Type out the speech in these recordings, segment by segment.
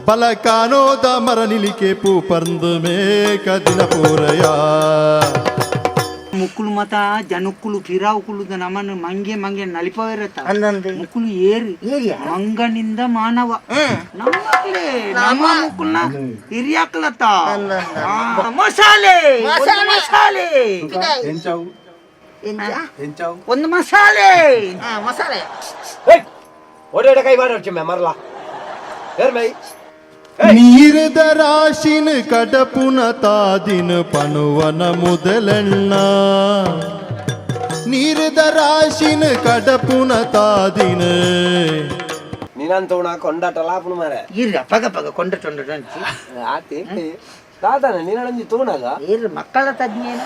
ಬಲಕಾನೋದ ಮರ ನಿಲಿಕೆ ಪೂ ಪರ್ಂದು ಮೇಕ ದಿನ ಪೂರಯ. ಮುಕ್ಕುಲು ಮತ ಜನಕ್ಕುಲು ಫಿರಾವುಕುಲು ನಮನ ಮಂಗೆ ಮಂಗೆ ನಲಿಪವಿರತ್ತ. ಅಂದಂದು. ಮುಕ್ಕುಲು ಏರಿ. ಏರಿಯಾ? ಮಂಗನಿಂದ ಮಾನವ ನಮ್ಮಕ್ಲೇ ನಮ್ಮ ಮುಕ್ಕುಲ್ನ ಹಿರಿಯಾಕ್ಲತ್ತ. ಆ, ಮಸಾಲೆ ಒಂದು. ಮಸಾಲೆ. ಎಂಚಾವು? ಎಂಚ? ಎಂಚಾವು? ಒಂದು ಮಸಾಲೆ. ಆ, ಮಸಾಲೆ. ಓಡಾಡ ಕೈ ಮಾಡಿ ಮರಲಾ ಏರ್ಮೈ. ನೀರದ ರಾಶಿನ ಕಡಪುನ ತಾದಿನ ಪನುವನ ಮುದಲೆಣ್ಣ, ನೀರದ ರಾಶಿನ ಕಡಪುನ ತಾದಿನ. ನೀನಂತ ಕೊಂಡಾಟ ಲಾಪುನ ಮಾರೆ. ಇರ್ರಿ, ಪಗ ಪಗ ಕೊಂಡ ತೊಂಡ. ಆತಿ ತಾತನ ನೀನಂಜಿ ತೂನಾಗ. ಇರ್ರಿ, ಮಕ್ಕಳ ತಜ್ಞೇನ.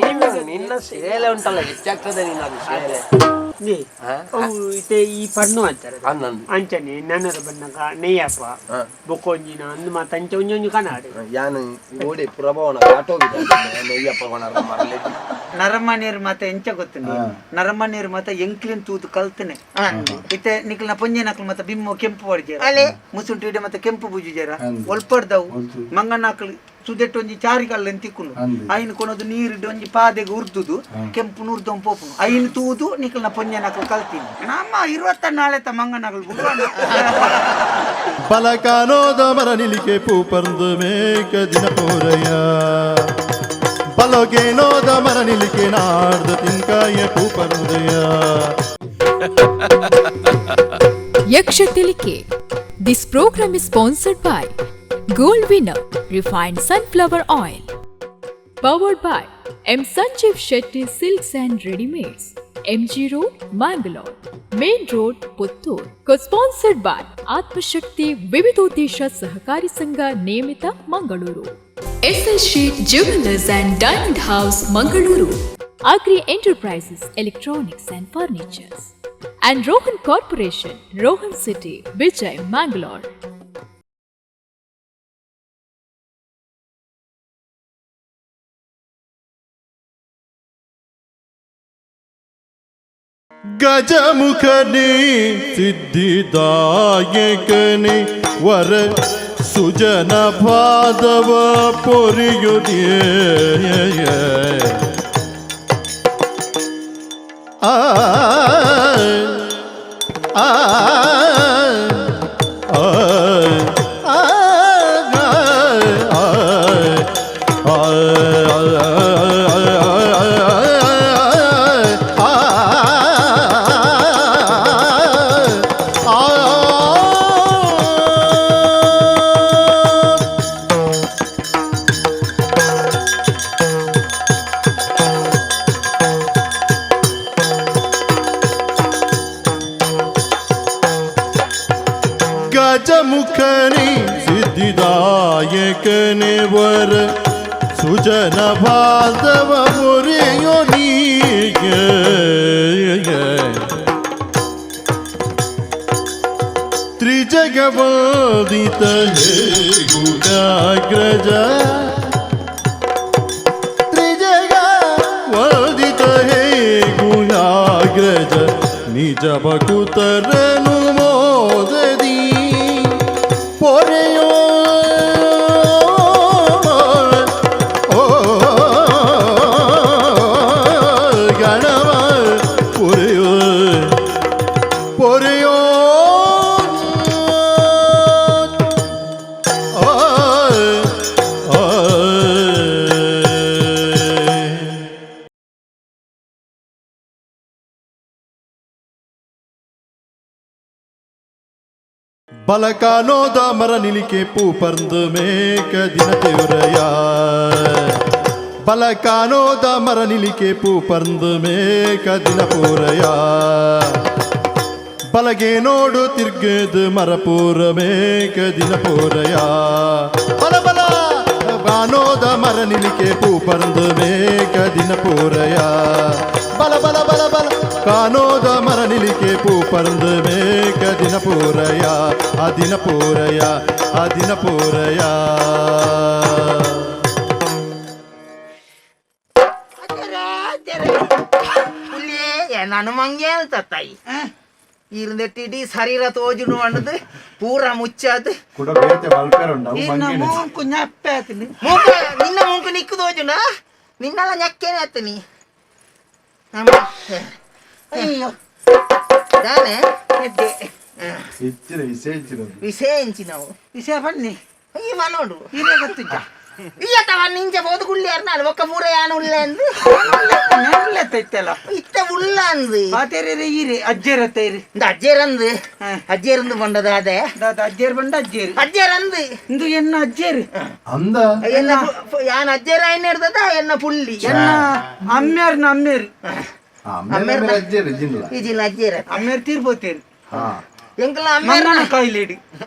ನೀನು ನಿನ್ನ ಸೇಲೆ ಉಂಟಲ್ಲ, ಹೆಚ್ಚಾಗ್ತದೆ ನಿನ್ನ ಅದು ಸೇಲೆ. ಅವು ಇತ್ತೆ ಈ ಪಣ್ಣು ಅಂತಾರೆ. ಅನ್ನಂದು. ಅಂಚನೆ ನನರ ಬನ್ನಗ ನೆಯ್ಯಪ್ಪ ಬೊಕ್ಕೊಂಜಿನ ಅಂದ್ ಮಾತ ಅಂಚ ಒಂಜೊಂಜಿ ಕನಾಡು. ಯಾನ್ ಓಡೆ ಪುರಭವನ ಆಟೋಗಿದೆ ನೆಯ್ಯಪ್ಪ ಕೊಣರ ಮರಲೆ. ನರಮನೇರ್ ಮಾತ ಎಂಚ ಗೊತ್ತುಂಡು? ನರಮನೇರ್ ಮಾತ ಎಂಕ್ಲಿನ್ ತೂದು ಕಲ್ತನೆ. ಇತ್ತೆ ನಿಕ್ಲ್ನ ಪೊಂಜೆನಕ್ಲು ಮಾತ ಬಿಮ್ಮು ಕೆಂಪು ಪಡ್ಜೇರ. ಅಲೆ. ಮುಸುಂಟು ಇಡೆ ಮಾತ ಕೆಂಪು ಬುಜುಜೇರ ಒಲ್ಪಡ್ದವು. ಮಂಗನಾಕ್ಲು ಸುದೆಟ್ಟು ಒಂಜಿ ಚಾರಿ ಕಲ್ಲೆನ್ ತಿಕ್ಕುಂಡು. ಐನ್ ಕೊನೊದು ನೀರಿಡ್ ಒಂಜಿ ಪಾದೆಗ್ ಉರ್ದುದು ಕೆಂಪು ನೂರ್ದೊಂ ಪೋಪುಂಡು. ಐನ್ ತೂದು ನಿಕ್ಲ್ನ ಪೊಂಜೆನಕ್ಲು ಕಲ್ತೀನಿ. ನಮ್ಮ ಇರುವತ್ತ ನಾಳೆತ ಮಂಗನಕ್ಲು ಬುಡ್ವಾನ. ಬಲಕಾನೋದ ಮರ ನಿಲಿಕೆ ಪೂ ಪರ್ಂದು ಮೇಕ ದಿನ ಪೂರಯ, ಬಲಗೇನೋದ ಮರ ನಿಲಿಕೆ ನಾಡ್ದ ತಿಂಕಾಯ ಪೂ ಪರ್ಂದಯ. Yaksha Tilike. This program is sponsored by Gold Winner Refined Sunflower Oil. Powered by M. Sanjeev Shetty Silks and Readymates. MG Road, Mangalore. Main Road, Puttur. Co-sponsored by Atmashakti Vividodesha Sahakari Sangha Niyamita, Mangaluru. SL Sheet Jewelers and Diamond House, Mangaluru. Agri Enterprises, Electronics and Furnitures. And Rohan Corporation, Rohan City, Vijay, Mangalore. ಗಜಮುಖನೇ ಸಿದ್ಧಿದಾಯಕನೇ ವರ ಸುಜನ ಪಾದವ ಪೊರಿಯುದೇ. ಆ ಆ ಆ ಆ ಆ ಗಜಮುಖನಿ ಸಿದ್ಧಿದಾಯಕನೆ ವರ ಸುಜನ ಬಾಂಧವ ಮುರಿಯೋ ನೀಗೆ. ತ್ರಿಜಗವಂದಿತ ಹೇ ಗುಣಾಗ್ರಜ, ತ್ರಿಜಗ ವಂದಿತ ಹೇ ಗುಣಾಗ್ರಜ, ನಿಜ ಭಕುತರನು ಮೋದದಿ ಪೊರೆಯೋ. ಓ ಗಣವ ಪೊರೆಯೋ ಪೊರೆಯೋ. ಆ ಆ. ಬಲಕಾನೋದ ಮರ ನಿಲಿಕೆ ಪೂ ಪರ್ಂದು ಮೇಕ ದಿನ ತಿವರಯ, ಬಲಕಾನೋದ ಮರ ನಿಲಿಕೆ ಪೂ ಪರ್ಂದು ಮೇಕ ದಿನ ಪೂರಯ, ಬಲಗೆ ನೋಡು ತಿರ್ಗದು ಮರಪೂರ ಮೇಕ ದಿನ ಪೂರಯ, ಬಲ ಬಲ ಬಾನೋದ ಮರ ನಿಲಿಕೆ ಪೂ ಪರ್ಂದು ಮೇಕ ದಿನ ಪೂರಯ, ಬಲ ಬಲ ಬಲ ಬಲ ಕಾನೋದ ಮರ ನಿಲಿಕೆ ಪೂ ಪರ್ಂದು ಮೇಕ ದಿನ ಪೂರಯ, ಆ ದಿನ ಪೂರಯ, ಆ ದಿನ ಪೂರಯ. ಪುಲ್ಲಿ, ನಾನು ಮಂಗೆ ಅಂತ ತಾಯಿ. ಈರುಂದೆಟ್ಟಿಡಿ ಶರೀರ ತೋಜುನು ಅಂಡದು ಪೂರ ಮುಚ್ಚಾದು ಕುಡ ಬೇತೆ ಮಲ್ಪೆರ ಉಂಡು ಅವು ಇನ್ನ ಮಂಗೇನೆ. ಮೂಂಕು ಞಪ್ಪೆ ಆತನಿ. ಮೂಂಕ ನಿನ್ನ ಮೂಂಕು ನಿಕ್ಕು ತೋಜುನ ನಿನ್ನಲ್ಲ ñಕ್ಕೇನೆ ಆತನಿ ಅಮ್ಮ ಅಯ್ಯೋ ದಾನೆ ಎಡ್ಡೆ ಇಚ್ಚಿನ ವಿಷಯ ಇಚ್ಚಿನ ವಿಷಯ ಎಂಚಿನವು ವಿಷಯ ಬನ್ನಿ ಈ ಮನೋಡು ಹಿರಿಯ ಗೊತ್ತಿಜ್ಜ ಇಯ್ಯತವ ನಿಂಚ ಬೋದು ಗುಳ್ಳಿ ಅರ್ನಾಳು ಒಕ್ಕ ಪೂರ ಯಾನು ಉಳ್ಳ ಅಂದು ಇತ್ತಲ್ಲ ಇತ್ತ ಉಳ್ಳ ಅಂದು ಪಾತೇರಿ ಈರಿ ಅಜ್ಜೇರತ್ತ ಇರಿ ಇಂದ ಅಜ್ಜೇರಂದು ಹಾ. ಅಜ್ಜೇರಂದು ಬಂಡದ ಅದೇ ದಾದ ಅಜ್ಜೇರ್ ಬಂಡ ಅಜ್ಜೇರು ಅಜ್ಜೇರಂದು ಇಂದು ಎನ್ನ ಅಜ್ಜೇರು ಅಂದ ಎನ್ನ ಯಾನ್ ಅಜ್ಜೇರ ಐನ್ ಹಿಡ್ದದ ಎನ್ನ ಪುಳ್ಳಿ ಎನ್ನ ಅಮ್ಮೇರ್ನ ಅಮ್ಮೇರು ಆಮೇಲೆ ಅಜ್ಜೇರು ಜಿನ್ಲ ಇಜಿನ ಅಜ್ಜೇರ ಅಮ್ಮೇರ್ ತೀರ್ಬೋತೇರು ಹಾ ಎಂಕಲ ಅಮ್ಮೇರ್ನ ಮಂಗನ ಕಾಯಿಲೆ ಇಡಿ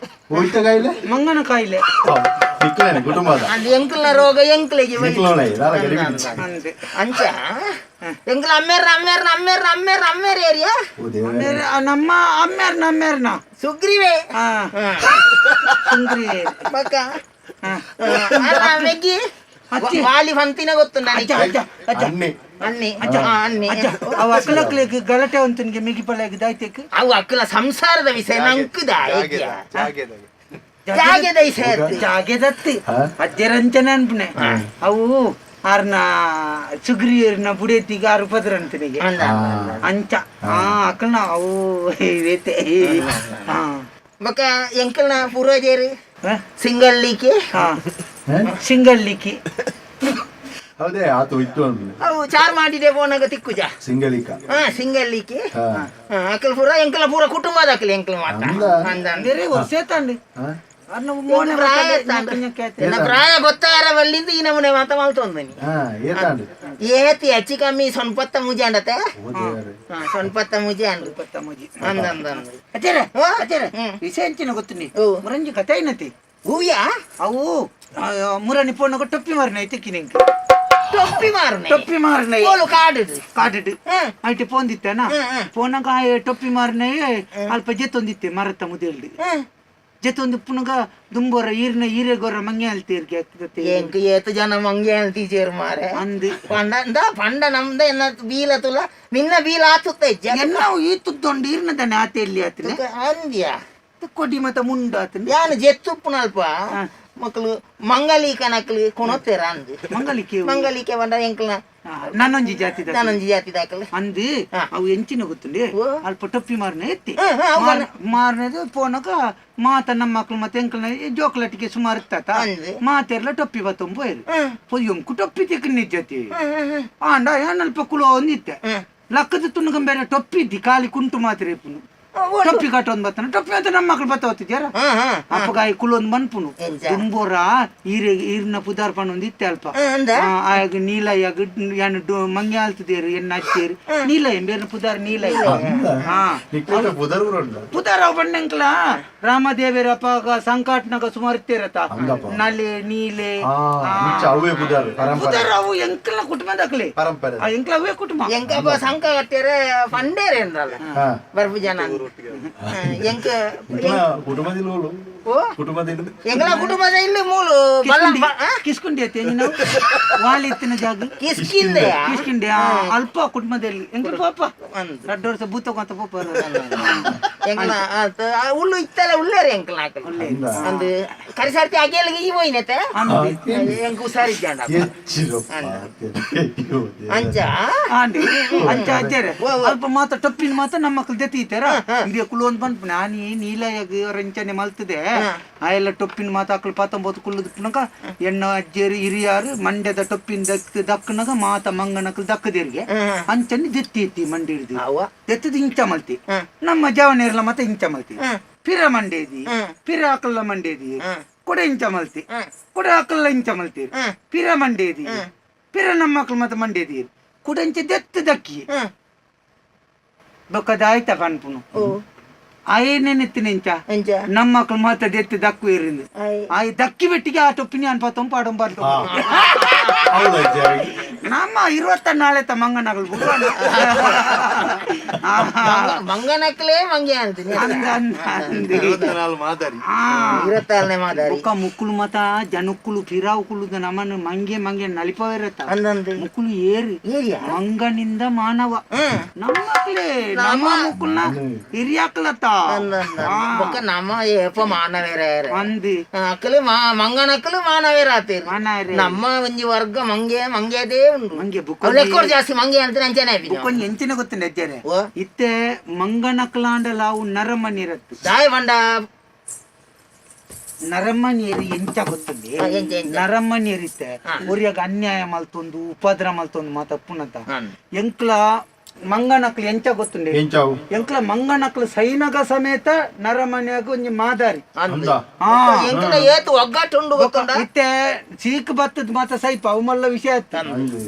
ಹೋಯ್ತ ಕಾಯಿಲೆ ಮಂಗನ ಕಾಯಿಲೆ ನಿಕ್ಲೇನೆ ಕುಟುಂಬದ ಅಂದ್ ಎಂಕಲ್ನ ರೋಗ ಎಂಕ್ಲೆಗೆ ನಿಕ್ಲೋಳೆ ದಾಲ ಗಡಿಬಿಡಿ ಅಂದೆ ಅಂಚ ಎಂಕಲ ಅಮ್ಮೇರ್ನ ಅಮ್ಮೇರ್ನ ಅಮ್ಮೇರ್ನ ಅಮ್ಮೇರ್ನ ಅಮ್ಮೇರ್ ಏರಿಯಾ ಓ ದೇವರೇ ಅಮ್ಮೇರ್ ನಮ್ಮ ಅಮ್ಮೇರ್ನ ಅಮ್ಮೇರ್ನ ಸುಗ್ರೀವೆ ಹಾ ಸುಂದ್ರಿ ಬಕ್ಕ ಹಾ. ಮೆಗ್ಗಿ ಅಜ್ಜಿ. ವಾಲಿ ಫಂತಿನ ಗೊತ್ತು ಅಜ್ಜ ನನಗೆ ಅಜ್ಜ ಅಜ್ಜ ಅಣ್ಣೆ ಅನ್ನಿ ಅನ್ನಿ ಅಜ್ಜ ಅವ ಅಕ್ಕಲಕ್ಲೆಗ್ ಗಲಾಟೆ ಅಂತನಿಗೆ ಮಿಗಿ ಪಳೆಗ್ ದಾಯ್ತೆಕ್ ಅವು ಅಕ್ಕಲ ಸಂಸಾರದ ವಿಷಯ ನಂಕುದ ಜಾಗೆದ ವಿಷಯ ಅತ್ತು. ಜಾಗೆದತ್ತಿ ಹಾ? ಅಜ್ಜರಂಚನೆ ಅನ್ಪುಣೆ ಅವು ಆರ್ನ ಸುಗ್ರೀರ್ನ ಬುಡೇತಿಗೆ ಆರು ಪದ್ರಂತನಿಗೆ ಅಂದ. ಅಂಚ ಆ ಅಕ್ಕಲ್ನ ಅವು ವೇತೆ ಹಾ ಬಕ್ಕ ಎಂಕಲ್ನ ಪೂರ್ವಜರು ಹ? ಸಿಂಗಲ್ಲಿಕ್ಕೆ ಹಾ ಸಿಂಗಲ್ಲಿಕ್ಕಿ ಹೌದೇ ಆತು ಇತ್ತು ಅಂದ್ಮೇಲೆ ಅವು ಚಾರ್ ಮಾಡಿದೆ ಪೋನಾಗ ತಿಕ್ಕುಜ ಸಿಂಗಳಿಕ ಹಾ ಸಿಂಗಲ್ಲಿಕ್ಕೆ ಹಾ ಅಕ್ಕಲ್ ಪೂರ ಎಂಕಲ ಪೂರ ಕುಟುಂಬದ ಅಕ್ಕಲ ಎಂಕಲ್ ಮಾತ ಅಂದ. ಅಂದ ಅಂದ. ಬೇರೆ ವರ್ಷ ತಾಂಡಿ ಹಾ? ಅರ್ನ ಮೋನೆ ಪ್ರಾಯ ತಾಂಡು. ಎನ್ನ ಪ್ರಾಯ ಗೊತ್ತಾರ ಬಲ್ಲಿಂದ ಈ ನಮೂನೆ ಮಾತ ಮಲ್ತೊಂದನಿ ಹಾ ಏತಾಂಡು ಏತಿ ಹೆಚ್ಚು ಕಮ್ಮಿ ಸೊನ್ಪತ್ತ ಮುಜಿ ಅಂಡತೆ ಓ ದೇವರೇ ಸೊನ್ಪತ್ತ ಮುಜಿ ಅಂದ್ರು ಮುಜಿ ಅಂದ ಅಂದ ಅಂದ ಅಜ್ಜರೇ ಹಾ? ಅಜ್ಜರೇ ಹ್ಮ್. ವಿಷಯ ಎಂಚಿನ ಗೊತ್ತಿನಿ ಓ. ಮುರಂಜಿ ಕಥೆ ಏನತಿ ಹೂವ್ಯಾ ಅವು ಮುರಣಿ ಪೋನಗ ಟೊಪ್ಪಿ ಮಾರಿನ ಐತೆ ನಿಂಗೆ ಟೊಪ್ಪಿ ಮಾರನೆ ಟೊಪ್ಪಿ ಮಾರಿನ ಕೋಲು ಕಾಡಿಡು ಕಾಡಿಡು ಹ್ಮ್. ಐಟೆ ಪೋಂದಿತ್ತೇನ ಹ್ಮ್, ಹ್ಮ್. ಪೋನಗ ಟೊಪ್ಪಿ ಮಾರಿನ ಅಲ್ಪ ಜೆತ್ತೊಂದಿತ್ತೆ ಮರತ್ತ ಮುದೇಲ್ದು ಹ್ಮ್. ಜೆತ್ತೊಂದು ಪುನಗ ದುಂಬೋರ ಈರ್ನ ಈರೆಗೊರ ಮಂಗೆ ಅಲ್ತೀರ್ಗೆ ಆಗ್ತದೆ ಎಂಕ್ ಏತು ಜನ ಮಂಗೆ ಟೀಚರ್ ಮಾರೆ ಅಂದು ಪಂಡ ಇಂದ ಪಂಡ ನಮ್ದ ಎನ್ನ ಬೀಲ ತುಲ ನಿನ್ನ ಬೀಲ ಆತುತ್ತ ಇಜ್ಜ ಎನ್ನಾವು ಈ ತುದ್ದೊಂಡು ಈರ್ನದನೆ ಆತೆ ಎಲ್ಲಿ ಆತನೆ ಅಂದ್ಯಾ ಕೊಡಿ ಮತ್ತ ಮುಂಡು ಆತನೆ ಯಾನು ಜೆತ್ತುಪ್ಪುನಲ್ಪ ಮಕ್ಕಳು ಮಂಗಲೀಕ ನಕ್ಲು ಕೊಣೊತ್ತೇರ ಅಂದು ಮಂಗಲಿಕೆ ಮಂಗಲೀಕೆ ಬಂಡ ಎಂಕ್ಲ ನನ್ನೊಂಜಿ ಜಾತಿ ನಾನೊಂಜಿ ಜಾತಿ ದಾಕಲು ಅಂದು ಹಾ. ಅವು ಎಂಚಿನ ಗೊತ್ತುಂಡೆ ಓ. ಅಲ್ಪ ಟೊಪ್ಪಿ ಮಾರನೆ ಎತ್ತಿ ಹಾ, ಹಾ, ಅವು ಮಾರನೇದು ಪೋನಕ ಮಾತ ನಮ್ಮ ಮಕ್ಳು ಮತ್ತೆ ಎಂಕಲ್ನ ಜೋಕ್ಲಟ್ಟಿಗೆ ಸುಮಾರು ಇತ್ತಾತ ಅಂದು. ಮಾತೆರ್ಲ ಟೊಪ್ಪಿ ಬತ್ತೊಂಬ ಪೋಯರು ಹ್ಮ್. ಪೊಯ್ಯೊಂಕು ಟೊಪ್ಪಿ ತಿಕ್ಕಿ ಜೊತೆ ಹ್ಮ್, ಹ್ಮ್, ಹ್ಮ್. ಆಂಡ ಏನಲ್ಪ ಕುಲೋ ಒಂದಿತ್ತೆ ಹ್ಮ್. ಲಕ್ಕದ ತುಣುಗಂಬೇರೆ ಟೊಪ್ಪಿ ಇದ್ದಿ ಖಾಲಿ ಕುಂಟು ಮಾತ್ರ ಇಪ್ಪುನು ಓ, ಟೊಪ್ಪಿ ಕಟ್ಟೊಂದು ಬತ್ತಾನ ಟೊಪ್ಪಿ ಅಂತ ನಮ್ಮ ಮಕ್ಳು ಬತ್ತ ಹೋಗ್ತಿದ್ಯಾರ ಹಾ, ಹಾ. ಅಪ್ಪಗಾಯಿ ಕುಲೊಂದು ಮನ್ಪುನು ಎಂಜ? ದುಂಬೋರ ಈರೆ ಈರ್ನ ಪುದಾರ್ ಪಣ್ಣೊಂದು ಇತ್ತೆ ಅಲ್ಪ ಹ್ಮ್, ಅಂದ? ಆಗ ನೀಲಯ್ಯಾಗ ಯಾನು ಮಂಗೆ ಆಲ್ತದೇರು ಎನ್ನ ಅಚ್ಚೇರು ನೀಲಯ್ಯ ಬೇರೆ ಪುದಾರ್ ನೀಲಯ್ಯ ಹಾ ನಿಕ್ಲೇಟ ಪುದರ್ ಕೂಡ ಉಂಟು ಪುದಾರ್ ಅವ್ ಬಣ್ಣಂಕ್ಲ ರಾಮದೇವರ ಅಪ್ಪಾಗ ಸಂಕಾಟ್ನಾಗ ಸುಮಾರು ಇತ್ತೇರತ ಹಂಗಪ್ಪ. ನಲೆ ನೀಲೆ ಹಾ ನಿಚ್ಚ ಅವೇ ಪುದರ್ ಪರಂಪರೆ ಪುದಾರ್ ಅವು ಎಂಕಲ್ನ ಕುಟುಂಬದಾಕ್ಲೆ ಪರಂಪರೆ ಆ ಎಂಕ್ಲ ಅವೇ ಕುಟುಂಬ ಎಂಕಪ್ಪ ಸಂಕ ಕಟ್ಟೇರೆ ಪಂಡೇರೆ ಅಂದ್ರಲ್ಲ ಹಾ ಬರ್ಪು ಜನ ಅಂದ್. ಎಂಕ ನಿಕ್ಲ ಕುಟುಂಬದಲ್ಲಿ ಹೋಲು ಓ ಕುಟುಂಬದಲ್ಲಿ ಎಂಕಲ ಕುಟುಂಬದ ಇಲ್ಲಿ ಮೂಲು ಬಲ್ಲ ಕಿಸ್ಕುಂಡಿ ಆ? ಕಿಸ್ಕುಂಡಿ ಐತೆ ನೀನು ವಾಲಿತ್ತಿನ ಜಾಗ ಕಿಸ್ಕಿಂದೆಯಾ? ಕಿಸ್ಕಿಂಡೆ ಅಲ್ಪ ಕುಟುಂಬದಲ್ಲಿ ಎಂಕಲ್ ಪಾಪ ಅಂದ್. ರಡ್ಡು ವರ್ಷ ಭೂತಕ್ಕಂತ ಪಾಪ ಎಂಕಲ ಆತ, ಆ ಉಳ್ಳು ಇತ್ತಲ್ಲ ಉಳ್ಳೇರಿ ಎಂಕಲ ಆಕಲ್ ಅಂದ್ ಕರಿಸಾರ್ತಿ ಅಗೇಲಿಗೆ ಈ ಹೋಯ್ನತೆ ಎಂಕ ಹುಷಾರಿದ್ದಾಂಡ ಹೆಚ್ಚಿರಪ್ಪ ಅಯ್ಯೋ ದೇವರೇ. ಅಂಚ ಆಂಡಿ ಅಂಚ ಅಜ್ಜರೆ ಅಲ್ಪ ಮಾತ್ರ ಟೊಪ್ಪಿನ ಮಾತ್ರ ನಮ್ಮ ಮಕ್ಳು ದೆತ್ತೀತಾರ ಇಂದೇ ಕುಲು ಒಂದು ಬಂದ್ಪುಣ ಆನಿ ನೀಲಯಾಗ ರಂಚನೆ ಮಲ್ತದೆ ಆ ಎಲ್ಲ ಟೊಪ್ಪಿನ ಮಾತ ಅಕ್ಲು ಪತ್ತೊಂಬತ್ತು ಕುಲ್ಲುದು ಪುನಕ ಎಣ್ಣ ಅಜ್ಜೇರು ಹಿರಿಯಾರು ಮಂಡ್ಯದ ಟೊಪ್ಪಿನ ದಕ್ ದಕ್ಕನಗ ಮಾತ ಮಂಗನಕ್ಲು ದಕ್ಕದೇರಿಗೆ ಅಂಚನೆ ದೆತ್ತಿ ಮಂಡಿ ಹಿಡ್ದು ಅವ ದೆತ್ತದ ಇಂಚ ಮಲ್ತಿ ನಮ್ಮ ಜವನೇರ್ಲ ಮತ್ತೆ ಇಂಚ ಮಲ್ತಿ ಪಿರ ಮಂಡೇದಿ ಪಿರ ಅಕಲ್ಲ ಮಂಡೇದಿ ಕೊಡೆ ಇಂಚ ಮಲ್ತಿ ಕೊಡೆ ಅಕಲ್ಲ ಇಂಚ ಮಲ್ತೀರಿ ಪಿರ ಮಂಡೇದಿ ಪಿರ ನಮ್ಮ ಮಕ್ಳು ಮತ್ತೆ ಮಂಡೇದಿ ಕುಡಂಚೆ ದೆತ್ತು ದಕ್ಕಿ ಬೊಕ್ಕದ ಆಯ್ತ ಪನ್ಪುನು ಓ ಆಯೇನೇನೆತ್ತಿನ ಇಂಚ ಅಂಚ ನಮ್ಮ ಮಕ್ಳು ಮಾತ ದೆತ್ತು ದಕ್ಕು ಇರಿಂದ ಆಯ್. ಆಯ್ ದಕ್ಕಿ ಬೆಟ್ಟಿಗೆ ಆ ಟೊಪ್ಪಿನಿ ಅನ್ಪ ತೊಂಪಾಡೊಂಬಾರ್ದು ಹೌದು ಅಜ್ಜ. ನಮ್ಮ 24 ಮಂಗನಗಳು ಬುಡ್ವನ. ಮಂಗನಕ್ಲೇ ಮಂಗೆ ಅಂತೀನಿ. ಅಂದ ಅಂದ ಅಂದ. 24 ಮಾದರಿ. 24ನೇ ಮಾದರಿ. ಬೊಕ್ಕ ಮುಕ್ಕುಲು ಮತ ಜನಕ್ಕುಲು ಪಿರಾವುಕುಲು ನಮನ ಮಂಗೆ ಮಂಗೆ ನಲಿಪವಿರತ್ತ. ಅಂದಂದು. ಮುಕ್ಕುಲು ಏರಿ ಏರಿಯಾ? ಮಂಗನಿಂದ ಮಾನವ. ನಮ್ಮಕ್ಲೇ ನಮ್ಮ ಮುಕ್ಕುಲ್ನ ಹಿರಿಯಾಕ್ಲತ್ತ. ಬೊಕ್ಕ ನಮ್ಮ ಏಪ ಮಾನವೇರ. ಅಂದು. ಅಕ್ಕಲು ಮಂಗನಕ್ಕಲು ಮಾನವೇರ ಆತೇರು. ಮಾನವರೇ. ನಮ್ಮ ಒಂಜಿ ವರ್ಗ ಮಂಗೆ ಮಂಗೆದೇ ಉಂಡು. ಮಂಗೆ ಬುಕ್ಕ ಅವ್ರು ಲೆಕ್ಕೋರು ಜಾಸ್ತಿ ಮಂಗೆ ಅಂತ ಅಂಚನೆ ಆಪಿನ. ಬುಕ್ಕೊಂಜಿ ಎಂಚಿನ ಗೊತ್ತುಂಡು ಅಜ್ಜರೆ? ಓ. ಇತ್ತೆ ಮಂಗನಕ್ಲಾಂಡಲ ಅವು ನರಮನಿರತ್ತು. ದಾಯ ಬಂಡ. ನರಮನಿಯರು ಎಂಚ ಗೊತ್ತುಂಡೆ? ಎಂಚ, ಎಂಚ? ನರಮನಿಯರಿತ್ತೆ ಒರಿಯಾಗ ಅನ್ಯಾಯ ಮಲ್ತೊಂದು ಉಪದ್ರ ಮಲ್ತೊಂದು ಮಾತಪ್ಪುನಂತ. ಎಂಕ್ಲ ಮಂಗನಕ್ಲು ಎಂಚ ಗೊತ್ತುಂಡೆ? ಎಂಚಾವು? ಎಂಕ್ಲ ಮಂಗನಕ್ಲು ಸೈನಗ ಸಮೇತ ನರಮನಿಯಾಗ ಒಂಜಿ ಮಾದಾರಿ. ಅಂದು. ಅಂದ. ಎಂಕಲ ಏತು ಒಗ್ಗಟ್ಟು ಉಂಡು ಗೊತ್ತುಂಡ? ಇತ್ತೆ ಚೀಕ್ ಬತ್ತದ ಮಾತ ಸೈಪ ಅವು ಮಲ್ಲ ವಿಷಯ ಆಯ್ತು.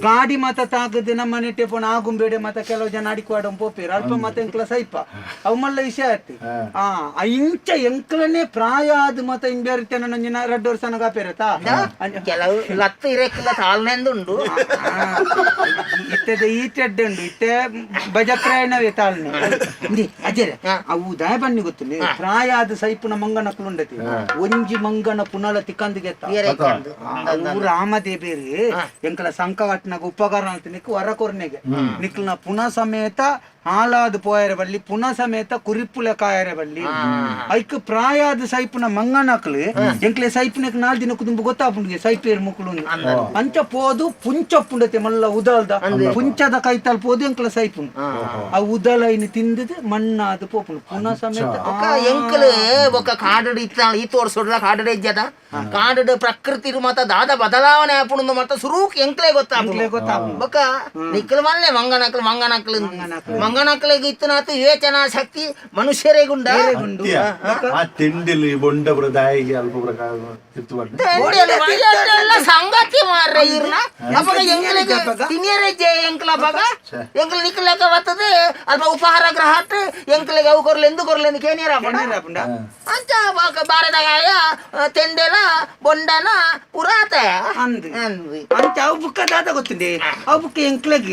ಗಾಡಿ ಮಾತ ತಾಗದು ನಮ್ಮ ನೆಟ್ಟೆ ಪೋಣ ಆಗುಂಬೇಡೆ ಮಾತ ಕೆಲವು ಜನ ಅಡಿಕ್ವಾಡ ಪೋಪೇರು ಅಲ್ಪ ಮಾತ ಎಂಕ್ಲ ಸೈಪ ಅವು ಮಲ್ಲ ವಿಷಯ ಆಯ್ತು. ಆ ಇಂಚ ಎಂಕ್ಲನೆ ಪ್ರಾಯ ಆದ ಮಾತ ಇಂಬೇರಿತೆ ನನ್ನ 2 ವರ್ಷ ಕಾಪೇರತಾ. ಕೆಲವು ಲತ್ತು ಇರಕ್ಕಿಲ್ಲ ತಾಳ್ನೆಂದುಂಡು. ಇತ್ತೆದ ಈ ಚೆಡ್ಡೆ ಉಂಡು ಇತ್ತೆ ಬಜಕ್ರಾಯಣವೇ ತಾಳ್ನೆ ಇಂದಿ ಅಜರೆ. ಅವು ದಾಯ ಬನ್ನಿ ಗೊತ್ತಿಲ್ಲ ಪ್ರಾಯ ಆದ ಸೈಪುನ ಮಂಗನ ಉಂಡತಿ ಒಂಜಿ ಮಂಗನ ಪುನಲ ತಿಕ್ಕಂದಿಗೆತ್ತ. ಇರಕ್ಕಿಂದು. ರಾಮದೇಬೇರಿ ಎಂಕಲ ಸಂಕವಟ್ನಾಗ ಉಪಕಾರ ಅಂತ ನಿಕ್ಕು ವರ ಕೊರ್ನೆಗೆ ನಿಕ್ಲನ ಪುನಃ ಸಮೇತ ಹಾಲಾದ ಪೋಯರೆ ಬಲ್ಲಿ ಪುನಃ ಸಮೇತ ಕುರಿಪುಲೆ ಕಾಯರೆ ಬಲ್ಲಿ ಐಕ್ ಪ್ರಾಯಾದ ಸೈಪುನ ಮಂಗನಕ್ಲು ಎಂಕ್ಲೆ ಸೈಪುನಕ್ 4 ದಿನ ಕುದುಂಬು ಗೊತ್ತಾಪುಂಡಿಗೆ ಸೈಪೇರ್ ಮುಕ್ಕುಲು ಅಂಚ ಪೋದು ಪುಂಚಪ್ಪುಂಡತೆ ಮಲ್ಲ ಉದಾಲ್ದ ಪುಂಚದ ಕೈತಾಲ್ ಪೋದು ಎಂಕ್ಲ ಸೈಪುಂಡು ಆ ಉದಲ ಇನ್ನು ತಿಂದದು ಮಣ್ಣಾದ ಪೋಪುಂಡು ಪುನಃ ಸಮೇತ. ಬೊಕ್ಕ ಎಂಕಲು ಬೊಕ್ಕ ಕಾಡು ಇತ್ತ ಈ ತೋರ್ಸೋಡ್ಲ ಕಾಡು ಇಜ್ಜದ ಕಾಡು ಪ್ರಕೃತಿ ಮತ ದಾದ ಬದಲಾವಣೆ ಆಪುಂಡು ಮತ್ತ ಸುರೂಕ್ ಎಂಕ್ಲೆ ಗೊತ್ತಾಪುಂಡು. ಗೊತ್ತಾಪುಂಡು. ಬೊಕ್ಕ ನಿಕ್ಕಲು ಮಲ್ಲೆ ಮಂಗನಕ್ಲು ಮಂಗನಕ್ಲು ಮಂಗನಕ್ಲೆಗ್ ಇತ್ತನಾತು ವಿವೇಚನಾ ಶಕ್ತಿ ಮನುಷ್ಯರೇಗುಂಡ. ಆ ತಿಂಡಿಲಿ ಬೊಂಡ ದಾಯಿಗೆ ಅಲ್ಪ ತಿರ್ತು ಬರ್ತದೆ. ಎಲ್ಲ ಸಂಗತಿ ಮಾರ್ರೆ ಇರ್ನ ಅಪಗ ಎಂಕ್ಲೆಗ್ ತಿನಿಯರೆ ಜೆ ಎಂಕ್ಲ ಅಪಗ ಎಂಕ್ಲ ನಿಕ್ಲೆಕ ಬರ್ತದೆ ಅಲ್ಪ ಉಪಹಾರ ಗ್ರಹಾಟ್ ಎಂಕ್ಲೆಗ್ ಅವು ಕೊರ್ಲೆಂದು ಕೊರ್ಲೆಂದು ಕೇನಿಯರ ಅಪಡ ಅಂಚ ಬಾರದಾಯ ತೆಂಡೆಲ ಬೊಂಡನ ಪುರಾತ ಅಂದು. ಅಂದು. ಅಂಚ ಅವು ಬುಕ್ಕ ದಾದ ಗೊತ್ತುಂಡೆ ಅವು ಬುಕ್ಕ ಎಂಕ್ಲೆಗ್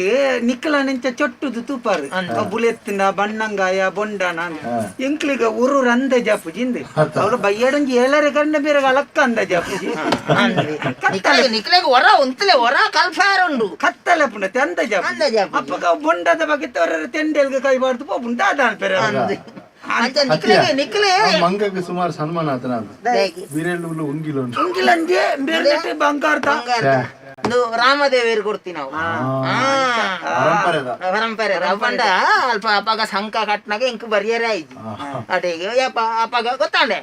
ನಿಕ್ಕಲ ನೆಂಚ ಚೊಟ್ಟುದು ತೂಪಾರು ಅವು ಬುಲೆತ್ತಿನ ಬಣ್ಣಂಗಾಯ ಬೊಂಡನ ಎಂಕ್ಲೆಗ್ ಉರು ಅಂದ ಜಾಪುಜಿ ಇಂದೆ ಅವಳು ಬಯ್ಯಡಂಜಿ ಏಳರೆ ಗಂಡ ಬೇರೆ ಅಲಕ್ಕ ಅಂದ ಜಾಪುಜಿ. ನಿಕ್ಲೆಗ್ ನಿಕ್ಲೆಗ್ ಹೊರ ಉಂತಲೆ ಹೊರ ಕಲ್ಫಾರ ಉಂಡು. ಕತ್ತಲೆ ಪುಂಡತೆ ಅಂದ ಜಾಪುಜಿ. ಅಂದ ಜಾಪುಜಿ. ಅಪ್ಪಗ ಅವು ಬೊಂಡದ ಬಗ್ಗೆ ತೋರ ತೆಂಡೆಲ್ಗೆ ಕೈ ಬಾರ್ದು ಪೋಪುಂಡು ದಾದ ಅನ್ಪೆರೆ. ಅಂಚ ನಿಕ್ಲೆಗ್ ನಿಕ್ಲೆ ಮಂಗಕ್ಕೆ ಸುಮಾರು ಸನ್ಮಾನ ಆತನ ಬಿರೆಳ್ಳು ಉಂಗಿಲ ಉಂಟು. ಉಂಗಿಲಂಜೆ ಬೇರೆ ಬಂಗಾರದ ಬಂಗಾರದ. ಇದು ರಾಮದೇವೇರು ಕೊಡ್ತೀವಿ ನಾವು. ಪರಂಪರೆದ ಪರಂಪರೆ ಪಂಡ ಅಲ್ಪ ಅಪ್ಪಗ ಸಂಕ ಕಟ್ನಾಗ ಇಂಕ್ ಬರಿಯರೇ ಆಯ್ತು ಅಡಿಗೆ ಯಪ್ಪ ಅಪ್ಪಗ ಗೊತ್ತಾಂಡೆ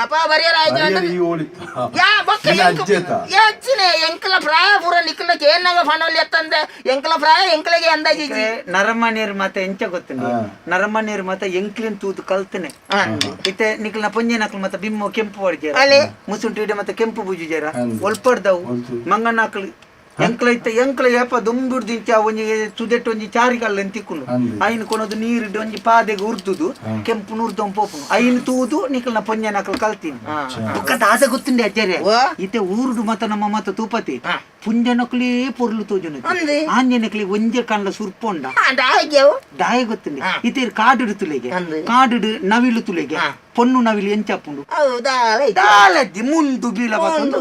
ಅಪ್ಪ ಬರಿಯರ ಆಯ್ತು ಬರಿಯರ್ ಅಂದ್ರೆ ಈ ಓಳಿತ್ತು. ಯಾ ಬೊಕ್ಕ ನಿನ್ನ ಎಂಕ್ ಅಜ್ಜಿ ಆತ? ಯಾ ಅಜ್ಜಿನೇ ಎಂಕಲ ಪ್ರಾಯ ಪೂರ ನಿಕ್ಕಲ ಕೇನಾಗ ಫನೋಲಿ ಎತ್ತಂದೆ ಎಂಕಲ ಪ್ರಾಯ ಎಂಕಲೆಗೆ ಅಂದಾಜಿ ಇಜ್ಜಿ. ನರಮನೇರ್ ಮಾತ ಎಂಚ ಗೊತ್ತುಂಡು ನರಮನೇರ್ ಮಾತ ಎಂಕ್ಲಿನ್ ತೂದು ಕಲ್ತನೆ ಇತ್ತೆ ನಿಕ್ಲನ ಪೊಂಜೆನಕ್ಲು ಮತ್ತ ಬಿಮ್ಮು ಕೆಂಪು ಪಡ್ಜೇರ ಅಲೆ. ಮುಸುಂಟು ಇಡೆ ಮತ್ತೆ ಕೆಂಪು ಬೂಜುಜೇರ ಅಂದು. ಒಲ್ಪಡ್ದವು ಒಲ್ತು. ಮಂಗನಾಕ್ಲು ಎಂಕ್ಲ ಇತ್ತ ಎಂಕ್ಲ ಏಪ ದುಂಬಿಡ್ದಿಂಚ ಒಂಜಿ ಸುದೆಟ್ಟು ಒಂಜಿ ಚಾರಿಕಲ್ಲು ತಿಕ್ಕುಂಡು ಅಂದು. ಐನ್ ಕೊನದು ನೀರಿಡ್ ಒಂಜಿ ಪಾದೆಗೆ ಉರ್ದುದು ಕೆಂಪು ನೂರ್ದೊಂ ಪೋಪುಂಡು ಐನ್ ತೂದು ನಿಕ್ಲನ ಪೊಂಜೆನಕ್ಲು ಕಲ್ತೀನಿ ಬೊಕ್ಕ ದಾದ ಗೊತ್ತುಂಡೆ ಅಜ್ಜರೆ ವಾ. ಇತ್ತೆ ಊರುಡು ಮತ ನಮ್ಮ ಮತ ತೂಪತಿ ಪುಂಜನಕ್ಲೇ ಪೊರ್ಲು ತೋಜುನ ಅಂದೆ. ಆಂಜನಕ್ಲಿ ಒಂಜೆ ಕಂಡ್ಲ ಸುರ್ಪೊಂಡ ಅಂಡ ಆಗ್ಯವು ದಾಯ ಗೊತ್ತುಂಡೆ ಇತ್ತೆ ಕಾಡುಡು ತುಲೆಗೆ ಅಂದು. ಕಾಡುಡು ನವಿಲು ತುಲೆಗೆ ಪೊಣ್ಣು ನವಿಲು ಎಂಚಪ್ಪುಂಡು ಹೌದಾ ದಾಲಜ್ಜಿ ಮುಂದು ಬೀಲ ಬತ್ತೊಂದು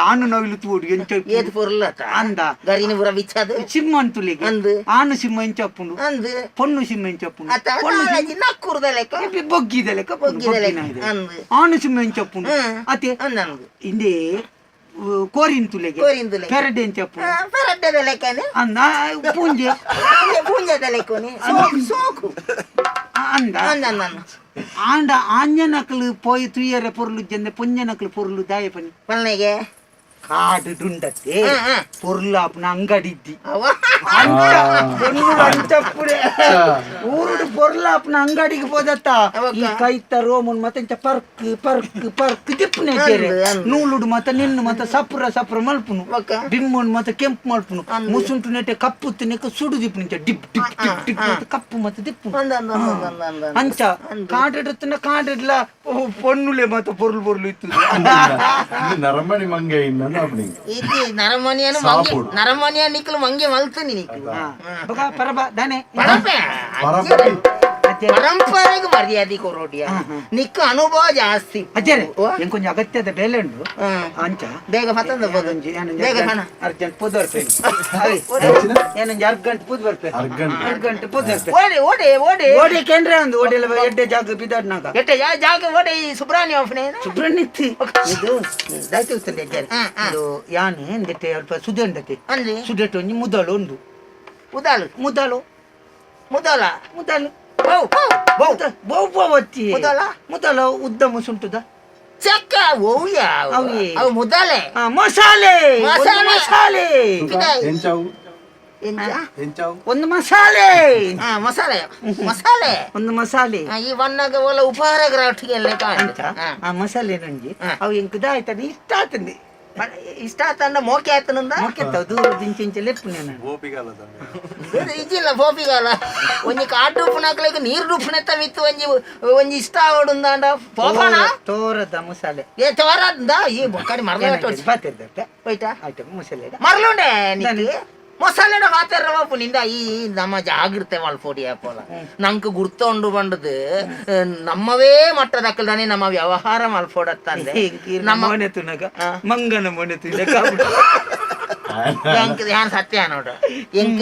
ಆನು ನವಿಲು ತೂಡು ಎಂಚ ಏತ್ ಪೊರ್ಲತ ಅಂದ ಗರಿನ ಪೂರ ಬಿಚ್ಚದು ಸಿಂಹನ್ ತುಲೆಗೆ ಅಂದು. ಆನು ಸಿಂಹ ಎಂಚಪ್ಪುಂಡು ಅಂದು ಪೊಣ್ಣು ಸಿಂಹ ಎಂಚಪ್ಪುಂಡು ಅತ್ತ ದಾಲಜ್ಜಿ ನಕ್ಕುರ್ದ ಲೆಕ್ಕ ಬೊಗ್ಗಿದ ಲೆಕ್ಕ ಬೊಗ್ಗಿದ ಲೆಕ್ಕ. ಬೊಗ್ಗಿನ ಇದೆ. ಅಂದು. ಆನು ಸಿಂಹ ಎಂಚಪ್ಪುಂಡು ಅತೆ ಅಂದಂದು ಇಂದೇ ಕೋರಿನ್ ತುಲೆಗೆ ಕೋರಿನ್ ತುಲೆಗೆ. ಪೆರಡೆ ಎಂಚಪ್ಪುಂಡು ಪರಡ್ಡದ ಲೆಕ್ಕನೆ ಅಂದ ಪೂಂಜೆ ಪೂಂಜೆ ಪೂಂಜೆದ ಲೆಕ್ಕನೆ ಸೋಕು ಸೋಕು ಅಂದ ಅಂದ ಅಂದ ಅಂದ. ಆಂಡ ಆಂಜನಕ್ಲು ಪೋಯಿ ತುಯ್ಯರೆ ಪೊರ್ಲು ಜಂದೆ ಪೊಂಜನಕ್ಲು ಪೊರ್ಲು ದಾಯ ಪನಿ ಪಲ್ನೆಗೆ ಕಾಡು ಡುಂಡತ್ತೆ ಹ್ಮ್, ಹ್ಮ್. ಪೊರ್ಲು ಅಪ್ನ ಅಂಗಡಿ ಇದ್ದಿ ಅವ ಅಂಚಪ್ಪುಡೆ ಊರುಡು ಪೊರ್ಲು ಅಪ್ನ ಅಂಗಡಿಗೆ ಪೋದತ್ತ ಅವಕ್ಕ? ಈ ಕೈತ ರೋಮನ್ ಮತ್ತೆ ಇಂಚ ಪರ್ಕ್ ಪರ್ಕ್ ಪರ್ಕ್ ದಿಪ್ಪುನೆ ಇದ್ದೇರೆ. ಅಂದು, ಅಂದು. ನೂಲುಡು ಮತ್ತ ನಿನ್ನು ಮತ್ತ ಸಪುರ ಸಪುರ ಮಲ್ಪುನು ಬೊಕ್ಕ? ಬಿಮ್ಮನ್ ಮತ್ತ ಕೆಂಪು ಮಲ್ಪುನು ಮುಸುಂಟು ನೆಟೆ ಕಪ್ಪು ತಿನ್ನಕ ಸುಡು ದಿಪ್ಪುನು ಇಂಚ drip drip drip drip ಮತ್ತೆ ಕಪ್ಪು ಮತ್ತೆ ದಿಪ್ಪುನು ಅಂದ ಅಂದ ಅಂದ ಅಂದ ಅಂದ ಅಂದ. ಅಂಚ ಕಾಡಿಡುತ್ತಿನ ಕಾಡಿಡ್ಲ ಪೊನ್ನುಲೆ ಮತ್ತ ಪೊರ್ಲು ಪೊರ್ಲು ಇತ್ತು ಇದು ನರಮಣಿ ಮಂಗ ಇನ್ನ ಇತಿ ನರಮನಿಯನು ಮಂಗೆ ನರಮನಿಯ ನಿಕ್ಕಲು ಮಂಗೆ ಮಲ್ತನಿ ನಿಕ್ಕಲು. ಬೊಕ ಪರಬ ದಾನೆ. ಪರಪೆ. ಪರಪೆ. ಪರಂಪರೆಗೆ ಮರ್ಯಾದೆ ಕೊರೋಡಿಯ ನಿಕ್ಕ ಅನುಭವ ಜಾಸ್ತಿ. ಅಜ್ಜರೇ, ಎಂಕೊಂಜಿ ಅಗತ್ಯದ ಬೇಲೆ ಉಂಡು ಅಂಚ. ಬೇಗ ಪತ್ತಂದ ಒಂಜಿ ಏನೊಂಜಿ ಬೇಗ ಹಣ. ಅರ್ಜೆಂಟ್ ಪೂದ್ ಬರ್ಪೆ. ಏನೊಂಜಿ ಅರ್ಗಂಟೆ ಪೂದ್ ಬರ್ಪೆ. ಅರ್ಗಂಟೆ ಪೂದ್ ಬರ್ಪೆ. ಓಡೆ ಓಡೆ ಓಡೆ. ಓಡಿ ಕೇಂದ್ರ ಒಂದು ಓಡೆಲ್ಲ ಎಡ್ಡೆ ಜಾಗ ಬಿದ್ದಾಡ್ನಾಗ. ಎಟ್ಟೆ ಯಾ ಜಾಗ ಓಡೆ ಈ ಸುಬ್ರಾಣಿ ಆಫ್ನೇ. ಸುಬ್ರಹ್ಮಣ್ಯ ಇದು ದಾಯ್ತು ಉತ್ತಂದೆ ಅಜ್ಜರೇ. ಹಾ, ಹಾ. ಇದು ಯಾನೆ ಎಂದೆಟ್ಟೆ ಅಲ್ಪ ಸುದೆ ಉಂಡತೆ. ಅಲ್ಲಿ ಸುದೆಟ್ಟು ಒಂಜಿ ಮುದಳು ಉಂಡು. ಉದಾಲು. ಮುದಳು. ಮುದಲ. ಮುದಳು. ಬೌ ಬೌ. ಬೌ ಬೌವತ್ತಿ. ಮುದಲ? ಮುದಲ ಉದ್ದ ಮುಸುಂಟುದ. ಚಕ್ಕ ಓಯ್ಯ. ಅವು. ಅವು ಮುದಲೆ. ಆ, ಮಸಾಲೆ ಒಂದು. ಮಸಾಲೆ. ಮಸಾಲೆ. ಎಂಚಾವು? ಎಂಚ? ಎಂಚಾವು? ಒಂದು ಮಸಾಲೆ. ಹಾ, ಮಸಾಲೆ ಮಸಾಲೆ. ಒಂದು ಮಸಾಲೆ. ಆ, ಈ ವನ್ನಾಗ ಒಲ ಉಪಹಾರ ಗ್ರಾಟಿಗೆ ಎಲ್ಲ ಅಂಚ. ಆ ಮಸಾಲೆ ನಂಜಿ. ಹಾ. ಅವು ಎಂಕ್ ದಾಯ್ತಾನೆ ಇಷ್ಟ ಆತಂದೆ. ಇಷ್ಟ ಆತಂಡ ಮೋಕೆ ಆತನಂದ. ಮೊಕೆತ್ತಾವ ದೂರ ದಿಂಚಿ ಇಂಚ ಲೆಪ್ಪು ನಾನು. ಇಜ್ಜಿಲ್ಲ ಪೋಪಿಗಾಲ ಒಂಜಿ ಕಾಟು ಉಪ್ಪುನಾಕ್ಲೆಗ್ ನೀರು ಡುಪ್ಪುನೆತ್ತ ಮಿತ್ತು ಒಂಜಿ ಒಂಜಿ ಇಷ್ಟ ಆವಡುಂದಾಂಡ ಪೋಪಣ. ತೋರದ ಮಸಾಲೆ. ಏ ತೋರದ ಈ ಬೊಕ್ಕಡಿ ಮರಲ. ಬಾತಿರ್ದಟ್ಟೆ. ಹೋಯ್ತಾ. ಆಯ್ತು ಮಸಾಲೆ. ಮರಲುಂಡೆ ನಿಕ್ಕು ಮೊಸಲೆಡ ಮಾತಾಡ್ರ ಬಾಪು ನಿಂದ ಈ ನಮ್ಮ ಜಾಗ್ರತೆ ಮಲ್ಪೊಡಿ ಅಪ್ಪಲ ನಂಗೆ ಗುರ್ತೊಂಡು ಬಂಡದು ನಮ್ಮವೇ ಮಟ್ಟದಕ್ಕಲ್ದಾನೆ ನಮ್ಮ ವ್ಯವಹಾರ ಮಲ್ಪೊಡತ್ತಂದೆ. ನಮ್ಮ ಮನೆ ತುನಗ ಮಂಗನ ಮನೆ ತುನಗ. ಎಂಕ್ ಯಾನ್ ಸತ್ಯ ನೋಡ ಎಂಕ್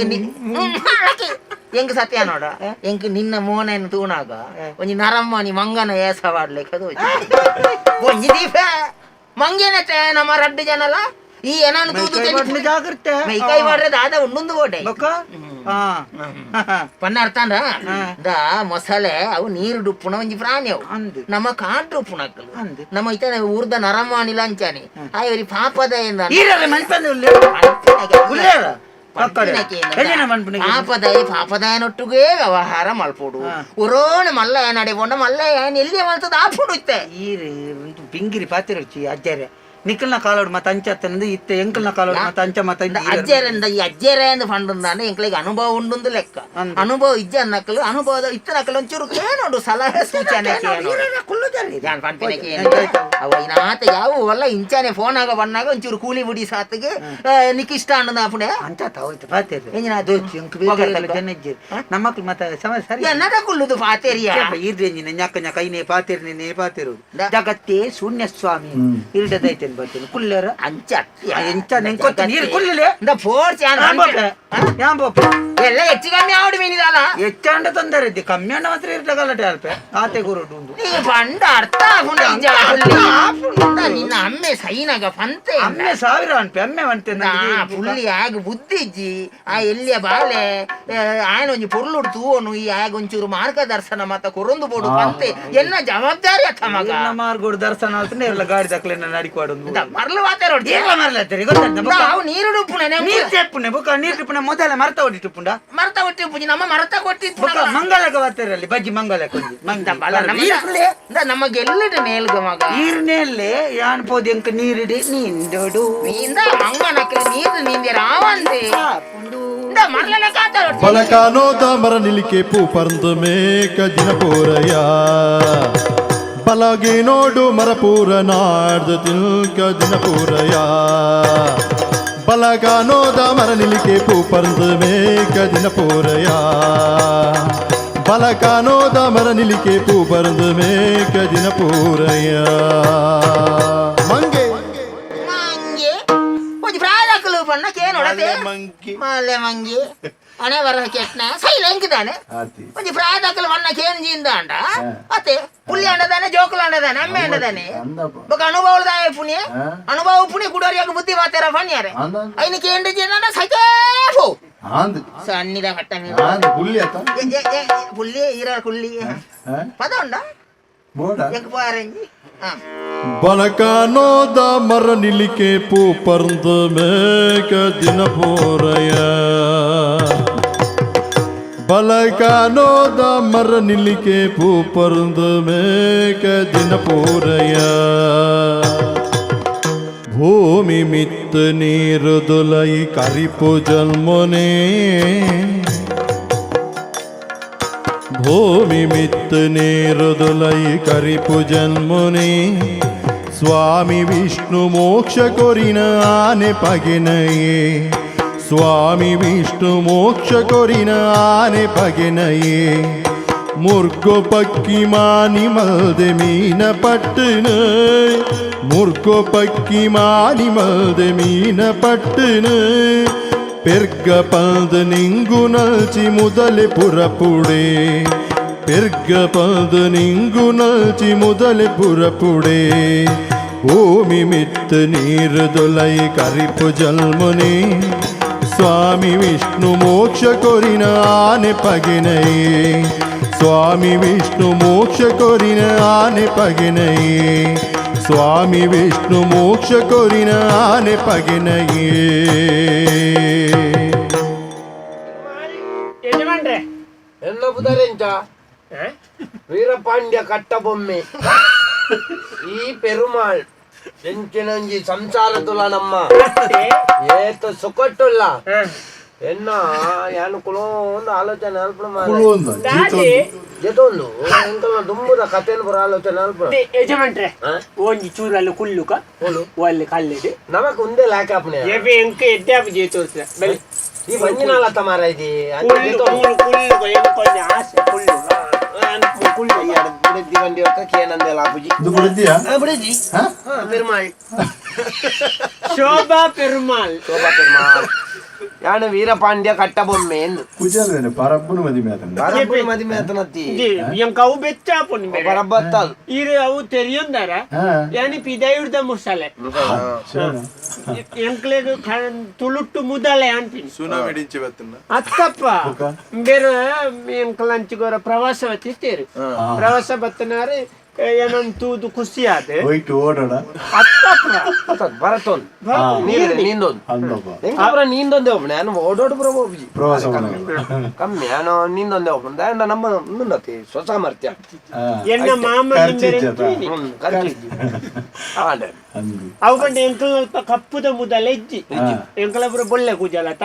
ಎಂಕ್ ಸತ್ಯ ನೋಡ ಎಂಕ್ ನಿನ್ನ ಮೋನೆನ್ ತೂನಾಗ ಒಂಜಿ ನರಮ್ಮನಿ ಮಂಗನ ಏಸವಾಡ್ಲಿಕ್ಕೆ ಅದು ಒಂಜಿ ದೀಪ ಮಂಗೇನತೆ ನಮ್ಮ ರಡ್ಡು ಜನಲ ಈ ಏನಾನು ತೂದು ಜಾಗ್ರತೆ. ಮೈಕೈ ಮಾಡ್ರೆ ದಾದ ಉಂಡುಂದು ಓಡೆ. ಬೊಕ್ಕ ಹಾ. ಪನ್ನ ಅರ್ಥಾಂಡ the ಮೊಸಳೆ ಅವು ನೀರು ಡುಪ್ಪುನ ಒಂಜಿ ಪ್ರಾಣಿ ಅವು. ಅಂದು. ನಮ್ಮ ಕಾಡು ಡುಪ್ಪುನಕ್ಕಲು. ಅಂದು. ನಮ್ಮ ಇತನೆ ಊರ್ದ ನರಮಾನಿ ಲಂಚಾನಿ ಆಯ್ ಪಾಪದ ಎಂದ. ಈರಲ್ಲ ಮನ್ಪಂದೆ ಉಲ್ಲೇರ ಪಾಪದಾಯ ಪಾಪದಾಯನೊಟ್ಟಿಗೆ ವ್ಯವಹಾರ ಮಲ್ಪೋಡು ಉರೋಣ ಮಲ್ಲ ನಡೆ ಪೋಂಡ ಮಲ್ಲ ಏನ್ ಎಲ್ಲಿ ಮಲ್ತದ ಆಪುಡು ಇತ್ತೆ. ಈರು ಒಂದು ಬಿಂಗಿರಿ ಪಾತಿರೊಚ್ಚಿ ಅಜ್ಜಾರೆ ನಿಕ್ಕಲ್ನ ಕಾಲೋಡು ಮತ್ತೆ ಅಂಚತ್ತಂದು ಇತ್ತೆ ಎಂಕಲ್ನ ಕಾಲೋಡು ಮತ್ತೆ ಅಂಚ ಮತ್ತೆ. ಅಜ್ಜೇರಿಂದ ಈ ಅಜ್ಜೇರೆ ಅಂದ್ ಫಂಡುಂದಾನೆ ಎಂಕ್ಲಿಗೆ ಅನುಭವ ಉಂಡುಂದು ಲೆಕ್ಕ. ಅನುಭವ ಇಜ್ಜ ನಕ್ಕಲು ಅನುಭವದ ಇತ್ತ ನಕ್ಕಲು ಒಂಚೂರು ಕೇನೋಡು ಸಲಹೆ ಸೂಚನೆ ಜಾನ್ ಪನ್ಪಿನಕ್ಕೆ ಅವ ಇನಾತ ಯಾವ ವಲ್ಲ ಇಂಚಾನೆ ಫೋನ್ ಆಗ ಬನ್ನಾಗ ಒಂಚೂರು ಕೂಲಿ ಬುಡಿ ಸಾತಿಗೆ ನಿಕ್ ಇಷ್ಟ ಅಂಡ ಆಪುಡೆ. ಅಂಚ ತಾವೈತೆ ಪಾತಿರ್. ಎಂಜಿನ ದೋಚಿ ಎಂಕ್ ಬೇರೆ ಜನ ಇಜ್ಜೆರ್ ನಮ್ಮಕ್ಳು ಮತ್ತೆ ಸಮ ಸರಿ. ಎನ್ನದ ಕುಲ್ಲುದು ಪಾತೇರಿಯ. ಈರ್ದೇಂಜಿನ ಞಕ್ಕ ಞಕ್ಕ ಐನೇ ಪಾತಿರ್ ನಿನ್ನೆ ಪಾತಿರು ಜಗತ್ತೇ ಶೂನ್ಯ ಸ್ವಾಮಿ ಇರ್ಡದೈತೇನು ಬರ್ತೀನಿ ಕುಲ್ಲೇರ. ಅಂಚ. ಎಂಚ ನೆಂಕೊತ್ತ ನೀರು ಕುಲ್ಲಲೆ. ಇಂದ ಫೋರ್ಸ್ ಯಾನ್ ಬೋಪೆ. ಎಲ್ಲ ಹೆಚ್ಚು ಕಮ್ಮಿ ಆವಡು ಮೀನಿದಲ್ಲ. ಹೆಚ್ಚಾಂಡ ತೊಂದರೆ ಇದ್ದಿ ಕಮ್ಮಿ ಅಂಡ ಮಾತ್ರ ಇರ್ಡ ಗಲಾಟೆ ಅಲ್ಪೆ ಆತೆ ಗುರುಡು ಉಂಡು. ನೀ ಪಂಡ ಅರ್ಥ ಆಪುಂಡು ಇಜ್ಜ ನಿನ್ನ ಅಮ್ಮೆ ಸೈನಾಗ ಪಂತೆ. ಅಮ್ಮೆ ಸಾವಿರ ಅನ್ಪೆ ಅಮ್ಮೆ ಅಂತೆ. ಪುಳ್ಳಿ ಆಗ ಬುದ್ಧಿ ಇಜ್ಜಿ ಆ ಎಲ್ಲಿಯ ಬಾಲೆ ಆಯನ ಒಂಜಿ ಪೊರ್ಲುಡು ತೂವನು ಈ ಆಗ ಒಂಚೂರು ಮಾರ್ಗದರ್ಶನ ಮತ್ತ ಕೊರೊಂದು ಬೋಡು ಪಂತೆ ಎನ್ನ ಜವಾಬ್ದಾರಿ ಅತ್ತ ಮಗ. ಮಾರ್ಗೋಡು ದರ್ಶನ ಆಲ್ತನೆ ಎಲ್ಲ ಗಾಡಿ ದಕ್ಲೆ ನಡಿಕ್ವಾಡು. ಮರ್ಲು ವಾತಾರೋಡು. ಏರ್ಲ ಮರ್ಲತ್ತರಿ ಗೊತ್ತಂತ. ಅವು ನೀರು ಡುಪ್ಪುನೆ. ನೀರು ಚೆಪ್ಪುನೆ ಬೊಕ ನೀರು ಟಿಪ್ಪುನೆ ಮೊದಲ ಮರ್ತ ಹೊಡಿಟುಪ್ಪುಂಡ. ಮರತ ಕೊಟ್ಟಿ ಪೂಜೆ ನಮ್ಮ ಮರತ ಕೊಟ್ಟಿತ್ತು. ಬೊಕ ಮಂಗಲಕ ಬರ್ತಾರಲ್ಲಿ ಬಜ್ಜಿ ಮಂಗಲಕ ಒಂಜಿ ನಮ್ಮ ಗೆಲ್ಲಡು ನೇಲ್ಗ ಮಗ. ಈರ್ನೇಲೆ ಯಾನ್ ಪೋದು ಎಂಕ್ ನೀರಿಡಿ ನೀಂದೋಡು. ನೀಂದ ಮಂಗನಕ್ಕೆ ನೀರು ನೀಂದೆ ರಾವಂದೆ ಇಂದ ಮರ್ಲನ ಕಾತಾರೋಡು. ಬಲಕಾನೋದ ಮರ ನಿಲಿಕೆ ಪೂ ಪರಂದು ಮೇಕ ದಿನ ಪೂರಯ ಬಲಗೆ ನೋಡು ಮರಪೂರ ನಾಡ್ದು ತಿಲ್ಕ ದಿನ ಪೂರಯ ಬಲಗಾನೋದ ಮರ ನಿಲಿಕೆ ಪೂ ಪರಂದು ಮೇಕ ದಿನ ಪೂರಯ ಬಲಕಾನೋದ ಮರ ನಿಲಿಕೆ ಪೂ ಪರಂದು ಮೇಕ ದಿನ ಪೂರಯ ಮಂಗೆ ಮಂಗೆ ಒಂಜಿ ಪ್ರಾಯದಕ್ಕಲು ಪಣ್ಣ ಕೇನೋಡತೆ ಮಂಗಿ. ಮಲ್ಲೆ ಮಂಗಿ ಅಣೆ ಬರ ಕೆಟ್ನ ಸೈಲ ಎಂಕಿದಾನೆ ಒಂಜಿ ಪ್ರಾಯದಕ್ಕಲು ಪಣ್ಣ ಕೇನ್ ಜಿಂದಾಂಡ ಅತೆ ಪುಳ್ಳಿ ಅಂಡದಾನೆ ಜೋಕುಲು ಅಂಡದಾನೆ ಅಮ್ಮೆ ಅಂಡದಾನೆ ಬೊಕ ಅನುಭವದಾಯ ಪುಣ್ಯ ಅನುಭವ ಪುಣ್ಯ ಕುಡೋರಿಯಾಗ ಬುದ್ಧಿ ಮಾತಾರ ಪಣ್ಯಾರೆ ಐನ ಕೇಂದ್ರ ಜಿಂದಾಂಡ ಸೈತೇ ಪೋ ಸಣ್ಣಿದ ಕಟ್ಟ ಮೇಲೆ ಪುಳ್ಳಿ ಈರ ಕುಳ್ಳಿ ಪದ ಉಂಡ ಎಂಕ್ ಪೋಯಾರಂಜಿ ಹಾ. ಬಲಕಾನೋದ ಮರ ನಿಲಿಕೆ ಪೂ ಪರಂದು ಮೇಕ ದಿನ ಪೂರಯ ಬಲಕಾನೋದ ಮರ ನಿಲಿಕೆ ಪೂ ಪರಂದು ಮೇಕ ದಿನ ಪೂರಯ ಭೂಮಿ ಮಿತ್ತ ನೀರು ದುಲೈ ಕರಿಪು ಜನ್ಮನೆ ಭೂಮಿ ಮಿತ್ತ ನೀರು ದುಲೈ ಕರಿಪು ಜನ್ಮನೆ ಸ್ವಾಮಿ ವಿಷ್ಣು ಮೋಕ್ಷ ಕೊರಿನ ಆನೆ ಪಗೆನಯೇ ಸ್ವಾಮಿ ವಿಷ್ಣು ಮೋಕ್ಷ ಕೊರಿನ ಆನೆ ಪಗೆನಯೇ ಮುರ್ಗೋ ಪಕ್ಕಿ ಮಾನಿ ಮಲ್ದೆ ಮೀನ ಪಟ್ಟನ ಮುರ್ಗೋ ಪಕ್ಕಿ ಮಾನಿ ಮಲ್ದೆ ಮೀನ ಪಟ್ಟನ ಪೆರ್ಗ ಪಂದ ನಿಂಗು ನಲ್ಚಿ ಮುದಲೆ ಪುರಪುಡೆ ಪೆರ್ಗ ಪಂದ ನಿಂಗು ನಲ್ಚಿ ಮುದಲೆ ಪುರಪುಡೆ ಭೂಮಿ ಮಿತ್ತ ನೀರು ದೊಲೈ ಕರಿಪು ಜಲ್ಮುನಿ ಸ್ವಾಮಿ ವಿಷ್ಣು ಮೋಕ್ಷ ಕೊರಿನ ಆನೆ ಪಗೆನಯೇ ಸ್ವಾಮಿ ವಿಷ್ಣು ಮೋಕ್ಷ ಕೊರಿನ ಆನೆ ಪಗೆನಯೇ ಸ್ವಾಮಿ ವಿಷ್ಣು ಮೋಕ್ಷ ಕೊರಿನ ಆನೆ ಪಗೆನಯೇ. ಯಜಮಾನ್ರೆ. ಎನ್ನ ಪುದರೆಂಚ? ವೀರಪಾಂಡ್ಯ ಕಟ್ಟಬೊಮ್ಮೆ. ಈ ಪೆರುಮಾಳ್ ಎಂಚಿನಂಜಿ ಸಂಸಾರ ತುಲ ನಮ್ಮ ಏತ ಸುಖಟ್ಟುಲ್ಲ ಎನ್ನ ಯಾನು ಕುಲೊಂದು ಆಲೋಚನೆ ಅಲ್ಪ ದಾದಿ. ಜೊತೊಂದು ಎಂಕಲ್ನ ದುಂಬುದ ಕಥೆನ್ ಪುರ ಆಲೋಚನೆ ಅಲ್ಪ. ಯಜಮಾನ್ರೆ, ಒಂಜಿ ಚೂರಲ್ಲಿ ಕುಲ್ಲುಕ ಒಲ್ಲೆ ಕಲ್ಲೆಡ್. ನಮಕ್ ಒಂದೇ ಲಾಕಾಪನೆ. ಎವೆ ಎಂಕ ಎದ್ದಾಪು ಜೇತೋಸ್ರ ಬಲಿ. ಈ ಮಂಜಿನಾಲತ್ತ ಮಾರ ಇದು. ಕುಲ್ಲು ಕುಲ್ಲು ಕುಲ್ಲುಕ ಎಂಕೊಂಜಿ ಆಸೆ ಕುಲ್ಲು ಕುಲ್ಲು. ಬುಡದ್ದಿ ಬಂಡಿ ಒಕ್ಕ ಕೇನಂದೆ ಲಾಪುಜಿ. ಇದು ಬುಡದ್ದಿಯಾ? ಬುಡದ್ದಿ ಪೆರುಮಾಳ್. ಶೋಭಾ ಪೆರುಮಾಳ್. ಶೋಭಾ ಪೆರುಮಾಳ್ ಯಾನು ವೀರಪಾಂಡ್ಯ ಕಟ್ಟಬೊಮ್ಮೆ ಎಂದು. ಕುಜಾಲನೆ ಪರಬ್ಬನು ಮದಿಮೆ ಆತನ. ಪರಬ್ಬನ ಮದಿಮೆ ಆತನತ್ತಿ. ಎಂಕ ಅವು ಬೆಚ್ಚಾಪುಂಡು ಬೇರೆ. ಪರಬ್ಬತ್ತಾಲ್. ಇರು ಅವು ತೆರಿಯೊಂದಾರ ಯಾನಿ ಪಿದಾಯುಡ್ದ ಮುಸಾಲೆ ಎಂಕ್ಲೆಗ್ ತುಳುಟ್ಟು ಮುದಲೆ ಅನ್ಪಿನಿ. ಸುನಾಮಿಡಿಂಚಿ ಬತ್ತನ. ಅತ್ತಪ್ಪ ಬೇರೆ ಎಂಕ್ಲಂಚಿಗೋರ ಪ್ರವಾಸ ಬತ್ತಿತ್ತೇರು ಪ್ರವಾಸ ಬತ್ತನಾರೆ ಏನೊಂದು ತೂದು ಖುಷಿ ಆದ. ಹೋಯ್ತು ಓಡೋಣ. ಅತ್ತಪ್ಪ. ಭರತೊಂದು ನೀರು ನೀಂದೊಂದು. ಅಂದಪ್ಪ. ಎಂಕಪುರ ನೀಂದೊಂದೇ ಒಬ್ಬ ನಾನು ಓಡೋಡು ಪುರ ಹೋಗಿ. ಪ್ರವಾಸ. ಕಮ್ಮಿ ನಾನು ನೀಂದೊಂದೇ ಒಬ್ಬ ದಾಂಡ ನಮ್ಮ ಮುಂದತಿ ಸ್ವಸಾಮರ್ಥ್ಯ. ಎನ್ನ ಮಾಮ. ಖರ್ಚು ಆಂಡೆ. ಅವು ಪಂಡ ಎಂಕಲ್ ಅಲ್ಪ ಕಪ್ಪುದ ಮುದಲ ಇಜ್ಜಿ ಎಂಕಲಪುರ ಬೊಳ್ಳೆ ಕೂಜಲತ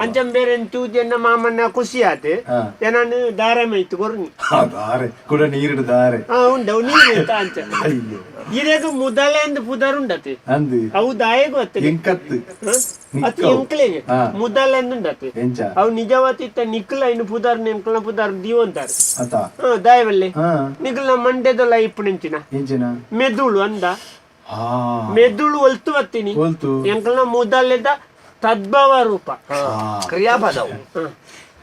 ಅಂಚಂ ಬೇರೆ ತೂದು ಎನ್ನ ಮಾಮನ್ನ ಖುಷಿ ಆತ ಏನಾನು ದಾರ ಮೈತು ಕೊರ್ನಿ. ದಾರೆ ಕೂಡ ನೀರಿಡು ದಾರೆ. ಹಾ ಉಂಡು ನೀರು ಇತ್ತ ಅಂಚ. ಅಯ್ಯೋ. ಇರೆಗ್ ಮುದಲೆ ಅಂದ್ ಪುದರ್ ಉಂಡತಿ. ಅಂದು. ಅವು ದಾಯೆಗ್ ಗೊತ್ತಿಲ್ಲ. ಎಂಕತ್ತು. ಅತ್ ಎಂಕ್ಲೆಗ್ ಮುದಲೆ ಅಂದ್ ಉಂಡತಿ. ಎಂಚ? ಅವು ನಿಜವಾತಿತ್ತ ನಿಕ್ಲ ಇನ್ನು ಪುದರ್ ಎಂಕ್ಲ ಪುದರ್ ದೀವಂತಾರ. ಅತ. ಹಾ ದಾಯವಲ್ಲಿ ನಿಕ್ಲ ಮಂಡ್ಯದಲ್ಲ ಇಪ್ಪು ನಿಂಚಿನ ಎಂಚಿನ? ಮೆದುಳು ಅಂದ. ಮೆದುಳು ಒಲ್ತು ಬತ್ತೀನಿ. ಒಲ್ತು. ಎಂಕಲ್ನ ಮುದಲೆದ ತದ್ಭವ ರೂಪ. ಕ್ರಿಯಾಪದವು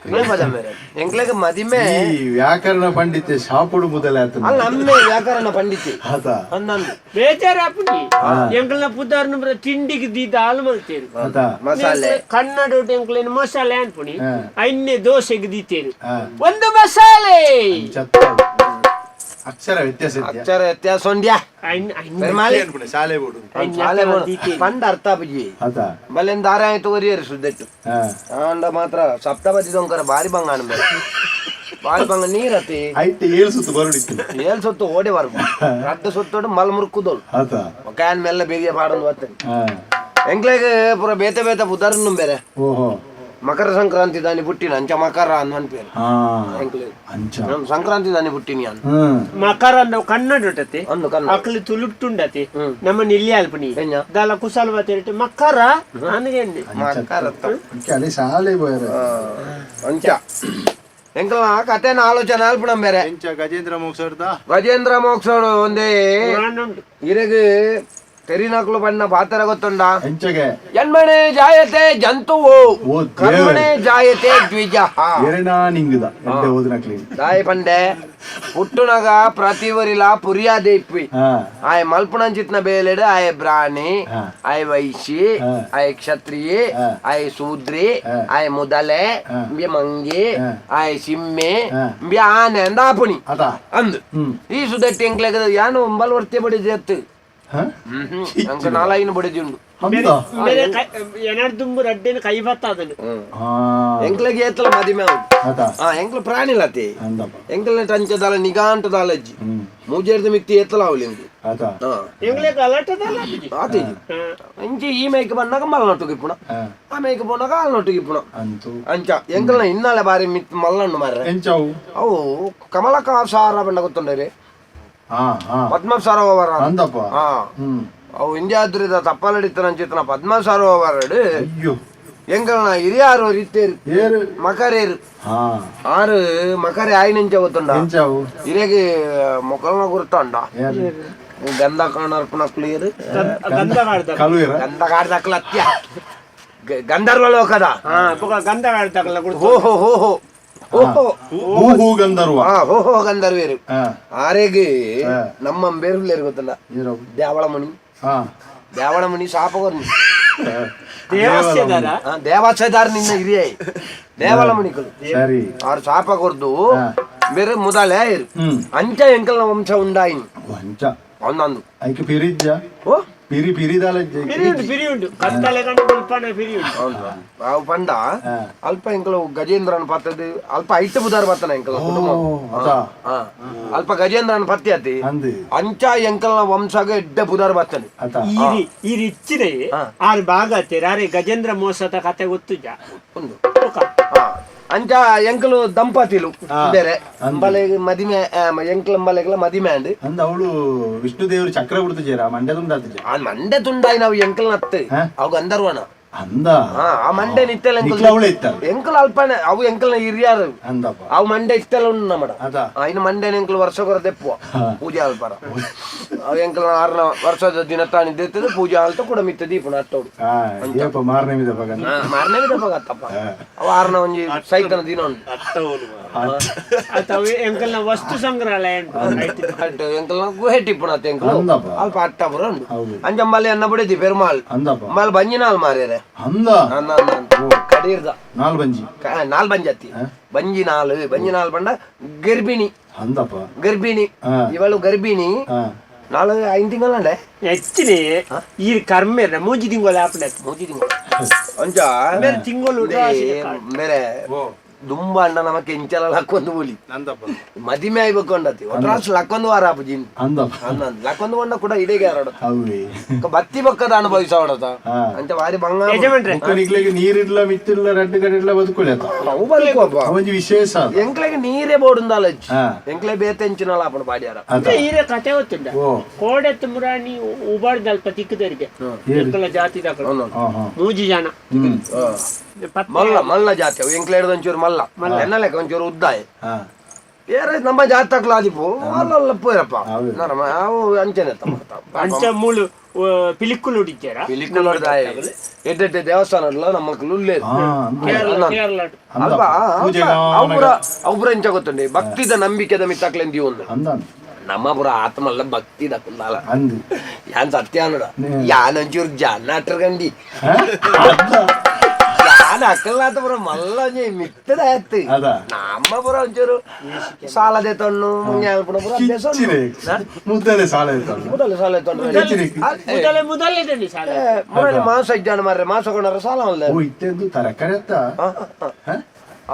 ಕ್ರಿಯಾಪದ ಮೇರೆ ಎಂಕ್ಲೆಗ್ ಮದಿಮೆ. ಈ ವ್ಯಾಕರಣ ಪಂಡಿತೆ ಶಾಪುಡು ಮೊದಲಾಯ್ತು. ಅಲ್ಲ ಅಮ್ಮೆ ವ್ಯಾಕರಣ ಪಂಡಿತೆ. ಆತ. ಅಂದಂದು. ಬೇಜಾರಾಪುಂಡಿ ಎಂಕಲ್ನ ಪುದರ್ನ ತಿಂಡಿಗೆ ದೀದ ಹಾಲು ಮಲ್ತೇರು. ಆತ. ಮಸಾಲೆ. ಕನ್ನಡ ಎಂಕ್ಲೇನು ಮಸಾಲೆ ಅನ್ಪುಣಿ ಐನ್ನೆ ದೋಸೆಗೆ ದೀತೇರು ಒಂದು ಮಸಾಲೆ. ಅಕ್ಷರ ವ್ಯತ್ಯಾಸ ಇದೆಯಾ? ಅಕ್ಷರ ವ್ಯತ್ಯಾಸ ಉಂಡ್ಯಾ ಪೆರುಮಾಳಿ. ಶಾಲೆ ಬೋಡು. ಶಾಲೆ ಪಂಡ ಅರ್ಥ ಬುಜಿ. ಆತ. ಬಲೆನ್ ದಾರ ಆಯ್ತು ಒರಿಯರು ಸುದ್ದೆಟ್ಟು ಆಂಡ ಮಾತ್ರ ಸಪ್ತಪದಿ ದೊಂಕರ ಬಾರಿ ಬಂಗಾಣ ಮೇಲೆ ಬಾರಿ ಬಂಗ ನೀರತಿ. ಐಟ್ ಏಳು ಸುತ್ತು ಬರುಡಿತ್ತು. ಏಳ್ ಸೊತ್ತು ಓಡಿ ಬರ್ಬು ರಡ್ಡು ಸುತ್ತೋಡು ಮಲ್ ಮುರುಕುದೋಳು. ಆತ. Can ಮೆಲ್ಲ ಬೇರಿಯ ಪಾಡೊಂದು ಬರ್ತೇನೆ ಎಂಕ್ಲೆಗ್ ಪೂರ ಬೇತೆ ಬೇತೆ ಪುದರ್ನು ಬೇರೆ. ಓಹೋ. ಮಕರ ಸಂಕ್ರಾಂತಿ ದಾನಿ ಪುಟ್ಟಿನ ಅಂಚ ಮಕರ ಅನ್ ಅನ್ಪೇರು ಎಂಕ್ಲೆಗ್. ಅಂಚ. ಸಂಕ್ರಾಂತಿ ದಾನಿ ಪುಟ್ಟಿನಿ ಅನ್. ಮಕರ ಅಂದ ಕನ್ನಡ ಉಂಟತಿ. ಅಂದು ಕನ್ನಡ. ಅಕ್ಲು ತುಳುಟ್ಟುಂಡತಿ ನಮ್ಮ ನಿಲ್ಲಿ ಅಲ್ಪನಿ ದಾಲ ಕುಸಲ್ ಬತ್ತಿಟ್ಟು ಮಕರ ನನಗೆ. ಮಕರ. ಅಲ್ಲಿ ಶಾಲೆ ಬೋಯರ. ಅಂಚ ಎಂಕ್ಲ ಕಥೆನ ಆಲೋಚನೆ ಅಲ್ಪಣ ಬೇರೆ. ಎಂಚ ಗಜೇಂದ್ರ ಮೋಕ್ಷದ? ಗಜೇಂದ್ರ ಮೋಕ್ಷೋಡು ಒಂದೇ. ಪುರಾಣ ಉಂಟು. ಇರಗ್ ತೆರಿನಕ್ಲು ಬಣ್ಣ ಪಾತ್ರ ಗೊತ್ತುಂಡ? ಎಂಚಗೆ? ಜನ್ಮಣೆ ಜಾಯತೆ ಜಂತುವು. ಓ ದೇವರೇ. ಕರ್ಮಣೆ ಜಾಯತೆ ದ್ವಿಜ. ಎರಡಾ ನಿಂಗುದ ಎಡ್ಡೆ ಓದಿನಕ್ಲಿ. ದಾಯ ಪಂಡೆ ಪುಟ್ಟುನಗ ಪ್ರತಿವರಿಲ ಪುರಿಯಾದೆ ಇಪ್ಪಿ. ಆಯ್ ಮಲ್ಪುಣಂಚಿತ್ನ ಬೇಲೆಡ್ ಆಯ್ ಬ್ರಾಣಿ, ಆಯ್ ವೈಶಿ, ಆಯ್ ಕ್ಷತ್ರಿಯೆ, ಆಯ್ ಶೂದ್ರಿ, ಆಯ್ ಮುದಲೆ, ಇಂಬೆ ಮಂಗಿ, ಆಯ್ ಸಿಮ್ಮೆ, ಇಂಬೆ ಆನೆ ಅಂದ ಆಪುಣಿ. ಅದ. ಅಂದು ಈ ಸುದಟ್ಟಿ ಎಂಕ್ಲೆಗ್ ಯಾನು ಒಂಬಲ್ ವರ್ತಿ ಬಡಿ ಜೆತ್ತು ಅಂಕ ನಾಲಾಯಿನ ಬಡಿಜಿ ಉಂಡು. ಹಂದ. ಬೇರೆ ಏನಾರು ದುಂಬು ರಡ್ಡೇನು ಕೈ ಬತ್ತಾದನು. ಎಂಕ್ಲೆಗ್ ಏತಲ ಮದಿಮೆ ಆವು. ಅದ. ಆ ಎಂಕ್ಲ ಪ್ರಾಣಿಲತೆ. ಅಂದಪ್ಪ. ಎಂಕ್ಲ ಟಂಚದಾಲ ನಿಗಾಂಟದಾಲಜ್ಜಿ ಮೂಜೇರ್ದ ಮಿತ್ತಿ ಏತಲ ಆవులు ಎಂಕು. ಅದ. ಎಂಗ್ಲೆ ಗಲಾಟದಲ್ಲ. ಆತಿ ಇಂಚಿ ಈ ಮೇಕ್ ಬನ್ನಾಗ ಮಲ್ನೊಟ್ಟಿಗೆ ಇಪ್ಪುಣ, ಆ ಮೇಕ್ ಪೋನಾಗ ಆಲ್ನೊಟ್ಟಿಗೆ ಇಪ್ಪುಣ. ಅಂತೂ. ಅಂಚ ಎಂಕಲ್ನ ಹಿನ್ನೆಲೆ ಬಾರಿ ಮಿತ್ ಮಲ್ಲಣ್ಣು ಮಾರ್ರೆ. ಎಂಚವು? ಅವು ಕಮಲಕಾಸಾರ ಬಣ್ಣ ಗೊತ್ತುಂಡರೆ. ಪದ್ಮ ಸರೋವರ. ಅಂದಪ್ಪ. ಅವು ಇಂಡಿಯಾದ್ರಿದ ತಪ್ಪಲಡಿತ್ತನಂಚಿತ್ತನ ಪದ್ಮ ಸರೋವರ. ಅಯ್ಯೋ ಎಂಕಲ್ನ ಹಿರಿಯಾರು ಇತ್ತೇರು ಏರು ಮಕರೇರು. ಆರು ಮಕರೆ ಆಯ್ನಿಂಚ ಗೊತ್ತುಂಡ ಹಿರಿಯಗೆ ಮೊಕಲ್ನ ಗುರ್ತಂಡ ಗಂಧ ಕಾಣರ್ಪಣ ಕ್ಲಿಯರ್ ಗಂಧ ಗಂಧ ಅತ್ಯ ಗಂಧರ್ವ ಲೋಕದ ಗಂಧ ಹೋ ಹೋ ಹೋ ಹೋ ಹೋ ಹೋ ಗಂಧರ್ವ. ಹೋ ಹೋ ಗಂಧರ್ವೇರು ಆರೆಗೆ ನಮ್ಮ ಬೇರು ಗೊತ್ತಲ್ಲ ದೇವಳಮಣಿ. ದೇವಳಮಣಿ ಶಾಪಗೊರ್ನಿ ದೇವಾಸ್ಯದಾರ ನಿನ್ನ ಹಿರಿಯ ದೇವಳಮಣಿಗಳು ಸರಿ ಆರು ಶಾಪ ಕೊರ್ದು ಬೇರೆ ಮುದಾಲೆ ಅಂಚ ಎಂಕಲ್ನ ವಂಶ ಉಂಡಾಯಿನಿ ವಂಚ ಒಂದೊಂದು ಐಕೆ ಪಿರಿಜ್ಜ ಓ ಪಿರಿ ಪಿರಿದಾಲ ಪಿರಿ ಪಿರಿ ಉಂಟು ಕತ್ತಲೆ ಕಂಡು ಬಲ್ಪನ ಪಿರಿ ಉಂಟು. ಅವು ಪಂಡ ಅಲ್ಪ ಎಂಕಲು ಗಜೇಂದ್ರನ ಪತ್ತದು ಅಲ್ಪ ಐತ ಬುಧಾರ ಬತ್ತನ ಎಂಕಲ ಕುಟುಂಬ. ಅಲ್ಪ ಗಜೇಂದ್ರನ ಪತ್ತಿ ಅತಿ ಅಂಚ ಎಂಕಲ್ನ ವಂಶಗ ಎಡ್ಡ ಬುಧಾರ ಬತ್ತನೆ. ಈರಿ ಈರಿ ಇಚ್ಚಿರೆ ಆರು ಭಾಗ ಅತ್ತೇರು ಆರೆ ಗಜೇಂದ್ರ ಮೋಸದ ಕತೆ ಗೊತ್ತುಜ ಒಂದು ಅಂಚ ಎಂಕಲು ದಂಪತಿಲು ಬೇರೆ ಅಂಬಲೆಗ್ ಮದಿಮೆ ಎಂಕಲ್ ಅಂಬಲೆಗ್ಲ ಮದಿಮೆ ಅಂಡ್ ಅಂದ ಅವಳು ವಿಷ್ಣು ದೇವರು ಚಕ್ರ ಬಿಡ್ತಿಜೇರ ಮಂಡೆ ತುಂಡಾತಿಜ. ಆ ಮಂಡೆ ತುಂಡಾಯಿ ನಾವು ಎಂಕಲ್ ನತ್ತು ಅವು ಗಂಧರ್ವನ ಅಂದ ಆ ಮಂಡೆ ನಿತ್ತೆಲ್ಲ ಎಂಕಲ್ ಅವಳು ಇತ್ತ ಎಂಕಲ್ ಅಲ್ಪನೆ ಅವು ಎಂಕಲ್ನ ಹಿರಿಯಾರು ಅಂದಪ್ಪ ಅವು ಮಂಡೆ ಇತ್ತೆಲ್ಲ ಉಂಡು ನಮ್ಮಡ ಇನ್ನು ಮಂಡೆನ ಎಂಕಲ್ ವರ್ಷ ದೆಪ್ಪುವ ಪೂಜೆ ಅಲ್ಪರ ಅವು ಎಂಕಲ್ ಆರ್ನ ವರ್ಷದ ದಿನ ತಾನಿ ದೆತ್ತದ ಪೂಜೆ ಆಲ್ತ ಕೂಡ ಮಿತ್ತ ದೀಪನ ಅಟ್ಟೋಡು. ಮಾರನೇ ಮಾರನೇ ದಪ್ಪಗತ್ತಪ್ಪ ಅವು ಆರ್ನ ಒಂಜಿ ಸೈತನ ದಿನ ಉಂಟು. ಅಥವಾ ಎಂಕಲ್ನ ವಸ್ತು ಸಂಗ್ರಹಾಲಯ ಉಂಟು ಎಂಕಲ್ನ ಗುಹೆ ಟಿಪ್ಪುನ ಎಂಕಲ್ ಅಲ್ಪ ಅಟ್ಟಪುರ ಉಂಟು. ಅಂಜಂಬಲ್ಲಿ ಅನ್ನ ಬಿಡಿದಿ ಪೆರುಮಾಳ್ ಅಂಬಲ್ ಬಂಜಿನಾಲ್ ಮಾರ್ಯಾರೆ ಅಂದ ಕಡೀರ್ದ ನಾಲ್ ಬಂಜಿ ನಾಲ್ ಬಂಜಿ ಅತ್ತಿ ಬಂಜಿ ನಾಲ್ ಬಂಜಿ ನಾಲ್ ಬಂಡ ಗರ್ಭಿಣಿ ಅಂದಪ್ಪ ಗರ್ಭಿಣಿ ಇವಳು ಗರ್ಭಿಣಿ ನಾಲ್ ಐದು ತಿಂಗಳಂಡೆ ಹೆಚ್ಚಿನ ಈ ಕರ್ಮೇರ ಮೂಜಿ ತಿಂಗಳು ಆಪಡೆ ಮೂಜಿ ತಿಂಗಳು ಅಂಚ ಬೇರೆ ತಿಂಗಳು ಬೇರೆ ದುಂಬ ಅಣ್ಣ ನಮ ಕೆಂಚಲ ಲಕ್ಕೊಂದು ಬೋಲಿ ಮದಿಮೆ ಆಯ್ಬೇಕು ಅಂಡತಿ ಒಟ್ರಾಸ್ ಲಕ್ಕೊಂದು ವಾರ ಆಪುಜಿ ಅಂದ ಲಕ್ಕೊಂದು ಕೊಂಡ ಕೂಡ ಇಡೀ ಆರೋಡ ಬತ್ತಿ ಬಕ್ಕದ ಅನುಭವಿಸ ಹೊಡತ ಅಂಚ ಬಾರಿ ಬಂಗ ನೀರಿಡ್ಲ ಮಿತ್ತಿಲ್ಲ ರೆಡ್ ಕಡೆ ಬದುಕೊಳ್ಳಿ ಅವು ಬದುಕುವಪ್ಪ ಒಂಜಿ ವಿಶೇಷ ಎಂಕ್ಲೆಗೆ ನೀರೇ ಬೋಡುಂದಾಲ ಎಂಕ್ಲೆ ಬೇತೆಂಚಿನಲ ಆಪಣ ಬಾಡಿಯಾರ ಈರೆ ಕತೆ ಗೊತ್ತುಂಡ ಕೋಡೆತ್ತು ಮುರಾಣಿ ಉಬಾರ್ದಲ್ಪ ತಿಕ್ಕದರಿಗೆ ಎಂಕಲ ಜಾತಿ ಮೂಜಿ ಜನ ಮಲ್ಲ ಮಲ್ಲ ಜಾತಿ ಅವು ಎಂಕ್ಲೆ ಒಂಚೂರು ಮಲ್ಲ ಎನ್ನಲೆಕ್ಕ ಒಂಚೂರು ಉದ್ದಾಯ ಏರ ನಮ್ಮ ಜಾತಕ್ಲ ಆದಿಪು ಅಲ್ಲ ಪೋಯರಪ್ಪ ನರಮ ಅವು ಅಂಚನೆ ಅಂಚ ಮೂಲು ಪಿಲಿಕ್ಕುಲು ಉಡಿಚಾರ ಪಿಲಿಕ್ಕುಲು ಎಡ್ಡೆಡ್ಡೆ ದೇವಸ್ಥಾನ ನಮ್ಮ ಅಲ್ವಾ ಅವ್ರ ಅವ್ರ ಎಂಚ ಗೊತ್ತುಂಡಿ ಭಕ್ತಿದ ನಂಬಿಕೆದ ಮಿತ್ತಾಕ್ಲೆಂದಿ ಒಂದು ನಮ್ಮ ಪುರ ಆತ್ಮಲ್ಲ ಭಕ್ತಿದ ಕುಂದಾಲ ಯಾನ್ ಸತ್ಯ ಅನ್ನೋಡ ಯಾನ್ ಒಂಚೂರು ಜನ ಅಟ್ಟರ್ಗಂಡಿ ಯಾನ್ ಅಕ್ಕಲ್ಲಾತ ಪುರ ಮಲ್ಲ ಮಿತ್ತದ ಆಯ್ತು ನಮ್ಮ ಪುರ ಒಂಚೂರು ಸಾಲದೆ ತಣ್ಣು ಪುರ ಅಭ್ಯಾಸ ಮುದಲೆ ಸಾಲ ತಣ್ಣು ಮಾಂಸ ಇದ್ದಾನೆ ಮಾರ್ರೆ ಮಾಂಸ ಕೊಂಡಾರ ಸಾಲ ಅಲ್ಲ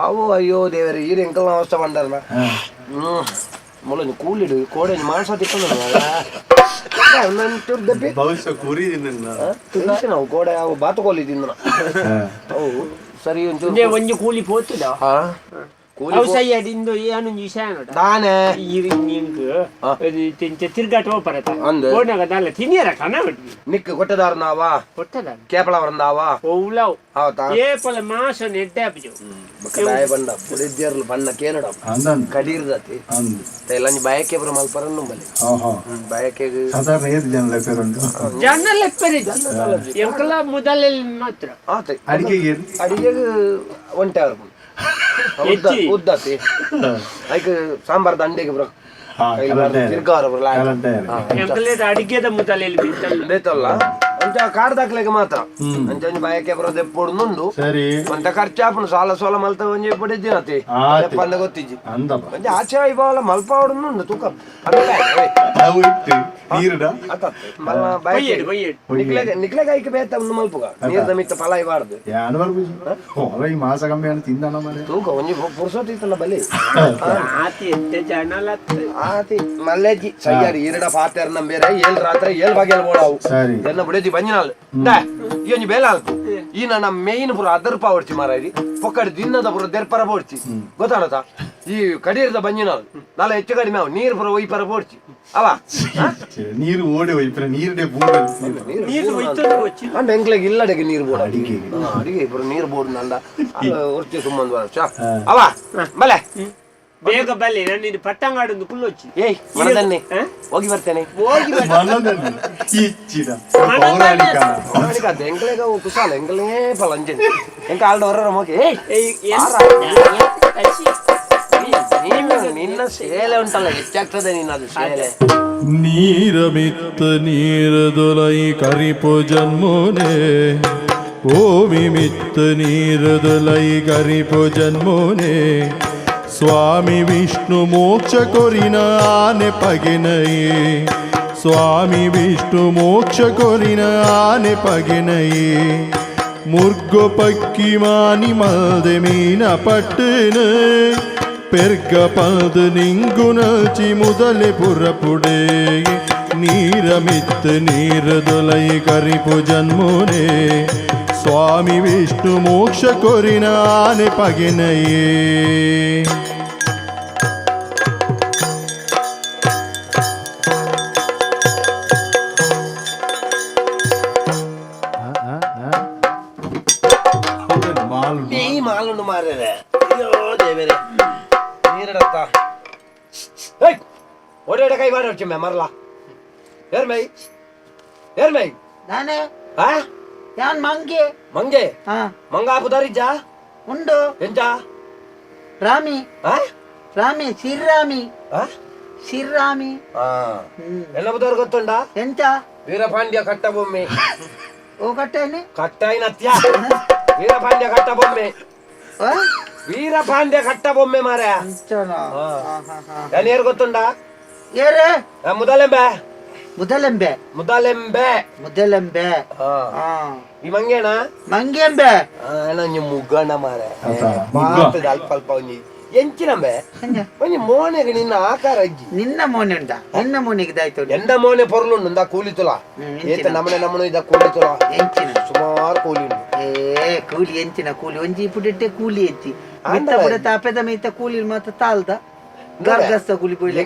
ಅವು ಅಯ್ಯೋ ದೇವರೇ ಈ ಎಂಕಲ್ನ ಅವಸ್ಥೆ ಬಂದಾರನ ಮುಳಂಜಿ ಕೂಲಿಡು ಕೋಡೆ ಮಾಂಸ ತಿಕ್ಕೊಂಡು ನಾವು ಕೋಡೆ ಅವು ಬಾತುಕೋಲಿ ತಿಂದ ಅವು ಸರಿ ಒಂಚೂರು ಒಂಜಿ ಕೂಲಿ ಪೋತುದ ಔಸಯ್ಯಡಿಂದು ಏನೊಂಜಿ ವಿಷಯ ನೋಡ ದಾನೆ ನಿಂಕ್ ತಿರ್ಗಾಟ ಹೋಪರತ ಓನಾಗ ದಾಲ ತಿನಿಯರ ಕನ ನಿಕ್ ಕೊಟ್ಟದಾರ ನಾವಾ ಕೊಟ್ಟದಾರ ಕೇಪಳ ವರಂದಾವಾ ಓವ್ಲಾವ್ ಹೌದಾ ಏಪಲ ಮಾಸ ನೆಡ್ಡೆ ಆಪುಜು ದಾಯ ಬಂಡ ಪುಡಿದ್ಯರ್ಲು ಬಣ್ಣ ಕೇನಡ ಕಡೀರ್ದತಿ ಲಂಜ್ ಬಯಕೆ ಬರ ಮಲ್ಪರನ್ನು ಬಲೆ ಬಯಕೆಗ್ ಸಾಧಾರಣ ಏತ್ ಜನ ಲೆಪ್ಪೆರುಂಟು ಜನ ಲೆಪ್ಪೆರಿ ಎಂಕಲ ಮುದಲೆಲ್ ಮಾತ್ರ ಆತೆ ಅಡಿಗೆಗೆ ಅಡಿಗೆಗ್ ಒಂಟೆ ಅವರ್ಪುಂಡು ಉದ್ದತಿ ಐಕ್ ಸಾಂಬಾರ್ ದಂಡೆಗೆ ಬ್ರೋ ತಿರ್ಗಾರ ಬ್ರೋ ಎಂಕಲೇದ ಅಡಿಗೆದ ಮುದಲೆಲ್ ಬಿತ್ತಲ್ಲ ಬೇತಲ್ಲ ಅಂಚ ಕಾಡ್ದಾಕ್ಲೆಗ್ ಮಾತ್ರ ಅಂಚ ಒಂಜಿ ಬಯಕೆ ಬರೋ ದೆಪ್ಪೊಡುಂಡು ಸರಿ ಅಂತ ಖರ್ಚಾಪುಂಡು ಸಾಲ ಸೋಲ ಮಲ್ತ ಒಂಜಿ ಪಡೆದಿನತಿ ದೆಪ್ಪಂದ ಗೊತ್ತಿಜ್ಜಿ ಒಂಜಿ ಆಚೆ ಇವಾಲ ಮಲ್ಪ ಹೊಡುಂಡು ತೂಕ ನಿಕ್ಲೆಗ್ ಐಕ್ ಬೇತ ಉಂಡು ಮಲ್ಪುಗ ನೀರ್ದ ಮಿತ್ತ ಫಲ ಇವಾರ್ದು ಮಾಸ ಕಮ್ಮಿ ತಿಂದನ ಮರೆ ತೂಕ ಒಂಜಿ ಪುರ್ಸೊತ್ತು ಇತ್ತಲ್ಲ ಬಲಿ ಆತಿ ಎತ್ತೆ ಜನಲತ್ ಆತಿ ಮಲ್ಲೇಜಿ ಸಯ್ಯಾರಿ ಈರಡ ಪಾತೇರ್ ನಂಬೇರೆ ಏಳ್ ರಾತ್ರಿ ಏಳ್ ಬಗೆಲ್ ಬೋಡಾವು ಸರಿ ಎನ್ನ ಬುಡೇಜಿ ಬಂಜಿನಾಲ್ ಈ ಒಂಜಿ ಬೇಲ ಆಲ್ತು ಈ ನನ್ನ ಮೇಯ್ನ್ ಪೂರ ಅದರ್ ಪಾವಡ್ಚಿ ಮಾರಾಯಿ ಪೊಕ್ಕಡಿ ದಿನ್ನದ ಪೂರ ದೆರ್ಪರ ಬೋಡ್ಚಿ ಗೊತ್ತಾಣತ ಈ ಕಡೀರ್ದ ಬಂಜಿನ ನಾಳೆ ಹೆಚ್ಚು ಕಡಿಮೆ ಅವು ನೀರು ಪುರ ಒಯ್ಪರ ಪೋಡ್ಚಿ ಅವ ನೀರು ಓಡಿ ಒಯ್ಪರ ನೀರುಡೆ ಬೂಡ ನೀರು ಒಯ್ತೊಂದು ಹೋಚಿ ಅಂಡ ಎಂಕ್ಲೆಗ್ ಇಲ್ಲಡೆಗೆ ನೀರು ಬೋಡ ಅಡಿಗೆ ಅಡಿಗೆ ಪುರ ನೀರು ಬೋಡು ನಂದ ಒರ್ಚಿ ಸುಮ್ಮಂದು ವರ್ಷ ಅವ ಬಲೆ ಬೇಗ ಬಲ್ಲೆ ನಾನು ಇದು ಪಟ್ಟಂಗಾಡೊಂದು ಕುಲ್ಲೊಚ್ಚಿ ಏಯ್ ಮನದನ್ನೇ ಹ? ಹೋಗಿ ಬರ್ತೇನೆ ಹೋಗಿ ಬಾ. ಮನದಲ್ಲಿ ಇಚ್ಚಿದ ಪೌರಾಣಿಕ ಪೌರಾಣಿಕ ಎಂಕ್ಲೆಗ ಕುಸಾಲ ಎಂಕ್ಲೇ ಪಲಂಜನ್ ಎಂಕ ಆಲ್ಡ ಹೊರ ಮೋಕೆ ಏಯ್ ಏಯ್, ಅಚ್ಚಿ. ನೀನು ನಿನ್ನ ಸೇಲೆ ಉಂಟಲ್ಲ ಹೆಚ್ಚಾಗ್ತದೆ ನಿನ್ನ ಅದು ಸೇಲೆ ನೀರಮಿತ್ತ ನೀರದೊಲೈ ಕರಿಪು ಜನ್ಮೋನೆ ಭೂಮಿ ಮಿತ್ತ ನೀರದೊಲೈ ಕರಿಪು ಜನ್ಮೋನೆ ಸ್ವಾಮಿ ವಿಷ್ಣು ಮೋಕ್ಷ ಕೊರಿನ ಆನೆ ಪಗೆನಯೇ ಸ್ವಾಮಿ ವಿಷ್ಣು ಮೋಕ್ಷ ಕೊರಿನ ಆನೆ ಪಗೆನಯೇ ಮುರ್ಗೊ ಪಕ್ಕಿ ಮಾನಿ ಮಲ್ದೆ ಮೀನ ಪಟ್ಟನ ಪೆರ್ಗ ಪಲ್ದು ನಿಂಗುನಲ್ಚಿ ಮುದಲೆ ಪುರಪುಡೆ ನೀರಮಿತ್ತು ನೀರದೊಲೈ ಕರಿಪು ಜನ್ಮೋನೆ ಸ್ವಾಮಿ ವಿಷ್ಣು ಮೋಕ್ಷ ಕೊರಿನ ಆನೆ ಪಗೆನಯೇ. ಈ ಮಾಲುಂಡು ಮಾರ್ರೆ ಅಯ್ಯೋ ದೇವರೇ ನೀರಡತ್ತ ಏಯ್ ಓಡಾಡ ಕೈ ಮಾಡಿ ಮೇ ಮರಲ ಏರ್ಮೈ ಏರ್ಮೈ ನಾನೇ ಆ ಯಾನ್ ಮಂಗೆ ಮಂಗೆ ಹಾ ಮಂಗ ಆಪುದಾರಿಜ್ಜ ಉಂಡು ಎಂಚ ರಾಮಿ ಆ ರಾಮಿ ಸಿರ್ರಾಮಿ ಆ ಸಿರ್ರಾಮಿ ಆ ಎಲ್ಲ ಬುದಾರ್ ಗೊತ್ತುಂಡ ಎಂತ ವೀರಪಾಂಡ್ಯ ಕಟ್ಟಬೊಮ್ಮೆ ಓ ಕಟ್ಟೇನೆ ಕಟ್ಟಾಯಿನತ್ಯ ವೀರಪಾಂಡ್ಯ ಕಟ್ಟಬೊಮ್ಮೆ ಆ? ವೀರಪಾಂಡ್ಯ ಕಟ್ಟಬೊಮ್ಮೆ ಮಾರ್ಯ ಅಂಚನಾ? ಹಾ. ಹಾ, ಹಾ, ಹಾ. ಏನ್ ಗೊತ್ತುಂಡ ಏರೆ ಮುದಲೆಂಬೆ ಮುದಲೆಂಬೆ ಮುದಲೆಂಬೆ ಮುದಲೆಂಬೆ ಆ ಹಾ ಈ ಮಂಗೇನಾ ಮಂಗೆಂಬೆ ಒಂಜಿ ಮುಗ್ಗಣ್ಣ ಮಾರೆ ಅತ, ಮುಗ್ಗ. ಮಾತದ ಅಲ್ಪ ಅಲ್ಪ ಒಂಜಿ ಎಂಚಿನಂಬೆ ಎಂಜ? ಒಂಜಿ ಮೋನೆಗ್ ನಿನ್ನ ಆಕಾರ ಅಜ್ಜಿ ನಿನ್ನ ಮೋನೆ ಉಂಡ ನಿನ್ನ ಮೋನೆಗೆ ದಾಯ್ತು ಎಂಡ ಮೋನೆ ಪೊರ್ಲುಂಡು ಇಂದ ಕೂಲಿ ತುಲ ಹ್ಮ್, ಏತ ಎಂಚಿನ? ನಮನೆ ನಮನು ಇದ ಕೂಲಿ ತುಲ ಎಂಚಿನ ಸುಮಾರು ಕೂಲಿ ಉಂಡು ಏ ಕೂಲಿ ಎಂಚಿನ ಕೂಲಿ ಒಂಜಿ ಪುಡಿಟ್ಟೆ ಕೂಲಿ ಎಚ್ಚಿ ಮಿತ್ತ ಆಂಡಲ. ಪುಡ ತಾಪೆದ ಮೀತ ಕೂಲಿ ಮಾತ ತಾಲ್ದ ಗರ್ಗಸ್ತ ಕೂಲಿ ಪೊಯ್ಲೆ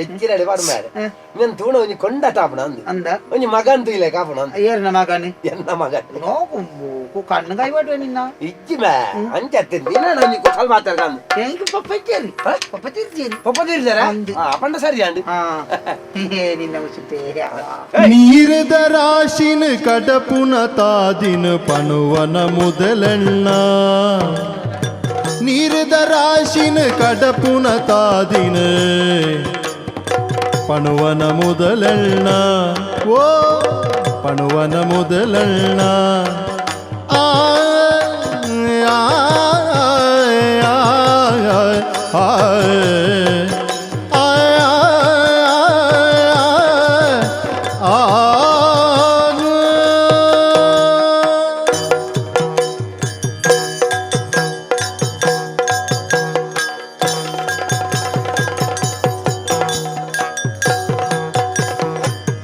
ಎಚ್ಚಿನ ಪಾಡು ಮಾರೆ నేను ತೂಣ ಒಂಜಿ ಕೊಂಡ ತಾಪಣ ಅಂದು ಅಂದ ಒಂಜಿ ಮಗನ್ ತೂಯಿಲೆ ಕಾಪಣ ಅಂದು ಏರ್ನ ಮಗನೇ ಎನ್ನ ಮಗನ್ ನೋಕು ಕಣ್ಣು ಕೈ ನಿನ್ನ ಇಜ್ಜಿ ಮೇ ಅಂಚೆ ದಿನ ಒಂಜಿ ಕುಸಲ್ ಮಾತಾಡ್ಕ ಅಂದು ಎಂಕ್ ಪಪ್ಪ ಇಚ್ಚೇರಿ ಪಪ್ಪ ತಿರ್ಜೇರಿ ಪಪ್ಪ ತೀರ್ಜಾರ ಅಂದು. ಪಂಡ ಸರಿ ಅಂಡು ಹಾ ನಿನ್ನ ಉಸುಪೇ ನೀರದ ರಾಶಿನ ಕಡಪುನ ತಾದಿನ ಪಣುವನ ಮುದಲೆಣ್ಣ ನೀರದ ರಾಶಿನ ಕಡಪುನ ತಾದಿನ ಪಣುವನ ಮುದಲೆಣ್ಣ ಓ ಪಣುವನ ಮುದಲೆಣ್ಣ ಆ ಆ ಆ ಆ ಆ ಆ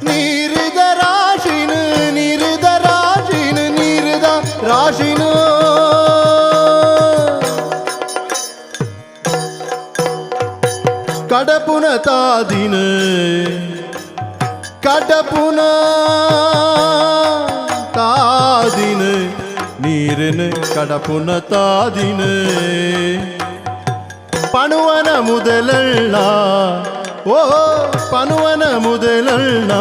ನೀರಿದ ರಾಶಿನ ನೀರಿದ ರಾಶಿನ ನೀರಿದ ರಾಶಿನ ಕಡಪುನ ತಾದಿನ ಕಡಪುನ ತಾದಿನ ನೀರಿನ ಕಡಪುನ ತಾದಿನ ಪಣುವನ ಮುದಲಳ್ಳ ಓ ಪಣುವನ ಮುದಲಳ್ಳ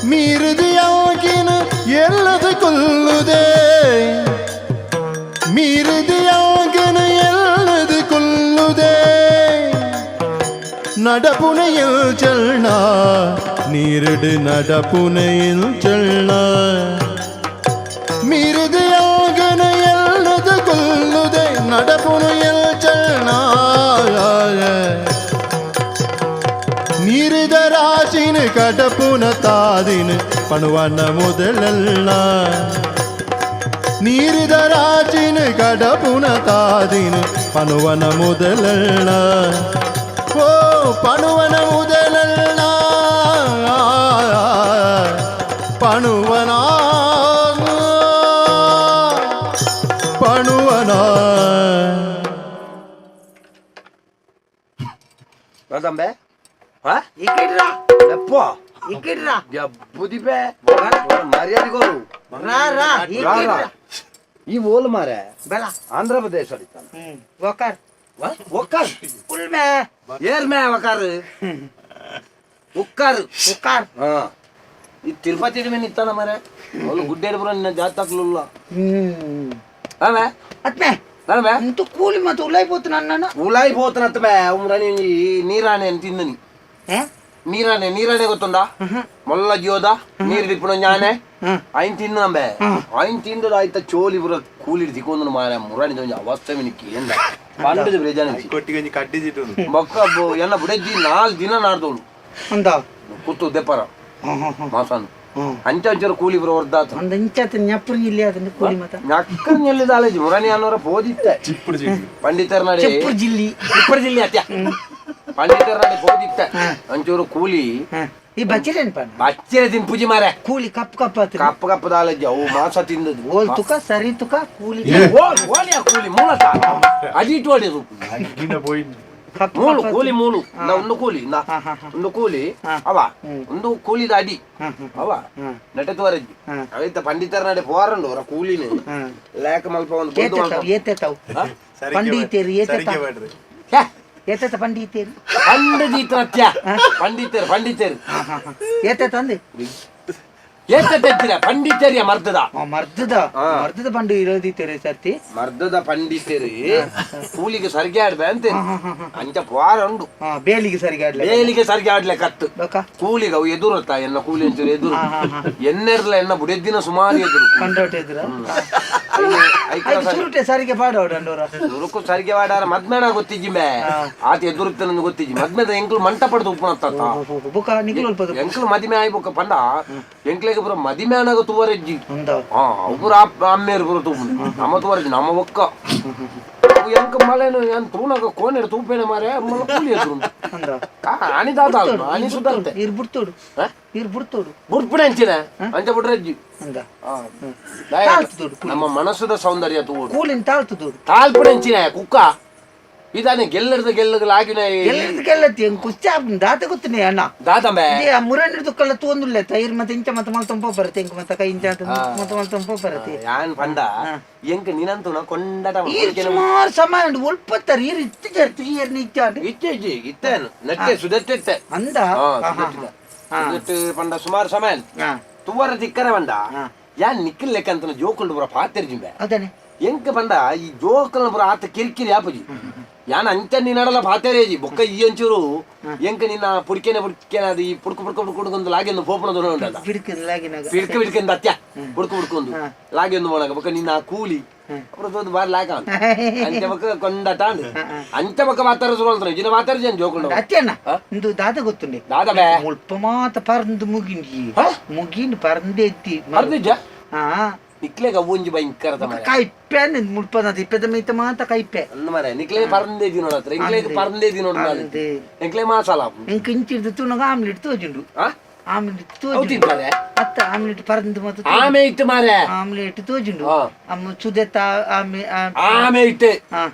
ಮೀರಿದಿಯಾಗಿನ ಎಲ್ಲದ ಕೊಲ್ಲುದೆ ಮೀರಿದಿಯಾಗಿನ ಎಲ್ಲದ ಕೊಲ್ಲುದೆ நடப்புனையில் செல்னா நீரிடு நடப்புனையில் செல்னா மிருதியாகன எல்லது கொல்லுதே நடப்புனையில் செல்னா ನೀರಿದ ರಾಶಿನ ಕಡಪುನ ತಾದಿನ ಪಣುವನ ಮೊದಲೆಲ್ಲ ನೀರಿದ ರಾಶಿನ ಕಡಪುನ ತಾದಿನ ಪಣುವನ ಮೊದಲೆಲ್ಲ ಓ ಪಣುವನ ಮೊದಲೆಲ್ಲ ಪಣುವನ ಪಣುವನ. ದಾದಂಬೆ ಹಾ ಇಕ್ಕಿಡ್ರಾ ಲೆಪ್ಪೋ ಇಕ್ಕಿಡ್ರಾ ಬುದಿಪೆ ಮರ್ಯಾದೆ ಕೋರು ರಾ ರಾ ಇಕ್ಕಿಡ್ರಾ ಈ ಓಲ್ ಮಾರೆ ಬಲ ಆಂಧ್ರ ಪ್ರದೇಶ ಒಕಾರ್ ಒಕ್ಕಾರ್ ಕುಲ್ಮೆ ಏರ್ ಮೇ ಒಕ್ಕಾರ್ ಉಕ್ಕಾರ್ ಉಕ್ಕಾರ್ ಹಾ ಈ ತಿರುಪತಿ ಮೇಲೆ ಇತ್ತಾನ ಮಾರೆ ಅವನು ಗುಡ್ಡೇರು ಪುರ ನಿನ್ನ ಜಾತಕ್ಲುಲ್ಲ ಆಮೆ ಅತ್ಮೆ ನಾನಮೆ ಅಂತೂ ಕೂಲಿ ಮತ್ತು ಉಲಾಯ್పోತು ನನ್ನನ್ನು ಉಲಾಯಿ పోతున్నత్తమే ఉమ్రని నీరానే అని తిందని ನೀರಾನೆ ನೀರಾನೆ ಗೊತ್ತುಂಡ ಮೊಲ್ಲ ಜಿಯೋದ ನೀರು ದಿಪ್ಪುನ ಜ್ಞಾನೆ ఆయన ತಿಂದ ఆయన ತಿಂದದ ಆಯ್ತ ಚೋಲಿ ಪುರ ಕೂಲಿ ತಿಕ್ಕೊಂದು ಮಾರ ಮುರಾಣಿ ಒಂಜಿ ಅವಸ್ಥೆ ಮಿನಿಕ್ಕಿ ಎಂದ ಪಂಡದ ಬೇಜಾನ ಕೊಟ್ಟಿಗೆ ಕಡ್ಡಿಜಿಟ್ಟು ಬೊಕ್ಕ ಎನ್ನ ಬುಡೆಜ್ಜಿ 4 ದಿನ ನಾಡ್ದೋಳು ಅಂದ ಕೂತು ದೆಪ್ಪರ ಮಾಸಾನು ಅಂಚ ಅಂಚರ ಕೂಲಿ ಪುರ ಹೊರ್ದಾತ ಅಂದ ಇಂಚಾತ ಞಪ್ಪುರ್ ಇಲ್ಲಿ ಅದನ್ನ ಕೂಲಿ ಮತ ನಕ್ಕರ್ ನೆಲ್ಲಿದಾಲೇಜಿ ಮುರಾಣಿ ಅನ್ನೋರ ಪೋದಿತ್ತೆ ಚಿಪ್ಪುಡು ಜಿಡ್ಡು ಪಂಡಿತರ ನಡೆ ಚಿಪ್ಪುರ್ ಜಿಲ್ಲಿ ಚಿಪ್ಪುರ್ ಜಿಲ್ಲಿ ಅತ್ಯ ಪಂಡಿತರ ನಡೆ ಪೋದಿತ್ತೆ ಅಂಚೂರು ಕೂಲಿ ಈ ಬಚ್ಚಿರೇನ್ ಪಣ್ಣ ಬಚ್ಚಿರೆ ತಿನ್ಪುಜಿ ಮಾರೆ ಕೂಲಿ ಕಪ್ ಕಪ್ ಆತು ಕಪ್ಪ ಕಪ್ಪ ದಾಲಜ್ಜಿ ಅವು ಮಾಸ ತಿಂದದ್ದು ಓಲ್ ತುಕ ಸರಿ ತುಕ ಕೂಲಿ ಓಲಿಯ ಕೂಲಿ ಮೂಲತ ಅಜಿಟ್ ಓಡಿದು ಅಗ್ಗಿನ ಪೋಯಿ ಕಪ್ ಮೂಲು ಕೂಲಿ ಮೂಲು ನಾ ಒಂದು ಕೂಲಿ ನಾ ಒಂದು ಕೂಲಿ ಅವ ಒಂದು ಕೂಲಿದ ಅಡಿ ಅವ ನೆಟತುವರಜ್ಜಿ ಅವಿತ್ತ ಪಂಡಿತರ ನಡೆ ಪೋರಂಡು ಅವರ ಕೂಲಿನ ಲೇಕ ಮಲ್ಪ ಒಂದು ಬೊಂದು ಮಲ್ಪ ಏತೆತಾವ್ ಪಂಡಿತೇರು ಏತೆತ ಸರಿಗೆ ಬೇಡ್ರಿ ಛೆ, ಏತೆತ ಪಂಡಿತೇರು ಪಂಡಿತರತ್ಯ ಪಂಡಿತರು ಪಂಡಿತರು ಏತೆತ ಅಂದೆ ಏತ ತೆತ್ತಿರ ಪಂಡಿತರಿಯ ಮರ್ದದ ಮರ್ದದ ಮರ್ದದ ಪಂಡು ಇರೋದಿತ್ತೇರೆ ಸರ್ತಿ ಮರ್ದದ ಪಂಡಿತರು ಕೂಲಿಗೆ ಸರಿಗೆ ಆಡ್ಬೆ ಅಂತ ಅಂಚ ಪೋರಂಡು ಬೇಲಿಗೆ ಸರಿಗೆ ಆಡ್ಲೆ ಬೇಲಿಗೆ ಸರಿಗೆ ಆಡ್ಲೆ ಕತ್ತು ಬೊಕ ಕೂಲಿಗೆ ಅವು ಎದುರುತ್ತ ಎನ್ನ ಕೂಲಿ ಅಂಚೂರು ಎದುರು ಎನ್ನೆರ್ಲ ಎನ್ನ ಬುಡೆದ್ದಿನ ಸುಮಾರು ಎದುರು ಕಂಡೋಟ ಎದುರ ಸುರುಟೆ ಸರಿಗೆ ಪಾಡೋಡಂಡೋರ ಸುರುಕು ಸರಿಗೆ ವಾಡಾರ ಮದ್ಮೇಣ ಗೊತ್ತಿಜ್ಜಿ ಮೇ ಆತ ಎದುರುತ್ತ ನನ್ಗೆ ಗೊತ್ತಿಜ್ಜಿ ಮದ್ಮೇದ ಎಂಕ್ಲು ಮಂಟ ಪಡೆದು ಉಪ್ಪುನತ್ತ ಬುಕ ನಿಗ್ಲು ಅಲ್ಪದ ಎಂಕ್ಲು ಮದಿಮೆ ಆಯ್ ಬುಕ್ಕ ಪಂಡ ಎಂಕ್ಲೆಗೆ ಪೂರ ಮದಿಮೆ ಅನಾಗ ತುವರೆಜ್ಜಿ ಅಂದ ಹಾ ಒಬ್ಬರು ಅಮ್ಮೇರು ಪೂರ ತೂಪು ನಮ್ಮ ತುವರೆಜ್ಜಿ ನಮ್ಮ ಒಕ್ಕ ಅವು ಎಂಕ ಮಳೆನು ಏನ್ ತೂನಗ ಕೋನೆಡು ತೂಪೇನೆ ಮಾರೆ ಮಲ್ಲ ಕೂಲಿ ಎದುರು ಅಂದ ಅನಿ ದಾದ ಅನಿ ಸುಧಾರ್ತೆ ಇರ್ ಬಿಡ್ತೋಡು ಇರ್ ಬಿಡ್ತೋಡು ಬುಡ್ಪುಣೆ ಅಂಚಿನ ಅಂಚ ಬಿಡ್ರೆಜ್ಜಿ ಅಂದ ತಾಳ್ತದೋಡು ನಮ್ಮ ಮನಸ್ಸದ ಸೌಂದರ್ಯ ತೂಡು ಕೂಲಿನ ತಾಳ್ತದೋಡು ತಾಳ್ಪುಣೆ ಅಂಚಿನ ಕುಕ್ಕ ಇದಾನೆ ಗೆಲ್ಲರ್ದ ಗೆಲ್ಲಲಾಗಿನ ಗೆಲ್ಲರ್ದ ಗೆಲ್ಲತ್ತಿ ಹೆಂಗ್ ಕುಚ್ಚ ದಾತ ಗೊತ್ತನೆ ಅಣ್ಣ ದಾತಂಬೆ ಇದೇ ಆ ಮುರಣ್ಣ ದುಕ್ಕಲ್ಲ ತೋಂದುಲ್ಲ ತೈರ್ ಮತ್ತೆ ಇಂಚ ಮತ್ತೆ ಮಲ್ತೊಂಪ ಬರತ್ತೆ ಇಂಕ ಮತ್ತೆ ಕೈ ಇಂಚ ಮತ್ತೆ ಮಲ್ತೊಂಪ ಬರತ್ತೆ ಯಾನ್ ಪಂಡ ಎಂಕ ನಿನಂತುನ ಕೊಂಡಟ ಈರ್ ಸುಮಾರು ಸಮಯ ಉಂಡು ಒಲ್ಪತ್ತಾರೆ ಈರ್ ಇತ್ತು ಜರ್ತು ಈರ್ನ ಇಚ್ಚಾಂಡು ಇತ್ತೆ ಇಜ್ಜಿ ಇತ್ತೇನು ನೆಟ್ಟೆ ಸುದೆತ್ತೆ ಅಂದ ಸುದೆಟ್ಟು ಪಂಡ ಸುಮಾರು ಸಮಯ ತುವರ ತಿಕ್ಕರೆ ಪಂಡ ಯಾನ್ ನಿಕ್ಕಲ್ ಲೆಕ್ಕಂತನ ಜೋಕುಂಡು ಪೂರ ಪಾತೆರ್ಜಿಂಬೆ ಅದಾನೆ ಎಂಕ ಪಂಡ ಈ ಜೋಕಲ್ನ ಪೂರ ಆತ ಕಿರಿಕಿರಿ ಆಪುಜಿ ಯಾನ್ ಅಂಚ ನಿನ್ನಡಲ ಪಾತೆರೇಜಿ ಬೊಕ್ಕ ಈ ಅಂಚೂರು ಎಂಕ ನಿನ್ನ ಪುಡ್ಕೆನೆ ಪುಡ್ಕೆನೆ ಅದು ಈ ಪುಡ್ಕು ಪುಡ್ಕು ಪುಡ್ಕು ಲಾಗೆಂದು ಪೋಪುನ ದೊನ ಉಂಟಲ್ಲ ಬಿಡ್ಕಿನ ಲಾಗಿನಾಗ ಬಿಡ್ಕ ಬಿಡ್ಕೆಂದು ಅತ್ಯ ಪುಡ್ಕು ಪುಡ್ಕೊಂದು ಲಾಗೆಂದು ಮೋಣಗ ಬೊಕ್ಕ ನಿನ್ನ ಆ ಕೂಲಿ ಅப்புறம் ತೋದು ಬಾರಿ ಲಾಕ ಅಂಚ ಬೊಕ್ಕ ಕೊಂಡಟ ಅಂಚ ಬೊಕ್ಕ ಮಾತಾರ ಶುರು ಅಲ್ತಾನೆ ಜಿನ ಮಾತಾರ ಜನ ಜೋಕುಂಡು ಅತ್ಯಣ್ಣ ಇಂದು ದಾದ ಗೊತ್ತುಂಡೆ ದಾದ ಬೇ ಮುಲ್ಪ ಮಾತ ಪರಂದು ಮುಗಿಂಡಿ ಮುಗಿಂಡು ಪರಂದೆ ಎತ್ತಿ ಪರ್ದಿಜ್ಜ ಹಾ ನಿಕ್ಲೆಗ ಒಂಜಿ ಭಯಂಕರ ಮಾರೆ ಕೈಪೆ ಮುಳ್ಪದ ಇಪ್ಪದ ಮೈತ ಮಾತ ಕೈಪೆ ಅಂದ ಮಾರೆ ನಿಕ್ಲೆ ಪರಂದೆ ದಿನೋಡ ಹತ್ರ ಎಂಕ್ಲೆಗ್ ಪರಂದೆ ದಿನೋಡ ಎಂಕ್ಲೆ ಮಾಸಾಲ ಇಂಕ ಇಂಚಿಡ್ದು ತುಣಗ ಆಮ್ಲೆಟ್ ತೋಜುಂಡು ಆಮ್ಲೆಟ್ ಅವು ತೋಜುಂಡು ತಿಂತಾರೆ ಅತ್ತ ಆಮ್ಲೆಟ್ ಪರಂದು ಮಾತ ಆಮೆ ಇಟ್ಟು ಮಾರೆ ಆಮ್ಲೆಟ್ ತೋಜುಂಡು ಅಮ್ಮ ಸುದೆತ್ತ ಆಮೆ ಆಮೆ ಇಟ್ಟು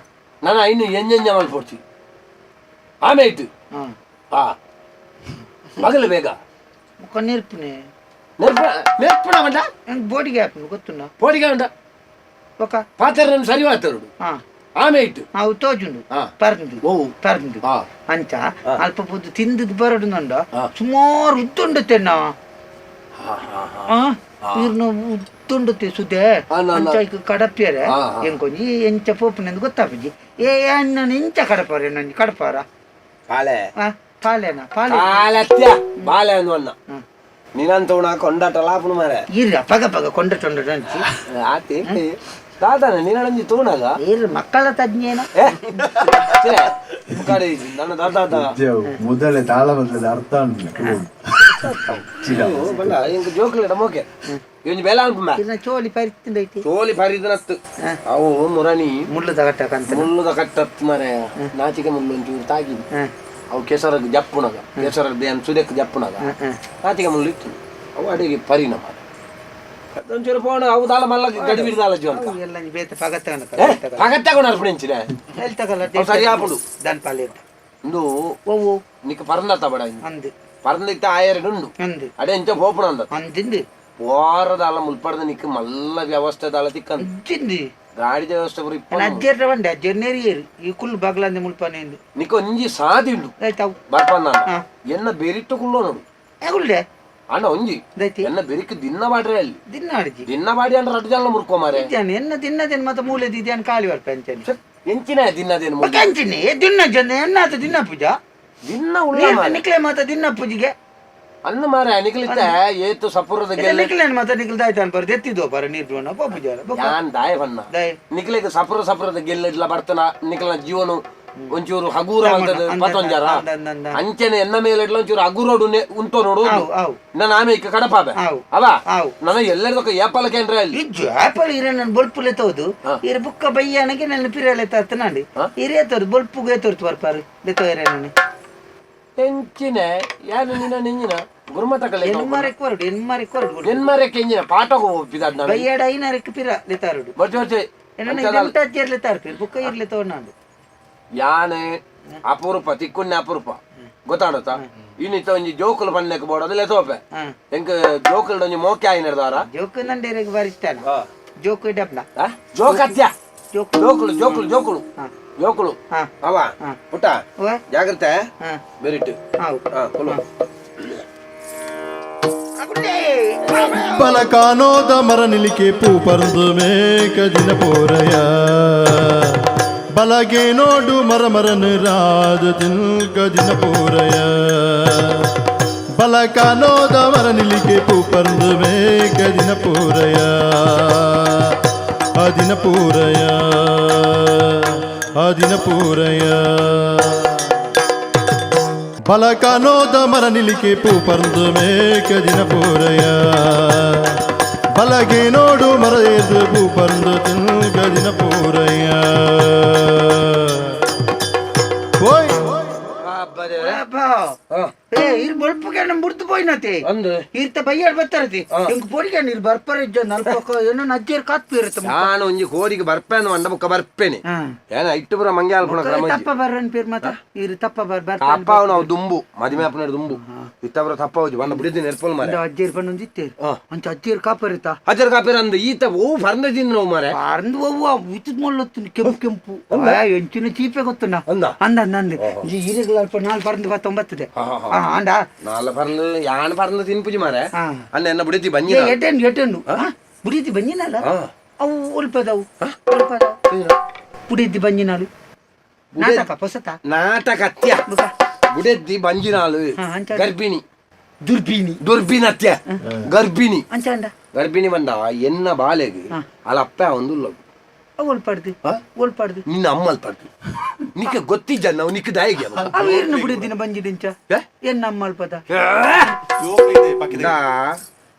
ನಾನು ಇನ್ನು ಎಂಜೆಂಜ ಮಲ್ಪೊಡ್ಚಿ ಆಮೆ ಇಟ್ಟು ಹಾ ಮಗಲು ಬೇಗ ಮುಖ ನೆರ್ಪುನೆ ನೆರ್ಪುಣ ನೆರ್ಪುಣ ಮಂಡ ನಂಗೆ ಬೋಡಿಗೆ ಹಾಪುನು ಗೊತ್ತುಂಡ ಪೋಡಿಗೆ ಉಂಡ ಒಕ ಪಾತ್ರ ನನ್ ಸರಿ ಮಾತಾಡು ಆಮೆ ಇಟ್ಟು ಅವು ತೋಜುಂಡು ಪರಂದು ಪರಂದು ಅಂಚ ಅಲ್ಪ ಪೊದ್ದು ತಿಂದದ್ ಬರಡುಂಡ ಸುಮಾರು ಉದ್ದುಂಡುತ್ತೆ ಇರ್ನ ಉದ್ದುಂಡುತ್ತೆ ಸುದೆ ಅಂಚ ಇಕ್ ಕಡಪ್ಪಿಯರೆ ಎಂಕೊಂಜಿ ಎಂಚ ಪೋಪುನೆಂದು ಗೊತ್ತಾಪುಜಿ ಏ ಅನ್ನ ಎಂಚ ಕಡಪಾರೆ ನಂಜಿ ಕಡಪಾರ ಪಾಲೆ ಪಾಲೆನ ಪಾಲೆ ಪಾಲತ್ಯ ಬಾಲೆ ಅನ್ನ ನೀನಂತವಣ ಕೊಂಡಾಟ ಲಾಪುನ ಮಾರೆ ಇರ ಪಗ ಪಗ ಕೊಂಡ ತೊಂಡ ಅಂಚಿ ಆತಿ ದಾದಾನ ನೀನಂಜಿ ತೂಣಗ ಇರ್ ಮಕ್ಕಳ ತಜ್ಞೇನ ನನ್ನ ದಾದಾದ ಮೊದಲೇ ತಾಳ ಬದಲದ ಅರ್ಥ ಬಲ್ಲ ಇಂಕ ಜೋಕ್ಲೆಡ ಮೋಕೆ ಇಂಜಿ ಬೇಲ ಅನ್ಪುಂಬ ಇರ್ನ ಚೋಲಿ ಪರಿತಿಂದೈತಿ ಚೋಲಿ ಪರಿದನತ್ತು ಅವು ಮುರಣಿ ಮುಳ್ಳುದ ಕಟ್ಟಕಂತ ಮುಳ್ಳುದ ಕಟ್ಟತ್ ಮಾರೆ ನಾಚಿಕೆ ಮುಳ್ಳು ಒಂಚೂರು ತಾಗಿ ಅವು ಕೆಸರಗ್ ಜಪ್ಪುನಗ ಕೆಸರಗ್ ದೇನ್ ಸುದೆಕ್ ಜಪ್ಪುನಗ ನಾಚಿಕೆ ಮುಳ್ಳು ಇತ್ತು ಅವು ಅಡಿಗೆ ಪರಿಣಾಮ ಒಂಚೂರು ಪೋಣ ಅವು ದಾಲ ಮಲ್ಲ ಗಡಿ ಬಿಡ್ದಾಲ ಜೀವನ ಎಲ್ಲ ಬೇತ ಪಗತ್ತಗನ ಪಗತ್ತಗೊಂಡು ಅರ್ಪಣೆ ಎಲ್ಲಿ ತಗಲ್ಲ ಅವು ಸರಿ ಆಪುಂಡು. ದನ್ ಪಾಲೆ ಇಂದು ಓ ನಿಕ್ ಪರಂದತ್ತ ಬಡ ಅಂದ್ ಪರಂದಿತ್ತ ಆಯರೆಡು ಉಂಡು ಅಂದ್ ಅಡೆ ಎಂಚ ಪೋಪುಣ ಅಂದ ಅಂದಿಂದು ಪೋರದಾಲ ಮುಲ್ಪಡ್ದ ನಿಕ್ ಮಲ್ಲ ವ್ಯವಸ್ಥೆ ದಾಲ ತಿಕ್ಕಂದು ಇಜ್ಜಿಂದು ಗಾಡಿದ ವ್ಯವಸ್ಥೆ ಪೂರ ಇಪ್ಪ ಅಜ್ಜೆರ್ರ ಬಂಡೆ ಅಜ್ಜೆರ್ ನೇರಿಯೇರು ಈ ಕುಲ್ಲು ಬಾಗ್ಲಾಂದೆ ಮುಲ್ಪನೆ ಇಂದು ನಿಕ್ ಒಂಜಿ ಸಾದಿ ಉಂಡು ಆಯ್ತಾವು ಬರ್ಪಂದ ಎನ್ನ ಬೆರಿಟ್ಟು ಕುಲ್ಲೋ ನೋಡು ಎಗುಲ್ಡೆ ಅಣ್ಣ ಒಂಜಿ ದೈತಿ ಎನ್ನ ಬೆರಿಕ್ ದಿನ್ನ ಬಾಡ್ರೆ ಅಲ್ಲಿ ದಿನ್ನ ಅಡ್ಜಿ ದಿನ್ನ ಬಾಡಿ ಅಂದ್ರೆ ರಡ್ಡು ಜನ ಮುರ್ಕೋ ಮಾರೆ ಇದ್ದಾನೆ ಎನ್ನ ದಿನ್ನದೇನು ಮತ್ತೆ ಮೂಲೆದಿದ್ದಾನೆ ಖಾಲಿ ಬರ್ಪ ಅಂಚನೆ ಎಂಚಿನ ದಿನ್ನದೇನು ಮುಳ್ಳು? ಅಂಚಿನಿ ದಿನ್ನ ಜನ ಎನ್ನಾತ ದಿನ್ನ ಪೂಜಾ ದಿನ್ನ ಉಳ್ಳ ಮಾರೆ ನಿಕ್ಲೆ ಮಾತ ದಿನ್ನ ಪೂಜೆಗೆ ಅನ್ನ ಮಾರೆ ನಿಕ್ಲಿತ್ತ ಏತು ಸಪುರದ ಗೆಲ್ಲೆ ನಿಕ್ಲೇನ್ ಮಾತ ನಿಕ್ಲ ದಾಯ್ತಾನ್ ಬರ್ ಎತ್ತಿದ್ವ ಬರ ನೀರ್ ಪೂಜಾ ಯಾನ್ ದಾಯ ಬಣ್ಣ ದಾಯ ನಿಕ್ಲೆಗ್ ಸಪುರ ಸಪುರದ ಗೆಲ್ಲೆಡ್ಲ ಬರ್ತನ ನಿಕ್ಲನ ಜೀವನ ಒಂಚೂರು ಹಗೂರ ಮಲ್ತದ ಪತೊಂಜಾರ ಅಂದ ಅಂದ ಅಂದ ಅಂಚನೆ ಎನ್ನ ಮೇಲೆಡ್ಲ ಒಂಚೂರು ಹಗುರೋಡು ಉಂತೋ ನೋಡು ಆವು ಆವು ನನ್ನ ಆಮೆ ಇಕ್ಕ ಕಡಪಾಬೆ ಆವು. ಅವ ಆವು. ನನ್ನ ಎಲ್ಲರಿದೊಕ್ಕ ಏಪಾಲ ಕೇಂದ್ರ ಅಲ್ಲಿ ಇಜ್ಜು ಆಪಲ್ ಇರ ನನ್ನ ಬೊಲ್ಪುಲೆ ತೋದು ಇರ ಬುಕ್ಕ ಬಯ್ಯಾನಗೆ ನನ್ನ ಪಿರಲೆ ತತ್ತನಾಂಡಿ ಇರ ತೋರು ಬೊಲ್ಪುಗೆ ತೋರ್ತು ಬರ್ಪಾರು ಲೆತ್ತೋ ಇರ ನಾನು ಎಂಚಿನೆ ಯಾರು ನಿನ್ನ ನೆಂಜಿನ ಗುರುಮಠ ಕಲೆ ಎನ್ಮಾರೆ ಕೊರಡು ಎನ್ಮಾರೆ ಕೊರಡು ಎನ್ಮಾರೆ ಕೆಂಜಿನ ಪಾಠ ಒಪ್ಪಿದ ನಾನು ಬಯ್ಯಾಡ ಐನಾರಕ್ಕೆ ಪಿರ ಲೆತ್ತಾರುಡು ಬಟ್ ಬಟ್ ಎನ್ನ ಲೆತ್ತಾರು ಪಿರ ಬುಕ್ಕ ಇರ್ಲೆ ತೋನಾಂಡು ಯಾನೆ ಅಪರೂಪ ತಿಕ್ಕುನ್ನೆ ಅಪರೂಪ ಗೊತ್ತಾಡತ್ತ ಇನ್ನಿತ್ತ ಒಂಜಿ ಜೋಕುಲು ಪನ್ನೆಕ್ ಬೋಡದು ಲೆತೋಪೆ ಎಂಕ್ ಜೋಕುಲ್ ಒಂಜಿ ಮೋಕೆ ಆಯಿನದಾರ ಜೋಕು ನಂಡೇರಿಗೆ ಬಾರಿ ಇಷ್ಟಾನ ಜೋಕು ಇಡಪ್ನ ಜೋಕತ್ಯ ಜೋಕು ಜೋಕುಲು ಜೋಕುಲು ಜೋಕುಲು ಜೋಕುಲು ಅವ ಪುಟ್ಟ ಜಾಗ್ರತೆ ಬೆರಿಟ್ ಕೊಲು ಬಲಕಾನೋದ ಮರ ನಿಲಿಕೆ ಪೂ ಪರಂದು ಮೇಕ ದಿನ ಪೋರಯ ಬಲಗೆ ನೋಡು ಮರ ಮರನು ರಾಜ ತಿಲ್ಕ ದಿನ ಪೋರಯ ಬಲಕಾನೋದ ಮರ ನಿಲಿಕೆ ಪೂ ಪರಂದು ಮೇಕ ದಿನ ಪೋರಯ ಅದಿನ ಪೂರಯ ಅದಿನ ಪೂರಯ ಬಲಕಾನೋದ ಮರ ನಿಲಿಕೆ ಪೂ ಪರಂದು ಮೇಕ ದಿನ ಪೂರಯ ಬಲಗೆ ನೋಡು ಮರ ಎದ್ದು ಪೂ ಪರಂದು ತಿಲ್ಕ ದಿನ ಪೂರಯ ಓಯ್ ಏ ಇರ್ ಬೊಲ್ಪುಗೆ ನಮ್ ಬುಡ್ತು ಪೋಯ್ನತೆ ಅಂದು ಇರ್ತ ಬಯ್ಯಾಡ್ ಬರ್ತಾರತಿ ಎಂಕ್ ಪೊಡಿಗೆ ನೀರು ಬರ್ಪರ ಇಜ್ಜ ನಲ್ಪಕ್ಕ ಏನೋ ನಜ್ಜೇರ್ ಕಾತ್ಪು ಇರುತ್ತೆ ನಾನು ಒಂಜಿ ಕೋಡಿಗೆ ಬರ್ಪೇನು ಅಂಡ ಬುಕ್ಕ ಬರ್ಪೇನೆ ಏನ ಇಟ್ಟು ಪುರ ಮಂಗೆ ಅಲ್ಪುಣ ಕ್ರಮ ತಪ್ಪ ಬರ್ರನ್ ಪೇರ್ ಮಾತ ಇರು ತಪ್ಪ ಬರ್ ಬರ್ ತಪ್ಪ ನಾವು ದುಂಬು ಮದಿಮೆ ಅಪ್ಪನ ದುಂಬು ಇತ್ತಬ್ರ ತಪ್ಪ ಹೋಜಿ ಬಣ್ಣ ಬಿಡಿದ್ದೀನಿ ನೆರ್ಪಲ್ ಮಾರೆ ಅಜ್ಜೇರ್ ಬಂದೊಂದು ಇತ್ತೇರು ಅಂಚ ಅಜ್ಜೇರ್ ಕಾಪರಿತ ಅಜ್ಜರ್ ಕಾಪೇರ ಅಂದ ಈತ ಓ ಪರಂದ ತಿಂದು ನಾವು ಮಾರೆ ಪರಂದು ಒವ್ವ ಉಚಿತ ಮೊಲ್ಲೊತ್ತು ಕೆಂಪು ಕೆಂಪು ಎಂಚಿನ ಚೀಪೆ ಗೊತ್ತುನ ಅಂದ ಅಂದ ಅಂದ ಅಂದ ಈರೆಗಳ ಅಲ್ಪ ನಾಲ್ ಪರಂದು ಪತ್ತೊಂಬತ್ತದೆ ಅಂಡ ನಾಲ್ ಪರಂದು ಯಾನ್ ಪರಂದು ತಿನ್ಪುಜಿ ಮಾರೆ ಅಣ್ಣ ಎನ್ನ ಬಿಡಿತಿ ಬಂಜಿ ಎಟೆನ್ ಎಟೆನ್ ಬುಡಿತಿ ಬಂಜಿನಲ್ಲ ಅವು ಒಲ್ಪದವು ಒಲ್ಪದವು ಬುಡಿತಿ ಬಂಜಿನಾಲು ನಾಟಕ ಪೊಸತ ನಾಟಕ ಅತ್ಯ ಬುಡೆದ್ದಿ ಬಂಜಿನಾಲು ಗರ್ಭಿಣಿ ದುರ್ಬಿಣಿ ದುರ್ಬಿನತ್ಯ ಗರ್ಭಿಣಿ ಅಂಚಾಂಡ ಗರ್ಭಿಣಿ ಬಂದ ಎನ್ನ ಬಾಲೆಗೆ ಅಲ್ಲ ಅಪ್ಪ ಒಂದು ಒಲ್ಪಡ್ದು ಒಲ್ಪಡ್ದು ನಿನ್ನ ಅಮ್ಮ ಅಲ್ಪಡ್ದು ನಿಕ್ಕ ಗೊತ್ತಿದ್ದ ನಾವು ನಿಕ್ಕ ದಾಯಿಗೆ ಅವು ಏರ್ನ ಬುಡಿದಿನ ಬಂಜಿದಿಂಚ ಎನ್ನ ಅಮ್ಮ ಅಲ್ಪದ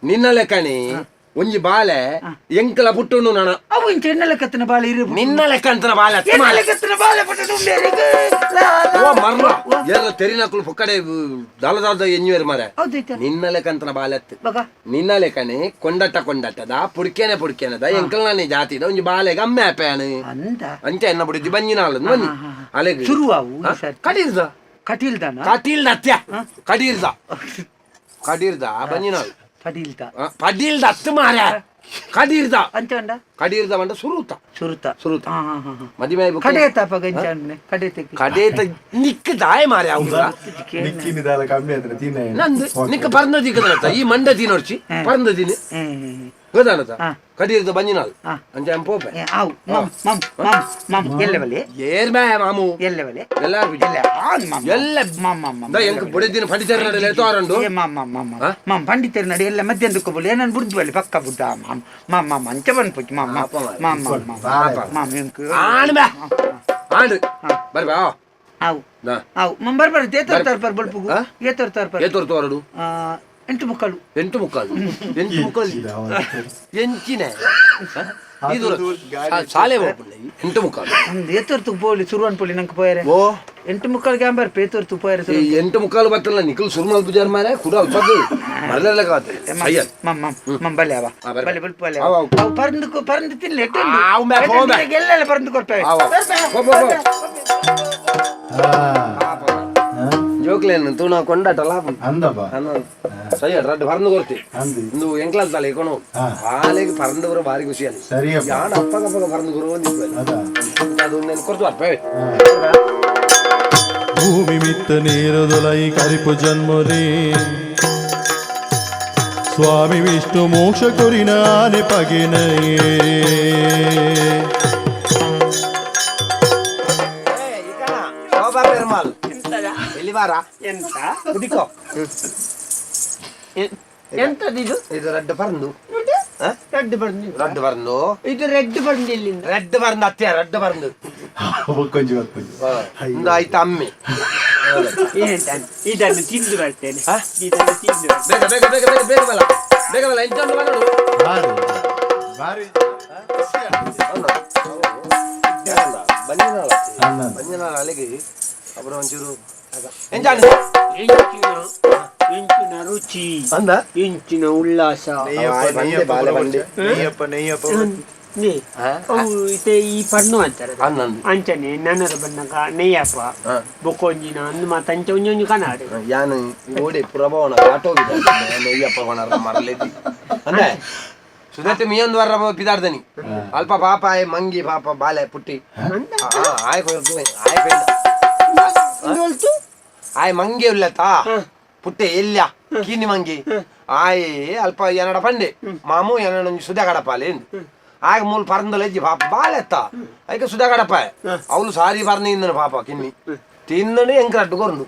ನಿನ್ನ ಲೆಕ್ಕಣಿ ಒಂಜಿ ಬಾಲೆ ಎಂಕಲ ಪುಟ್ಟುಂಡು ನಾನ ಅವು ಇಂಚ ಎನ್ನ ಲೆಕ್ಕತ್ತಿನ ಬಾಳೆ ಇರು ನಿನ್ನ ಲೆಕ್ಕ ಅಂತನ ಬಾಲೆ ಎನ್ನ ಲೆಕ್ಕತ್ತಿನ ಬಾಳೆ ಪುಟ್ಟುಂಡು ಓ ಮರ್ಲ ಏರ ತೆರಿನಕುಲು ಪೊಕ್ಕಡೆ ದಲದಾದ ಎಂಜುವೇರ್ ಮಾರೆ ನಿನ್ನ ಲೆಕ್ಕಂತನ ಬಾಲೆ ಅತ್ತು ನಿನ್ನ ಲೆಕ್ಕನೆ ಕೊಂಡಟ್ಟ ಕೊಂಡಟ್ಟದ ಪುಡ್ಕೇನೆ ಪುಡ್ಕೇನದ ಎಂಕಲ್ನಾನೆ ಜಾತಿದ ಒಂಜಿ ಬಾಲೆಗೆ ಅಮ್ಮೆ ಅಪ್ಪೇನು ಅಂಚ ಎನ್ನ ಬುಡಿದಿ ಬಂಜಿನಾಲ ಬನ್ನಿ ಅಲೆಗ್ ಶುರುವಾವು ಕಟೀರ್ದ ಕಟೀಲ್ದಾನ ಕಟೀಲ್ದ ಅತ್ಯ ಕಟೀರ್ದ ಕಟೀರ್ದ ಬಂಜಿನಾಲ್ ಪಡೀಲ್ದ ಪಡೀಲ್ದ ಅತ್ತು ಮಾರೆ ಕಡೀರ್ದ ಅಂಚಂಡ ಕಡೀರ್ದ ಬಂಡ ಸುರುತ ಸುರುತ ಸುರುತ ಮದಿಮೆ ಕಡೇತ ಪಗಂಚ ಕಡೇತ ಕಡೇತ ನಿಕ್ಕ ದಾಯ ಮಾರೆ ಅವ್ರ ನಿಕ್ಕಿನಿದಾಲ ಕಮ್ಮಿ ಆದ್ರೆ ತಿನ್ನ ನಂದು ನಿಕ್ಕ ಪರ್ಂದ ದಿಕ್ಕದನತ್ತ ಈ ಮಂಡ ತಿನ್ನೋರ್ಚಿ ಪರ್ಂದ ತಿನ್ನು ಗೊತ್ತಾನತ್ತ ಕಡೀರ್ದ ಬಂಜಿನಾಲ್ ಅಂಚ ಪೋಪೆ ಆವು ಮಮ್ ಮಮ್ ಮಮ್ ಮಮ್ ಎಲ್ಲೆ ಬಲೆ ಏರ್ ಬೇ ಮಾಮು ಎಲ್ಲೆ ಬಲೆ ಎಲ್ಲಾರು ಎಲ್ಲ ಆನ್ ಮಮ್ ಎಲ್ಲ ಮಮ್ ಮಮ್ ಮಮ್ ಎಂಕ್ ಬುಡೆದಿನ ಪಂಡಿತರ ನಡೆ ತೋರಂಡು ಏ ಮಮ್ ಮಮ್ ಮಮ್ ಮಮ್ ಪಂಡಿತರ ನಡೆ ಎಲ್ಲ ಮಧ್ಯಾಹ್ನ ಬೋಲು ಏನನ್ ಬುಡ್ದು ಬಲೆ ಪಕ್ಕ ಬುಡ್ಡ ಮಮ್ ಮಮ್ ಮಮ್ ಅಂಚ ಬನ್ಪುಜಿ ಮಮ್ ಮಮ್ ಮಮ್ ಮಮ್ ಮಮ್ ಎಂಕ್ ಆಣ್ ಬೇ ಆಣ್ ಬರ್ ಬಾ ಆವು ಆವು ಮಮ್ ಬರ್ ಬರ್ ಏತೋರ್ ತರ್ಪರ್ ಬಲ್ಪುಗು ಏತೋರ್ ತರ್ಪರ್ ಏತೋರ್ ತೋರಡು ಎಂಟು ಮುಕ್ಕಾಲು ಎಂಟು ಮುಕ್ಕಾಲು ಎಂಟು ಮುಕ್ಕಾಲು ಎಂಚಿನ ಇದು ಸಾಲೆ ಹೋಗ್ಬಿಡ್ಲೆ ಎಂಟು ಮುಕ್ಕಾಲು ಏತೋರ್ತು ಪೋಲಿ ಸುರುವನ್ ಪೋಲಿ ನಂಗೆ ಪೋಯರೆ ಓ ಎಂಟು ಮುಕ್ಕಾಲು ಗ್ಯಾಂಬರ್ ಪೇತೋರ್ತು ಪೋಯರೆ ಈ ಎಂಟು ಮುಕ್ಕಾಲು ಬತ್ತಲ್ಲ ನಿಖಲ್ ಸುರುಮಲ್ ಪೂಜಾರ್ ಮಾರೆ ಕುಡ ಅಲ್ಪ ಮರಲೆಲ್ಲ ಕಾತೆ ಅಯ್ಯ ಮಮ್ ಮಮ್ ಮಮ್ ಬಲ್ಲೆ ಅವ ಬಲ್ಲೆ ಬಲ್ ಬಲ್ಲೆ ಅವು ಪರಂದು ಪರಂದು ತಿನ್ಲೆ ಆವು ಮೇ ಪೋ ಎಲ್ಲೆಲ್ಲ ಪರಂದು ಕೊಡ್ತೇವೆ ಆವು ಪೋ ಪೋ ಪೋ. ಜೋಕ್ಲೇನು ತೂನ ಕೊಂಡಾಟಲ ಅಂದಪ್ಪ ಸರಿ ರಡ್ಡು ಪರಂದು ಕೊರ್ತಿ ಅಂದು ಇಂದು ಎಂಕ್ಲಾಲ್ ತಲೆ ಕೊಣು ಆಲೆಗೆ ಪರಂದು ಬರೋ ಭಾರಿ ಖುಷಿ ಅಲ್ಲಿ ಸರಿಯಪ್ಪ ಯಾಣ ಅಪ್ಪಗ ಅಪ್ಪಗ ಪರಂದು ಗುರು ಅದ ಅದು ನೆನ್ ಕೊರ್ತು ಅರ್ಪ ಭೂಮಿ ಮಿತ್ತ ನೀರುದುಲೈ ಕರಿಪು ಜನ್ಮರಿ ಸ್ವಾಮಿ ವಿಷ್ಣು ಮೋಕ್ಷ ಕೊರಿನಾನೆ ಪಗಿನಯೇ. ಶೋಭಾ ಪೆರ್ಮಾಲ್ ಎಲ್ಲಿ ಬಾರ ಎಂತ ಕುದಿಕೋ. ಎಂತದಿದು? ಇದು ರಡ್ಡು ಪರಂದು. ರೆಡ್ ಬಂದು. ರಡ್ಡು ಪರಂದು. ಇದು ರೆಡ್ ಬಂದು ಎಲ್ಲಿಂದ? ರೆಡ್ ಪರಂದು ಅತ್ತೆ, ರೆಡ್ ಪರಂದು. ಕೊಂಚ ಇಂದು ಆಯ್ತು ಅಮ್ಮಿ. ಎಂತ ಇದನ್ನು ತಿಂದು ಬರ್ತೇನೆ. ಹಾ? ಇದನ್ನು ತಿಂದು ಬರ್ತೇನೆ. ಬೇಗ ಬೇಗ ಬೇಗ ಬೇಗ ಬೇಗ ಬಲ, ಬೇಗ ಬಲ, ಎಂತ ಉಂಟು ಬರೋದು? ಬಾರಿ. ಬಂಜಿನಾಳ ಬಂಜಿನಾಳ ಅಲ್ಲಿಗೆ ಅப்புறம் ಒಂಚೂರು ಎಂಜಾನು. ಎಂಚಿನ ಎಂಚಿನ ರುಚಿ. ಅಂದ ಎಂಚಿನ ಉಲ್ಲಾಸ. ಬಂದೆ ಬಾಲೆ ಬಂದೆ. ನೆಯ್ಯಪ್ಪ ನೆಯ್ಯಪ್ಪ. ನೇ, ಅವು ಇತ್ತೆ ಈ ಪಣ್ಣು ಅಂತಾರೆ. ಅನ್ನಂದು. ಅಂಚನೆ ನನರ ಬನ್ನಗ ನೆಯ್ಯಪ್ಪ ಬೊಕ್ಕೊಂಜಿನ ಅಂದು ಮಾತ ಅಂಚ ಒಂಜಿ ಒಂಜಿ ಕನಾಡು. ಯಾನು ಓಡೆ ಪುರಭವನ ಆಟೋಗಿದೆ ನೆಯ್ಯಪ್ಪ ಕೊಣರ ಮರಲೇತಿ ಅಂದೆ ಸುದತ್ತೆ ಮೀಯೊಂದು ವಾರ ಪಿದಾರ್ದನಿ ಅಲ್ಪ ಪಾಪ ಆಯ್ ಮಂಗಿ ಪಾಪ ಬಾಲೆ ಪುಟ್ಟಿ ಆಯ್ ಕೊರ್ದು ಆಯ್ ಪೆಂಡ ಆಯ್ ಮಂಗಿ ಉಲ್ಲತಾ ಪುಟ್ಟೆ ಎಲ್ಲ ಕೀನಿ ಮಂಗಿ ಆಯ್ ಅಲ್ಪ ಏನಡ ಪಂಡೆ ಮಾಮು ಏನಡ ಒಂಜಿ ಸುದ ಕಡಪಾಲೆ ಎಂದು ಆಗ ಮೂಲ ಪರಂದಲೆಜ್ಜಿ ಪಾಪ ಬಾಲೆತ್ತ ಐಕ ಸುದ ಕಡಪಾಯ ಅವಳು ಸಾರಿ ಪರ್ನ ಇಂದನು ಪಾಪ ಕಿನ್ನಿ ತಿನ್ನಡು ಎಂಕ ರಡ್ಡು ಕೊರಂಡು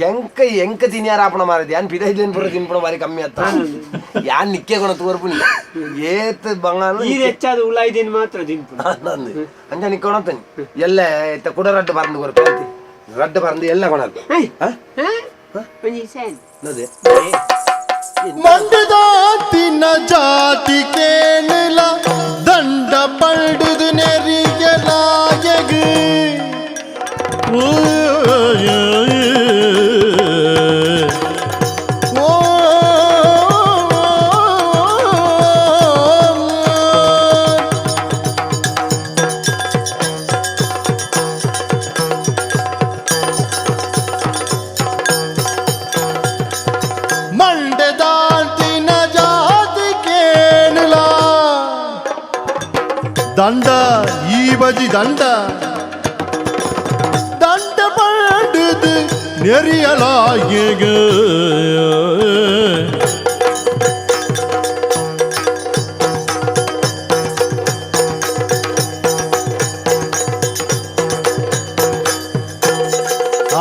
ಎಂಕ ಎಂಕ ತಿನ್ಯಾರ ಆಪಣ ಮಾರದಿ ಯಾನ್ ಪಿದ ಇಲ್ಲೇನು ಪೂರ ತಿನ್ಪುಣ ಬಾರಿ ಕಮ್ಮಿ ಅತ್ತ ಯಾನ್ ನಿಕ್ಕೆ ಕೊಣ ತೋರ್ಪುನಿ ಏತ್ ಬಂಗಾನ. ಈ ಹೆಚ್ಚಾದ ಉಲಾಯ್ದೇನು ಮಾತ್ರ ತಿನ್ಪುಣ. ನಂದು ಅಂಚ ನಿಕ್ಕೊಣತನಿ ಎಲ್ಲ ಇತ್ತ ಕುಡ ರಡ್ಡು ಪರಂದು ಕೊರ್ಪೆ ರಡ್ಡು ಪರಂದು ಎಲ್ಲ ಕೊಣದು. ಒಂಜಿ ಸೇನ್. ನದೆ. ಮಂಡದಾತಿನ ಜಾತಿ ಕೇಳಲ ದಂಡ ಪಂಡುದು ನೆರಿಯಲಾಯಗು. ಓ ಮಂಡದಾಂತಿನ ಜಾತಿ ಕೇಳಲ ದಂಡ ಈ ಬಜಿ ದಂಡ ದಂಡ ಪಂಡುದು ನೆರಿಯಲಾಯಗ.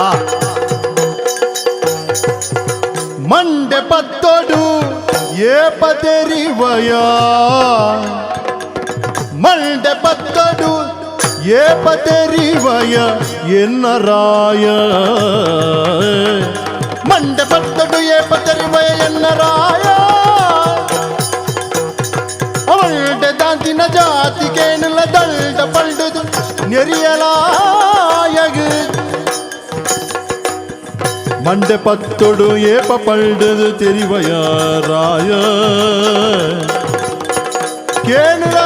ಆ ಮಂಡೆ ಪತ್ತೊಡು ಏಪತೆರಿವಯ ಮಂಡೆ ಪತ್ತೊಡು ಏಪತೆರಿವಯ ಎನ್ನ ರಾಯ ಮಂಡೆ ಪತ್ತೊಡು ಏಪತೆರಿವಯ ಎನ್ನ ರಾಯ ಅವಳ್ಡೆ ದಾಂತಿನ ಜಾತಿ ಕೇಣಲ ದಂಡ ಪಂಡುದು ನೆರಿಯಲಾಯಗು. ಮಂಡೆ ಪತ್ತೊಡು ಏಪ ಪಂಡದು தெரிவய ராய ಕೇಳುಳ.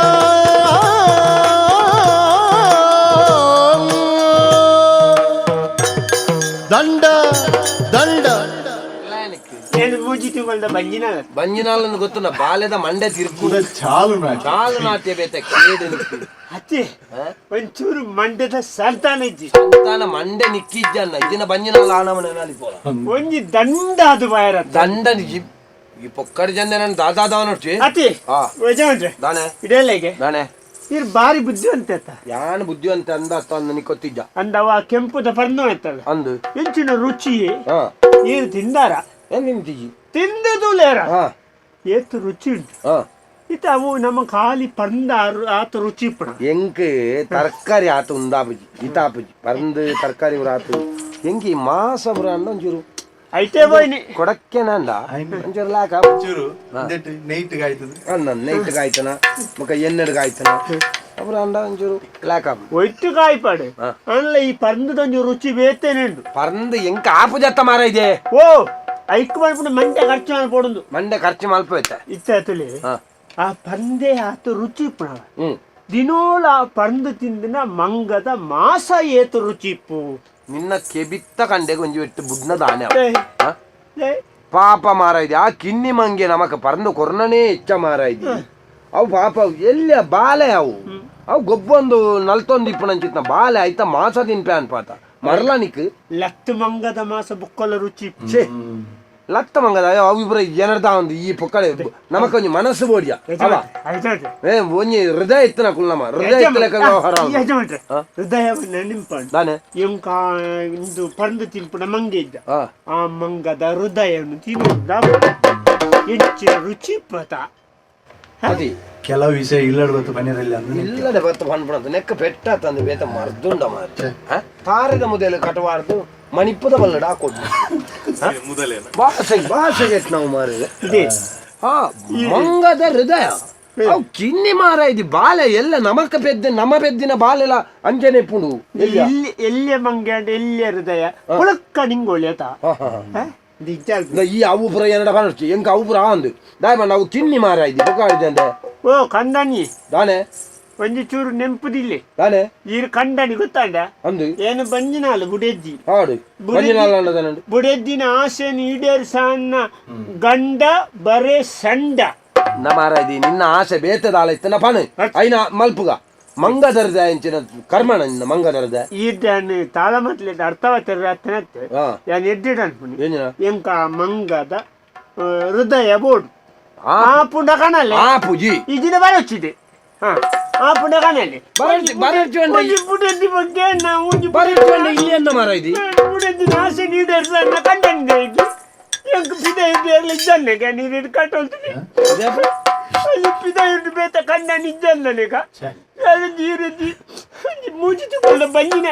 ದಂಡ ದಂಡ. నేను ಮೂಜಿ ತಿಂಗಳದ ಬಂಜಿನ. ಬಂಜಿನಾಲನ್ನು ಗೊತ್ತುನ ಬಾಲೆದ ಮಂಡೆ ತಿರ್ಕು. ಚಾಲು. ಚಾಲು ನಾಟ್ಯ ಬೇತೆ ಕೇಡು ನಿಕ್ಕಿ. ಅತ್ತೆ, ಒಂಚೂರು ಮಂಡ್ಯದ ಸಂತಾನ ಇಜ್ಜಿ. ಸಂತಾನ ಮಂಡೆ ನಿಕ್ಕಿಜ್ಜನ್ನ ಇದಿನ ಬಂಜಿನಾಲ ಆನವನ ಪೋಲ. ಒಂಜಿ ದಂಡ ಅದು ಬಾಯರ. ದಂಡ ನಿಜಿ ಈ ಪೊಕ್ಕಡಿ ಜನ ನಾನು ದಾದಾದವನೊಟ್ಟಿ. ಅತಿ. ಆ. ಯಜಮಾನ್ರೆ. ದಾನೆ. ಇಡಲೇಗೆ. ದಾನೆ. ಇರ್ ಬಾರಿ ಬುದ್ಧಿವಂತ ಅತ್ತ. ಯಾನ್ ಬುದ್ಧಿವಂತ ಅಂದ ಅತ್ತ ಅಂದ ನಿಕ್ಕೊತ್ತಿಜ್ಜ. ಅಂದವ ಕೆಂಪುದ ಪರ್ನು ಅಂತಲ್ಲ. ಅಂದು. ಎಂಚಿನ ರುಚಿ. ಹಾ. ನೀರು ತಿಂದಾರ? ಏನ್ ನಿಂತಿಜಿ? ತಿಂದದು ಲೇರ. ಹಾ. ಏತು ರುಚಿ ಉಂಟು. ಹಾ. ಇತ್ತ ಅವು ನಮ್ಮ ಖಾಲಿ ಪಂದ ಆತ ರುಚಿ ಇಪ್ಪಣ. ಎಂಕ್ ತರಕಾರಿ ಆತ ಉಂದಾಪುಜಿ ಇತಾಪುಜಿ ಪರಂದು ತರಕಾರಿ ಆತು ಎಂಕ್ ಈ ಮಾಸ ಪುರ ಅಂಡ ಒಂಚೂರು ಐತೆ ಬೋಯ್ನಿ. ಕೊಡಕ್ಕೆನಂಡ ಒಂಚೂರು ಲಾಕ. ಚೂರು ನೈಟ್ ಕಾಯ್ತದೆ. ಅನ್ನ ನೈಟ್ ಕಾಯ್ತನ ಬೊಕ ಎಣ್ಣೆಡ್ ಕಾಯ್ತನ ಅಪುರ ಅಂಡ ಒಂಚೂರು ಲಾಕ. ಒಯ್ತು ಕಾಯ್ಪಾಡು. ಹಾ. ಅಲ್ಲ ಈ ಪಂದದೊಂದು ರುಚಿ ಬೇತೇನೆ ಉಂಟು. ಪರಂದು ಎಂಕ್ ಆಪುಜತ್ತ ಮಾರ ಇದೆ. ಓ ಐಕ್ ಮಾಡ್ಬಿಟ್ಟು ಮಂಡೆ ಖರ್ಚು ಮಾಡ್ಕೊಡುದು. ಮಂಡೆ ಖರ್ಚು ಮಲ್ಪ ಇತ್ತ ತುಳಿ. ಹಾ. ಆ ಪಂದೆ ಆತ ರುಚಿ ಇಪ್ಪಣ. ಹ್ಮ್. ದಿನೋಲ ಆ ಪಂದು ತಿಂದಿನ ಮಂಗದ ಮಾಸ ಏತು ರುಚಿ ಇಪ್ಪು. ನಿನ್ನ ಕೆಬಿತ್ತ ಕಂಡೆ ಕೊಂಚ ಎಟ್ಟು ಬುಡ್ನ ದಾನೆ ಪಾಪ ಮಾರಾಯ್ದಿ ಆ ಕಿನ್ನಿ ಮಂಗೆ ನಮಕ ಪರಂದು ಕೊರ್ನನೇ ಹೆಚ್ಚ ಮಾರಾಯ್ದಿ ಅವು ಪಾಪ ಎಲ್ಲ ಬಾಲೆ ಅವು ಅವು ಗೊಬ್ಬೊಂದು ನಲ್ತೊಂದು ಇಪ್ಪುನಂಚಿತ್ನ ಬಾಲೆ ಆಯ್ತ ಮಾಸ ತಿನ್ಪೆ ಅನ್ಪಾತ ಮರ್ಲಾನಿಕ್ ಲತ್ತು ಮಂಗದ ಮಾಸ ಬುಕ್ಕೊಲ ರುಚಿ ಛೇ ಲತ್ತ ಮಂಗದ ಅವು ಇಬ್ಬರ ಏನರ್ದ ಒಂದು ಈ ಪೊಕ್ಕಳೆ ನಮಕೊಂಜಿ ಮನಸ್ಸು ಬೋಡಿಯ ಅವ ಏ ಒಂಜಿ ಹೃದಯ ಇತ್ತನ ಕುಲ್ಲಮ ಹೃದಯ ಇತ್ತಲೆಕ್ಕ ವ್ಯವಹಾರ ಯಜಮಾನ್ರೆ ಹೃದಯವನ್ನ ನಿಂಪಂಡು ದಾನೆ ಎಂಕ ಇಂದು ಪಂದು ತಿನ್ಪುಣ ಮಂಗೆ ಇದ್ದ ಆ ಮಂಗದ ಹೃದಯವನ್ನು ತಿನ್ನುವುದ ಹೆಚ್ಚಿನ ರುಚಿ ಪತ ಅದಿ ಕೆಲವು ವಿಷಯ ಇಲ್ಲಡ್ ಗೊತ್ತು ಪನ್ನೀರಲ್ಲಿ ಅಂದ್ರೆ ಇಲ್ಲದೆ ಬತ್ತ ಪನ್ಪುಣಂತ ನೆಕ್ಕ ಪೆಟ್ಟ ತಂದು ಬೇತ ಮರ್ದುಂಡ ಮಾರ್ರೆ ತಾರದ ಮುದೆಲು ಕಟವಾರ್ದು ಮಣಿಪ್ಪದ ಬಲ್ಲಡ ಹಾಕೊಡು ಭಾಷೆ ಭಾಷೆಗೆ ನಾವು ಮಾರಿದೆ ಇದೆ ಹಾ ಮಂಗದ ಹೃದಯ ಅವು ಕಿನ್ನಿ ಮಾರ ಇದು ಬಾಲೆ ಎಲ್ಲ ನಮಕ ಪೆದ್ದ ನಮ್ಮ ಪೆದ್ದಿನ ಬಾಲೆಲ ಅಂಜನೆ ಪುಂಡು ಎಲ್ಲಿ ಎಲ್ಲಿಯ ಮಂಗೆ ಅಂದ್ರೆ ಎಲ್ಲಿಯ ಹೃದಯ ಪುಳಕ್ಕ ನಿಂಗೋಳಿ ಆತ ಈ ಅವು ಪುರ ಏನಡ ಕಾಣಿಸ್ತು ಎಂಕ ಅವು ಪುರ ಅಂದು ದಾಯ್ ನಾವು ಕಿನ್ನಿ ಮಾರ ಇದು ಬೊಕ್ಕಾಡಿದೆ ಅಂದೆ ಓ ಕಂದನಿ ದಾನೆ ಒಂಜಿ ಚೂರು ನೆಂಪುದಿಲ್ಲೆ ದಾನೆ ಈರು ಕಂಡನಿ ಗೊತ್ತಾಂಡ ಅಂದು ಏನು ಬಂಜಿನಾಲು ಬುಡೆಜ್ಜಿ ಹಾಡು ಬಂಜಿನಾಲ ಬುಡೆದ್ದಿನ ಆಸೆಯನ್ನು ಈಡೇರಿಸನ್ನ ಗಂಡ ಬರೇ ಸಂಡ ನಮಾರ ಇದು ನಿನ್ನ ಆಸೆ ಬೇತದಾಳ ಇತ್ತನ ಪಣ ಐನ ಮಲ್ಪುಗ ಮಂಗದರ್ದ ಎಂಚಿನ ಕರ್ಮಣ ನಿನ್ನ ಮಂಗದರ್ದ ಈರ್ದಾನು ತಾಳಮತ್ಲೆ ಅರ್ಥವತ್ತರ ಅರ್ಥನತ್ತೆ ಯಾನ್ ಎಡ್ಡಿಡ್ ಅನ್ಪುನಿ ಏನಿನ ಎಂಕ ಮಂಗದ ಹೃದಯ ಬೋರ್ಡ್ ಆ ಪುಂಡ ಕಣಲೆ ಆ ಪೂಜಿ ಈ ದಿನ ಬರಚ್ಚಿದೆ ಹಾ ಆ ಪುಂಡ ಕಣಲೆ ಒಂಜಿ ಬುಡೆದ್ದಿ ಬಗ್ಗೆ ನಾವು ಒಂಜಿ ಬರಚ್ಚಿವಂಡ ಇಲ್ಲಿ ಎಂದ ಮಾರ ಇದು ಬುಡೆದ್ದಿನ ಆಸೆ ಈಡೇರಿಸನ್ನ ಕಂಡನಿದೆ ಈಗ ಎಂಕ್ ಪಿದ ಇದ್ದೇರ್ಲ ಇದ್ದಾನೆ ನೀರು ಕಟ್ಟೋಲ್ತೀನಿ ಅಲ್ಲಿ ಪಿದ ಇಟ್ಟು ಬೇತ ಕಂಡನಿ ಇದ್ದಾನೆ ನೀರು ಮೂಜಿತುಕೊಂಡ ಬಂಜಿನ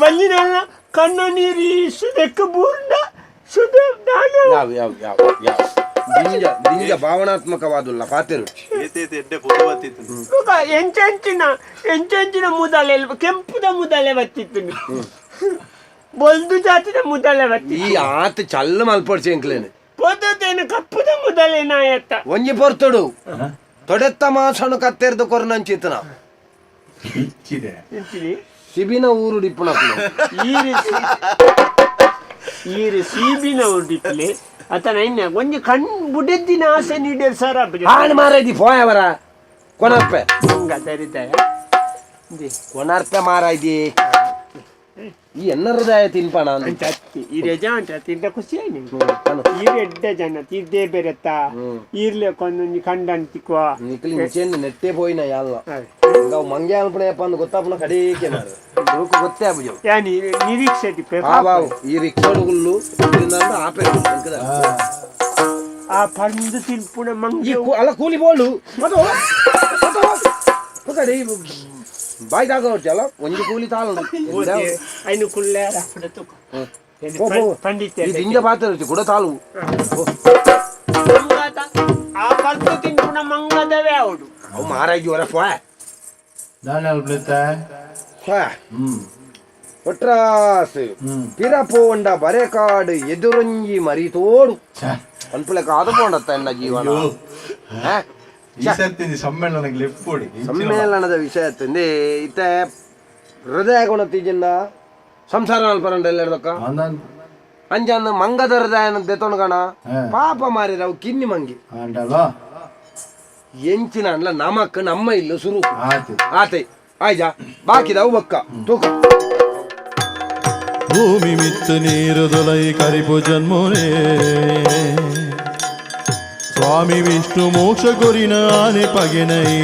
ಬಂಜಿನ ಕಣ್ಣ ನೀರು ಸುದಕ್ಕೆ ಬೂರ್ಣ ಸುದ ದಾನ ಯಾವ ಯಾವ ಯಾವ ಯಾವ ದಿಂಜ ದಿಂಜ ಭಾವನಾತ್ಮಕವಾದುಲ್ಲ ಪಾತೆರು ಎಂಚೆಂಚಿನ ಎಂಚೆಂಚಿನ ಮುದಲೆ ಕೆಂಪುದ ಮುದಲೆ ಬತ್ತಿತ್ತು ಬೊಲ್ದು ಜಾತಿದ ಮುದಲೆ ಬತ್ತಿ ಈ ಆತ ಚಲ್ಲ ಮಲ್ಪೊಡ್ಸಿ ಎಂಕ್ಲೇನು ಪೊದ್ದತೇನು ಕಪ್ಪುದ ಮುದಲೆ ನಾಯತ್ತ ಒಂಜಿ ಪೊರ್ತುಡು ತೊಡೆತ್ತ ಮಾಸನು ಕತ್ತೆರ್ದು ಕೊರ್ನಂಚಿತನ ಸಿಬಿನ ಊರು ಡಿಪ್ಪುನ ಈರು ಸೀಬಿನ ಊರು ಡಿಪ್ಪಲೆ ಅತನ ಇನ್ನ ಒಂಜಿ ಕಣ್ ಬುಡೆದ್ದಿನ ಆಸೆ ನೀಡೇರ್ ಸರ್ ಆಣ್ ಮಾರೈದಿ ಪೋಯವರ ಕೊನರ್ಪೆ ಮಂಗ ದರಿದಯ ಕೊನರ್ಪೆ ಮಾರಾಯ್ದಿ ಈ ಎನ್ನ ಹೃದಯ ತಿನ್ಪಣ ಅಂತ ಈ ರಜಾ ಅಂತ ತಿಂತ ಖುಷಿ ನಿಂಗೆ ಈ ಎಡ್ಡ ಜನ ತಿದ್ದೇ ಬೆರೆತ ಈರ್ಲೆ ಕೊಂದೊಂಜಿ ಕಂಡನ್ ತಿಕ್ವ ನಿಕ್ಲಿ ನಿಚೇನ್ ನೆಟ್ಟೆ ಪೋಯಿನ ಯಾಲ್ಲ ಅವು ಮಂಗೆ ಅನ್ಪಣೆಯಪ್ಪ ಅಂದ್ ಗೊತ್ತಾಪುನ ಕಡೀಕೆ ಮಾರ ಗೊತ್ತೇ ಆಪುಜವು ಯಾನಿ ನಿರೀಕ್ಷೆ ತಿಪ್ಪೆ ಆ ಬಾವು ಈ ರಿಕ್ಷಾಡುಗುಲ್ಲು ಆಪೆ ಆ ಪಂದು ತಿನ್ಪುಣ ಮಂಗೆ ಅಲ್ಲ ಕೂಲಿ ಬೋಳು ಕಡೆ ಬಾಯ್ ದಾಕ ಅಲ್ಲ ಒಂಜಿ ಕೂಲಿ ತಾಳು ಐನು ಕುಳ್ಳೆ ಪಂಡಿತ ದಿಂಜ ಪಾತ್ರ ಕೂಡ ತಾಳು ಆ ಪಂದು ತಿನ್ಪುಣ ಮಂಗದವೇ ಅವಡು ಅವು ಮಾರಾಜಿ ಹೊರ ಫಾ ಒಟ್ರಾಸ್ ಪಿರಪೋಂಡ ಬರೆಕಾಡು ಎದುರೊಂಜಿ ಮರಿತೋಡು ಅನ್ಪುಲೆಕ ಆದ ಪೋಂಡತ್ತ ಎನ್ನ ಜೀವನ ಸಮ್ಮೇಳನಕ್ಕೆ ಲೆಫ್ಟ್ ಕೊಡಿ ಸಮ್ಮೇಳನದ ವಿಷಯ ತಂದೆ ಇತ್ತ ಹೃದಯ ಗುಣತಿಜಿಂದ ಸಂಸಾರ ಅಲ್ಪರಂಡ ಎಲ್ಲದಕ್ಕ ಅಂಜನ್ ಮಂಗದ ಹೃದಯ ದೆತೊಣಗಣ ಕಣ ಪಾಪ ಮಾರಿರವು ಕಿನ್ನಿ ಮಂಗಿ ಎಂಚಿನ ಅನ್ಲ ನಮಕ್ ನಮ್ಮ ಇಲ್ಲ ಸುರು ಆತೆ ಆಯ್ಜಾ ಬಾಕಿದವು ಬಕ್ಕ ತೂಕ ಭೂಮಿ ಮಿತ್ತು ನೀರು ದೊಲೈ ಕರಿಪು ಜನ್ಮೋನೇ ಸ್ವಾಮಿ ವಿಷ್ಣು ಮೋಕ್ಷ ಗುರಿನ ಆನೆ ಪಗೆನಯೇ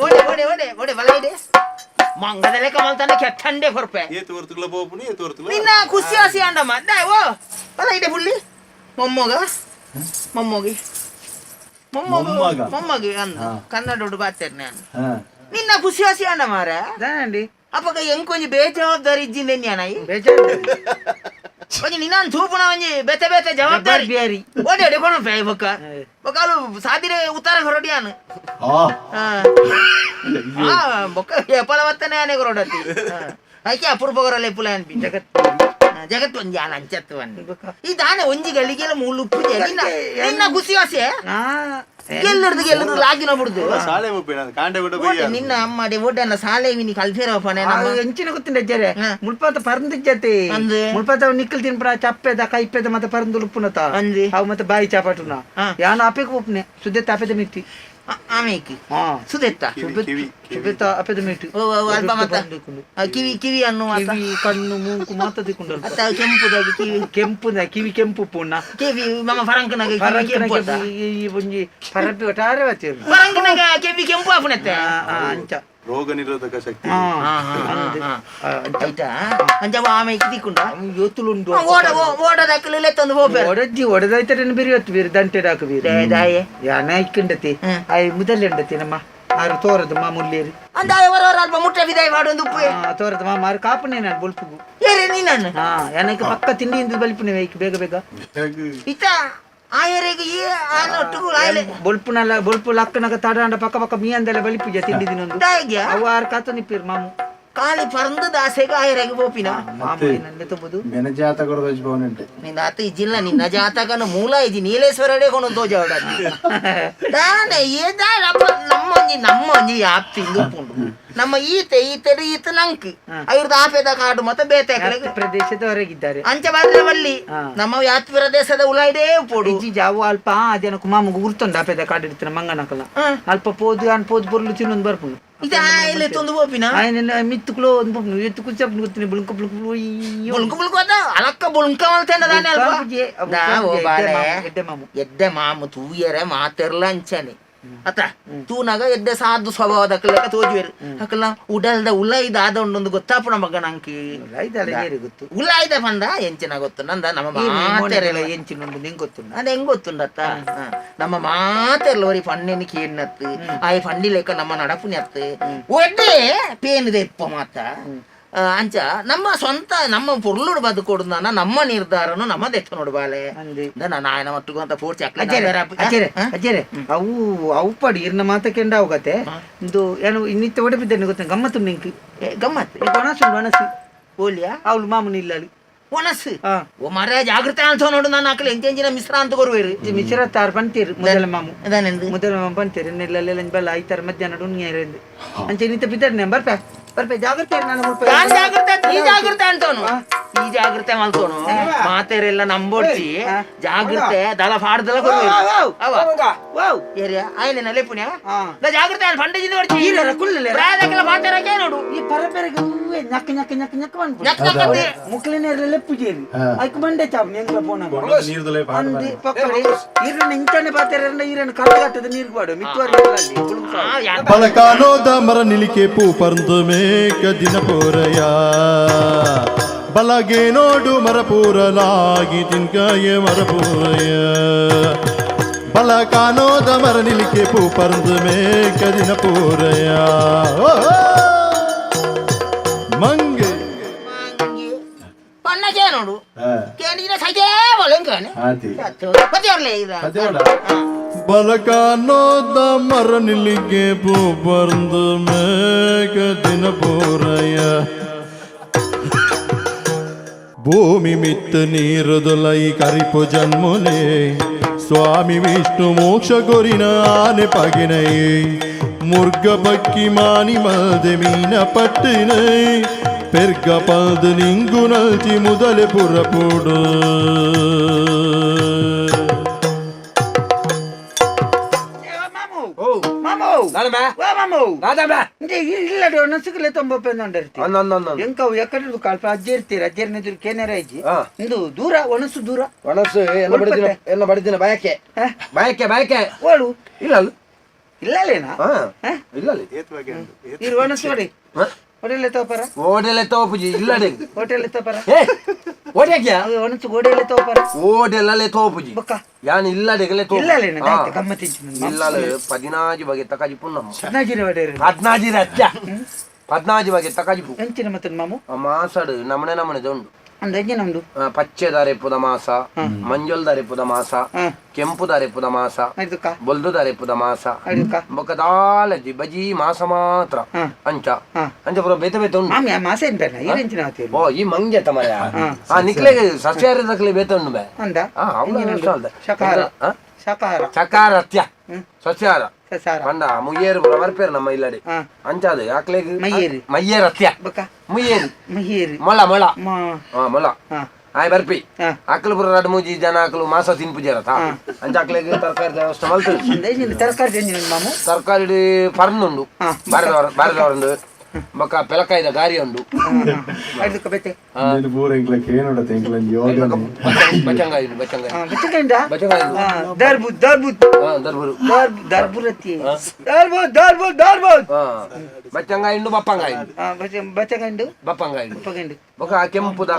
ಓಡೆ ಓಡೆ ಓಡೆ ಓಡೆ ಬಲ ಇದೆ ಮಂಗದಲೆ ಕಮಲ್ತಾನೆ ಕೆತ್ತಂಡೆ ಹೊರಪೆ ನಿನ್ನ ಖುಷಿ ಆಸಿ ಅಂಡಮ್ಮ ದಾ ಓ ಬಲ ಇದೆ ಬುಳ್ಳಿ ಮೊಮ್ಮಗ ಮೊಮ್ಮಗಿ ಮೊಮ್ಮಗ ಮೊಮ್ಮಗಿ ಅಂದ ಕನ್ನಡ ಬಾತೇನೆ ನಾನು ನಿನ್ನ ಖುಷಿ ಆಸಿ ಅಂಡ ಮಾರ ಅಪ್ಪಗ ಎಂಕೊಂಜಿ ಬೇಜವಾಬ್ದಾರಿ ಇಜ್ಜಿಂದೆ ನ್ಯಾನಾಯಿ ಒಂಜಿ ನಿನ್ನಾನ್ ತೂಪುನ ಒಂಜಿ ಬೇತೆ ಬೇತೆ ಜವಾಬ್ದಾರಿ ಓಡೆ ಓಡೆ ಕೊಣ ಪೇ ಬೊಕ್ಕ ಬೊಕ್ಕ ಅಲು ಸಾದಿರೆ ಉತ್ತರ ಹೊರಡಿಯಾನು ಆ ಬೊಕ್ಕ ಏಪಲ ಬತ್ತನೆ ಆನೆ ಕೊರಡತಿ ಐಕೆ ಅಪರೂಪ ಕೊರಲೆ ಪುಲ ಅನ್ಪಿ ಜಗತ್ ಜಗತ್ತು ಒಂಜಿ ಆನ ಅಂಚತ್ವನ್ ಈ ದಾನೆ ಒಂಜಿ ಗಳಿಗೆಲ್ಲ ಮೂಲು ಉಪ್ಪು ನಿನ್ನ ಖುಷಿ ಆಸೆ ಗೆಲ್ಲುರ್ದು ಗೆಲ್ಲುರ್ದು ಲಾಗಿನ ಬಿಡುದು ಸಾಲೆ ಮುಪ್ಪಿನ ಕಾಂಡೆ ಗುಡ್ಡ ಓಟೆ ನಿನ್ನ ಅಮ್ಮಡೆ ಓಟೆನ ಸಾಲೆ ವಿನಿ ಕಲ್ಫೇರಪ್ಪನೆ ನಮ್ಮ ಎಂಚಿನ ಗೊತ್ತಿಲ್ಲ ಜರೆ ಮುಲ್ಪಾತ ಪರಂದಿಜ್ಜತೆ ಅಂದ್. ಮುಲ್ಪಾತ ನಿಕ್ಕಲ್ ತಿನ್ಪುನ ಚಪ್ಪೆದ ಕೈಪೆದ ಮತ್ತೆ ಪರಂದು ಉಪ್ಪುನತ ಅಂದ್. ಅವು ಮತ್ತೆ ಬಾಯಿ ಚಾಪಾಟುನ ಯಾನ ಆಪೆಗ್ ಒಪ್ಪನೆ ಸುದ್ದೆತ್ತ ಆಪೆದ ಮಿಟ್ಟಿ ಆಮೇಕಿ ಸುದೆತ್ತ ಸುದ್ದೆತ್ತ ಆಪೆದ ಮಿಟ್ಟಿ ಓ, ಓ, ಅಲ್ಪ ಮತ್ತ ಕಿವಿ ಕಿವಿ ಅನ್ನು ಮಾತ ಕಿವಿ ಕಣ್ಣು ಮೂಕು ಮಾತ ದಿಕ್ಕೊಂಡು ಅತ್ತ ಕೆಂಪುದಾಗಿ ಕಿವಿ ಕೆಂಪುನ ಕಿವಿ ಕೆಂಪು ಪೂರ್ಣ ಕಿವಿ ಮಮ್ಮ ಫರಂಕನಾಗ ಕಿವಿ ಕೆಂಪು ಅತ್ತ ಒಂಜಿ ಪರಪಿ ಒಟ್ಟಾರೆ ವಾತಿರು ಫರಂಕನಾಗ ಕಿವಿ ಕೆಂಪು ಆಪುನತ್ತೆ ಅಂಚ ರೋಗ ನಿರೋಧಕ ಶಕ್ತಿ ಅಂದ್. ಆಯ್ತಾ ಅಂಚ ಆಮೇಕಿ ತಿಕ್ಕೊಂಡ ಯೋತುಲುಂಡು ಓಡ ಓಡದಕ್ಕಲು ಲೆತ್ತೊಂದು ಹೋಗ್ಬೇಡ ಒಡಜ್ಜಿ ಒಡದೈತರನ್ನು ಬಿರಿಯೊತ್ತು ಬೀರು ದಂಟೆ ಡಾಕು ಬೀರು ದಾಯೆ ಯಾನ ಇಕ್ಕಂಡತಿ ಆಯ್ ಮುದಲೆಂಡತಿ ನಮ್ಮ ಆರು ತೋರದು ಮಾಮೂಲ್ಯರು ಅಂದ ಅವರವರ ಅಲ್ಪ ಮುಟ್ಟ ವಿದಾಯ ಮಾಡೋದು ಉಪ್ಪು ತೋರದು ಮಾಮ ಆರು ಕಾಪುನೆ ನಾನು ಬೊಲ್ಪುಗು ಏರೆ ನೀನನ್ನು ಹಾ ಯಾನಕ್ಕೆ ಪಕ್ಕ ತಿಂಡಿ ಇಂದು ಬಲಿಪುನೆ ವೈಕ್ ಬೇಗ ಬೇಗ ಇತ್ತ ಆಯರಿಗೆ ಈ ಆನೊಟ್ಟಿಗೂ ಆಯಲೆ ಬೊಲ್ಪುನಲ್ಲ ಬೊಲ್ಪು ಲಕ್ಕನಗ ತಡಾಂಡ ಪಕ್ಕ ಪಕ್ಕ ಮೀ ಅಂದೆಲ್ಲ ಬಲಿಪುಜ ತಿಂಡಿ ದಿನೊಂದು ದಾಯಿಗೆ ಅವು ಆರು ಕಾತ ನಿಪ್ಪಿರು ಮಾಮು ಖಾಲಿ ಪರಂದು ದಾಸೆಗೆ ಆಯರಿಗೆ ಪೋಪಿನ ಮಾಮು ಏನನ್ನೆ ತುಂಬುದು ಬೆನ ಜಾತಕ ಭವನಂಟೆ ನಿನ್ನ ಆತ ಇಜ್ಜಿಲ್ಲ ನಿನ್ನ ಜಾತಕನ ಮೂಲ ಇಜ್ಜಿ ನೀಲೇಶ್ವರಡೆ ಕೊನು ತೋಜಾವಡ ದಾನೆ ಏ ದಾನ ನಮ್ಮೊಂಜಿ ನಮ್ಮೊಂಜಿ ಯಾಪ್ತಿ ಇಂದು ಉಪ್ಪುಂಡು ನಮ್ಮ ಈತೆ ಈತೆಡು ಈತ ನಂಕ್ ಐರ್ದ ಆಪೆದ ಕಾಡು ಮತ್ತೆ ಬೇತೆ ಯಾತ್ ಪ್ರದೇಶದ ಹೊರಗಿದ್ದಾರೆ ಅಂಚ ಬರ್ರೆ ಬಲ್ಲಿ ನಮ್ಮ ಯಾತ್ ಪ್ರದೇಶದ ಉಲಾಯ್ದೇ ಪೋಡು ಇಜ್ಜಿ ಜಾವು ಅಲ್ಪ ಅದೇನಕ್ಕೆ ಮಾಮುಗು ಗುರ್ತುಂಡು ಆಪೆದ ಕಾಡಿಡ್ತಾನೆ ಮಂಗನಕಲ ಅಲ್ಪ ಪೋದು ಅನ್ ಪೋದು ಪೊರ್ಲು ತಿನ್ನೊಂದು ಬರ್ಪುಂಡು ಇದು ಆಯ್ಲೆ ತೊಂದು ಪೋಪಿನ ఆయన ಮಿತ್ತುకులో ಒಂದು ಎತ್ತು ಕುಚ್ಚಪ್ಪು ಗೊತ್ತಿನಿ ಬುಳುಕು ಬುಳುಕು ಬುಳುಕು ಬುಳುಕು ಅದ ಅಲಕ್ಕ ಬುಳುಕ ಮಲ್ತೇನ ದಾನೆ ಅಲ್ಪ ದಾ ಓ ಬಾಲೆ ಎಡ್ಡೆ ಮಾಮು ಎಡ್ಡೆ ಮಾಮು ತೂಯರೆ ಮಾತೆರ್ಲ ಅಂಚನೆ ಅತ್ತ ತೂನಾಗ ಎಡ್ಡೆ ಸಾಧು ಸ್ವಭಾವದ ಅಕ್ಕಲೆಕ್ಕ ತೋಜುವೆರು ಅಕ್ಕಲ ಉಡಲ್ದ ಉಲೈದ ಆದ ಉಂಡೊಂದು ಗೊತ್ತಾಪುಣ ಮಗ ನಂಗೆ ಉಲೈದಲ್ಲ ಏರಿ ಗೊತ್ತು ಉಲಾಯ್ದ ಪಂಡ ಎಂಚಿನ ಗೊತ್ತು ನಂದ ನಮ್ಮ ಮಾತೆರೆಲ್ಲ ಎಂಚಿನ ನಿಂಗೆ ಗೊತ್ತುಂಡ ಅದು ಹೆಂಗ್ ಗೊತ್ತುಂಡತ್ತ ನಮ್ಮ ಮಾತೆರ್ಲ ಒರಿ ಪಣ್ಣೆನ್ ಕೇನ್ನತ್ತು ಆಯ್ ಪಂಡಿ ಲೆಕ್ಕ ನಮ್ಮ ನಡಪುನತ್ತು ಒಡ್ಡೆ ಪೇನಿದೆ ಇಪ್ಪ ಮಾತ ಅಂಚ ನಮ್ಮ ಸ್ವಂತ ನಮ್ಮ ಪೊರ್ಲುಡು ಬದುಕೊಡುದಾನ ನಮ್ಮ ನಿರ್ಧಾರನು ನಮ್ಮ ದೆತ್ತ ನೋಡು ಬಾಲೆ ಅಂದೆ. ನಾನು ఆయన ಮట్టుకు ಅಂತ ಪೂರ್ತಿ ಅಜ್ಜರೆ ಅಜ್ಜರೆ ಅಜ್ಜರೆ ಅವು ಅವು ಪಡಿ ಇರ್ನ ಮಾತ ಕೆಂಡ ಅವಗತೆ ಇಂದು ಏನು ಇನ್ನಿತ್ತ ಒಡಪಿದ್ದೇನೆ ಗೊತ್ತ ಗಮ್ಮತ್ತು ನಿಂಕ್ ಗಮ್ಮತ್ ಈಗ ಒಣಸು ಒಣಸು ಓಲಿಯಾ ಅವಳು ಮಾಮೂಲಿ ಇಲ್ಲಲ್ಲಿ ಒಣಸು ಹಾ. ಓ ಮರ ಜಾಗೃತೆ ಅಂತ ನೋಡು ನಾನು ಆಕಲೆ ಎಂಚೆಂಚಿನ ಮಿಶ್ರ ಅಂತ ಕೊರುವೇರು ಮಿಶ್ರ ತಾರ್ ಪಂತೀರು ಮೊದಲ ಮಾಮು ಅದಾನೆಂದು ಮೊದಲ ಮಾಮು ಪಂತೀರು ಇನ್ನೆಲ್ಲ ಬಲ್ಲ ಐತಾರ ಮಧ್ಯಾಹ್ನ ಉಣ್ಣಿಯರೆಂದು ಅಂಚೆ ಇನ್ನಿತ್ತ ಬಿದ್ದಾನೆ ಬರ್ಪೆ ಬರ್ಪೆ ಜಾಗ್ರತೆ ನಾನು ಮುಲ್ಪ ನಾನ್ ಜಾಗೃತೆ ಈ ಜಾಗೃತೆ ಅಂತವನು ಈ ಜಾಗೃತೆ ಮಲ್ತೋನು ಮಾತೆರೆಲ್ಲ ನಂಬೋಡ್ಚಿ ಜಾಗೃತೆ ದಳ ಫಾಡ್ದಲ ಕೊರುವೇರು ಅವ ವಾವ್ ಏರಿಯಾ ಆಯ್ನೆ ಲೆಪ್ಪುನ್ಯಾ ಹಾ. ಜಾಗೃತೆ ಅಲ್ಲಿ ಫಂಡಜಿಂದ ಹೊಡ್ಚಿ ಈರರ ಕುಲ್ಲಲೆ. ಪ್ರಾಯದಕ್ಕೆಲ್ಲ ಮಾತೆರಕ್ಕೆ ನೋಡು ಈ ಪರಪೆರೆಗೆ ಹೂವೆ ನಕ್ಕ ನಕ್ಕ ನಕ್ಕ ನಕ್ಕ ಮನ್ಪುಂಡು. ನಕ್ ನಕ್ ಅಂತೆ. ಮುಕ್ಲಿನೇರ್ಲ ಲೆಪ್ಪು ಜೇರಿ ಐಕ್ ಮಂಡೆ ಚಾಪ್ ಎಂಗ್ಲ ಪೋನ ನೀರ್ದಲೆ ಅಂದಿ ಪಕ್ಕಡೆ ಈರನ ಇಂಚನೆ ಪಾತೆರೆಂಡ ಈರನ ಕಲ್ಲಗಟ್ಟದ ನೀರು ಬಾಡು ಮಿತ್ತುವರಿ ಅಲ್ಲಿ ಆ, ಯಾ- ಬಲಕಾನೋದ ಮರ ನಿಲಿಕೆ ಪೂ ಪರಂದು ಮೇಕ ದಿನ ಪೂರಯ ಬಲಗೆ ನೋಡು ಮರಪೂರಲಾಗಿ ತಿನ್ಕಾಯ ಮರಪೂರಯ ಬಲಕಾನೋದ ಮರ ನಿಲಿಕೆ ಪೂ ಪರಂದು ಮೇಕ ದಿನ ಪೂರಯ ಓ, ಓ. ಮಂಗೆ ಮಂಗೆ. ಪಣ್ಣಕ್ಕೆ ನೋಡು ಕೇಳಿದ್ರೆ ಸೈಜೇ ಬೊಳಂಕಾನೆ ಆತಿ ಪತಿಯರ್ಲೇ ಇದ ಪತಿಯವಳ? ಬಲಕಾನೋದ ಮರ ನಿಲಿಕೆ ಪೂ ಪರಂದು ಮೇಕ ದಿನ ಪೂರಯ ಭೂಮಿ ಮಿತ್ತ ನೀರುದುಲೈ ಕರಿಪು ಜನ್ಮುಲೆ ಸ್ವಾಮಿ ವಿಷ್ಣು ಮೋಕ್ಷ ಕೊರಿನ ಆನೆ ಪಗಿನೈ ಮುರ್ಗ ಪಕ್ಕಿ ಮಾನಿ ಮಲ್ದೆ ಮೀನ ಪಟ್ಟಿನೈ ಪೆರ್ಗ ಪಲ್ದು ನಿಂಗು ನಲ್ಚಿ ಮುದಲೆ ಪುರಪುಡು ಮಾಮು ಮಾಮು ವಾ ಮಾಮು ಇಂಜೆ ಇಲ್ಲಡೆ ಒಣಸುಕಲೆ ತೊಂಬಪ್ಪೆಂದುಂಡರ್ತಿ ಎಂಕವು ಎಕ್ಕಡೆ ಕಾಲ್ಪ ಅಜ್ಜಿ ಇರ್ತೀರ ಅಜ್ಜೇರ್ನ ಎದುರು ಕೇನೆರ ಇಜ್ಜಿ ಇಂದು ದೂರ ಒಣಸು ದೂರ ಒಣಸು ಎಲ್ಲ ಬಡಿದಿನ ಎಲ್ಲ ಬಡಿದಿನ ಬಯಕೆ ಬಯಕೆ ಬಯಕೆ ಓಳು ಇಲ್ಲ ಅಲ್ಲ ಇಲ್ಲಲೇನಾ ಹಾ ಇಲ್ಲ ಅಲ್ಲಿ ಇರು ಒಣಸು ಹೊಡಿ ಹೊಡೆಯಲ್ಲ ತೋಪರ ಓಡೆಲೆ ತೋಪುಜಿ ಇಲ್ಲಡೆ ಹೋಟೆಲ್ ತೋಪರ ಏ ಓಡ್ಯಾಕ್ಯಾ ಒಣಸು ಗೋಡೆಯಲ್ಲ ತೋಪರ ಓಡೆಲ್ಲಲೆ ತೋಪುಜಿ ಬೊಕ್ಕ ಯಾನ್ ಇಲ್ಲಡೆಗಲೆ ತೋಪು ಇಲ್ಲಲೇನ ದಾಯ್ತ ಗಮ್ಮತ್ತಿಂಚು ಇಲ್ಲಲೆ ಪದಿನಾಜಿ ಬಗೆ ತಕಾಜಿ ಪುನ್ನಮ್ಮ ಹದಿನಾಜಿನ ಹೊಡೆಯರು ಪದ್ನಾಜಿ ರಚ್ಚ ಪದ್ನಾಜಿ ಬಗೆ ತಕಾಜಿ ಪು ಎಂಚಿನ ಮತ್ತೆ ಮಾಮು ಮಾಸಡು ನಮನೆ ನಮನೆ ಉಂಡು ಅಂದಾಜೆ ನಮ್ದು ಪಚ್ಚೆ ದಾರೆಪ್ಪುದ ಮಾಸ, ಮಂಜೊಲ್ ದಾರೆಪ್ಪುದ ಮಾಸ, ಕೆಂಪು ದಾರೆಪ್ಪುದ ಮಾಸ, ಬೊಲ್ದು ದಾರೆಪ್ಪುದ ಮಾಸ, ಬೊಕ್ಕ ದಾಲಜಿ ಬಜಿ ಮಾಸ ಮಾತ್ರ. ಅಂಚ ಅಂಚ ಪೂರ ಬೇತೆ ಬೇತೆ ಉಂಡು. ಮಾಸ ಓ ಈ ಮಂಗೆ ತಮರ ಆ ನಿಕ್ಲೆಗ್ ಸಸ್ಯಾಹಾರಿ ದಕ್ಲೆ ಬೇತೆ ಉಂಡು ಬೇ. ಚಕಾರತ್ಯ ಸಸ್ಯಾಹಾರ ಪಂಡ ಮುಯ್ಯೇರು ಪೂರ ಬರ್ಪೇರು ನಮ್ಮ ಇಲ್ಲಡೆ. ಅಂಚಾದ ಅಕ್ಲೆಗ್ ಮಯ್ಯೇರತ್ಯ ಮುಯ್ಯೇರು ಮೊಳ ಮೊಳ ಮೊಳ ಆಯ್ ಬರ್ಪಿ ಅಕ್ಲು ಪೂರ ರಡ್ಡು ಮೂಜಿ ಜನ ಅಕ್ಲು ಮಾಸ ತಿನ್ಪುಜೇರತ. ಅಂಚ ಅಕ್ಲೆಗ್ ತರಕಾರಿ ವ್ಯವಸ್ಥೆ ಮಲ್ತುಂಡು. ತರಕಾರಿ ತರಕಾರಿ ಪರ್ನುಂಡು, ಬಾರದವರುಂಡು, ಬೊಕ್ಕ ಪೆಲಕಾಯಿದ ಗಾರಿ ಉಂಡು. ಬಚಂಗಾಯಿ ಬಚಂಗಾಯಿ ಬಚ್ಚಂಗಾಯಿ ಉಂಡು, ಬಪ್ಪಂಗಾಯಿ ಬಚ್ಚಂಗಾಯಿ ಬಪ್ಪಂಗಾಯಿ ಬೊಕ್ಕ ಕೆಂಪುದ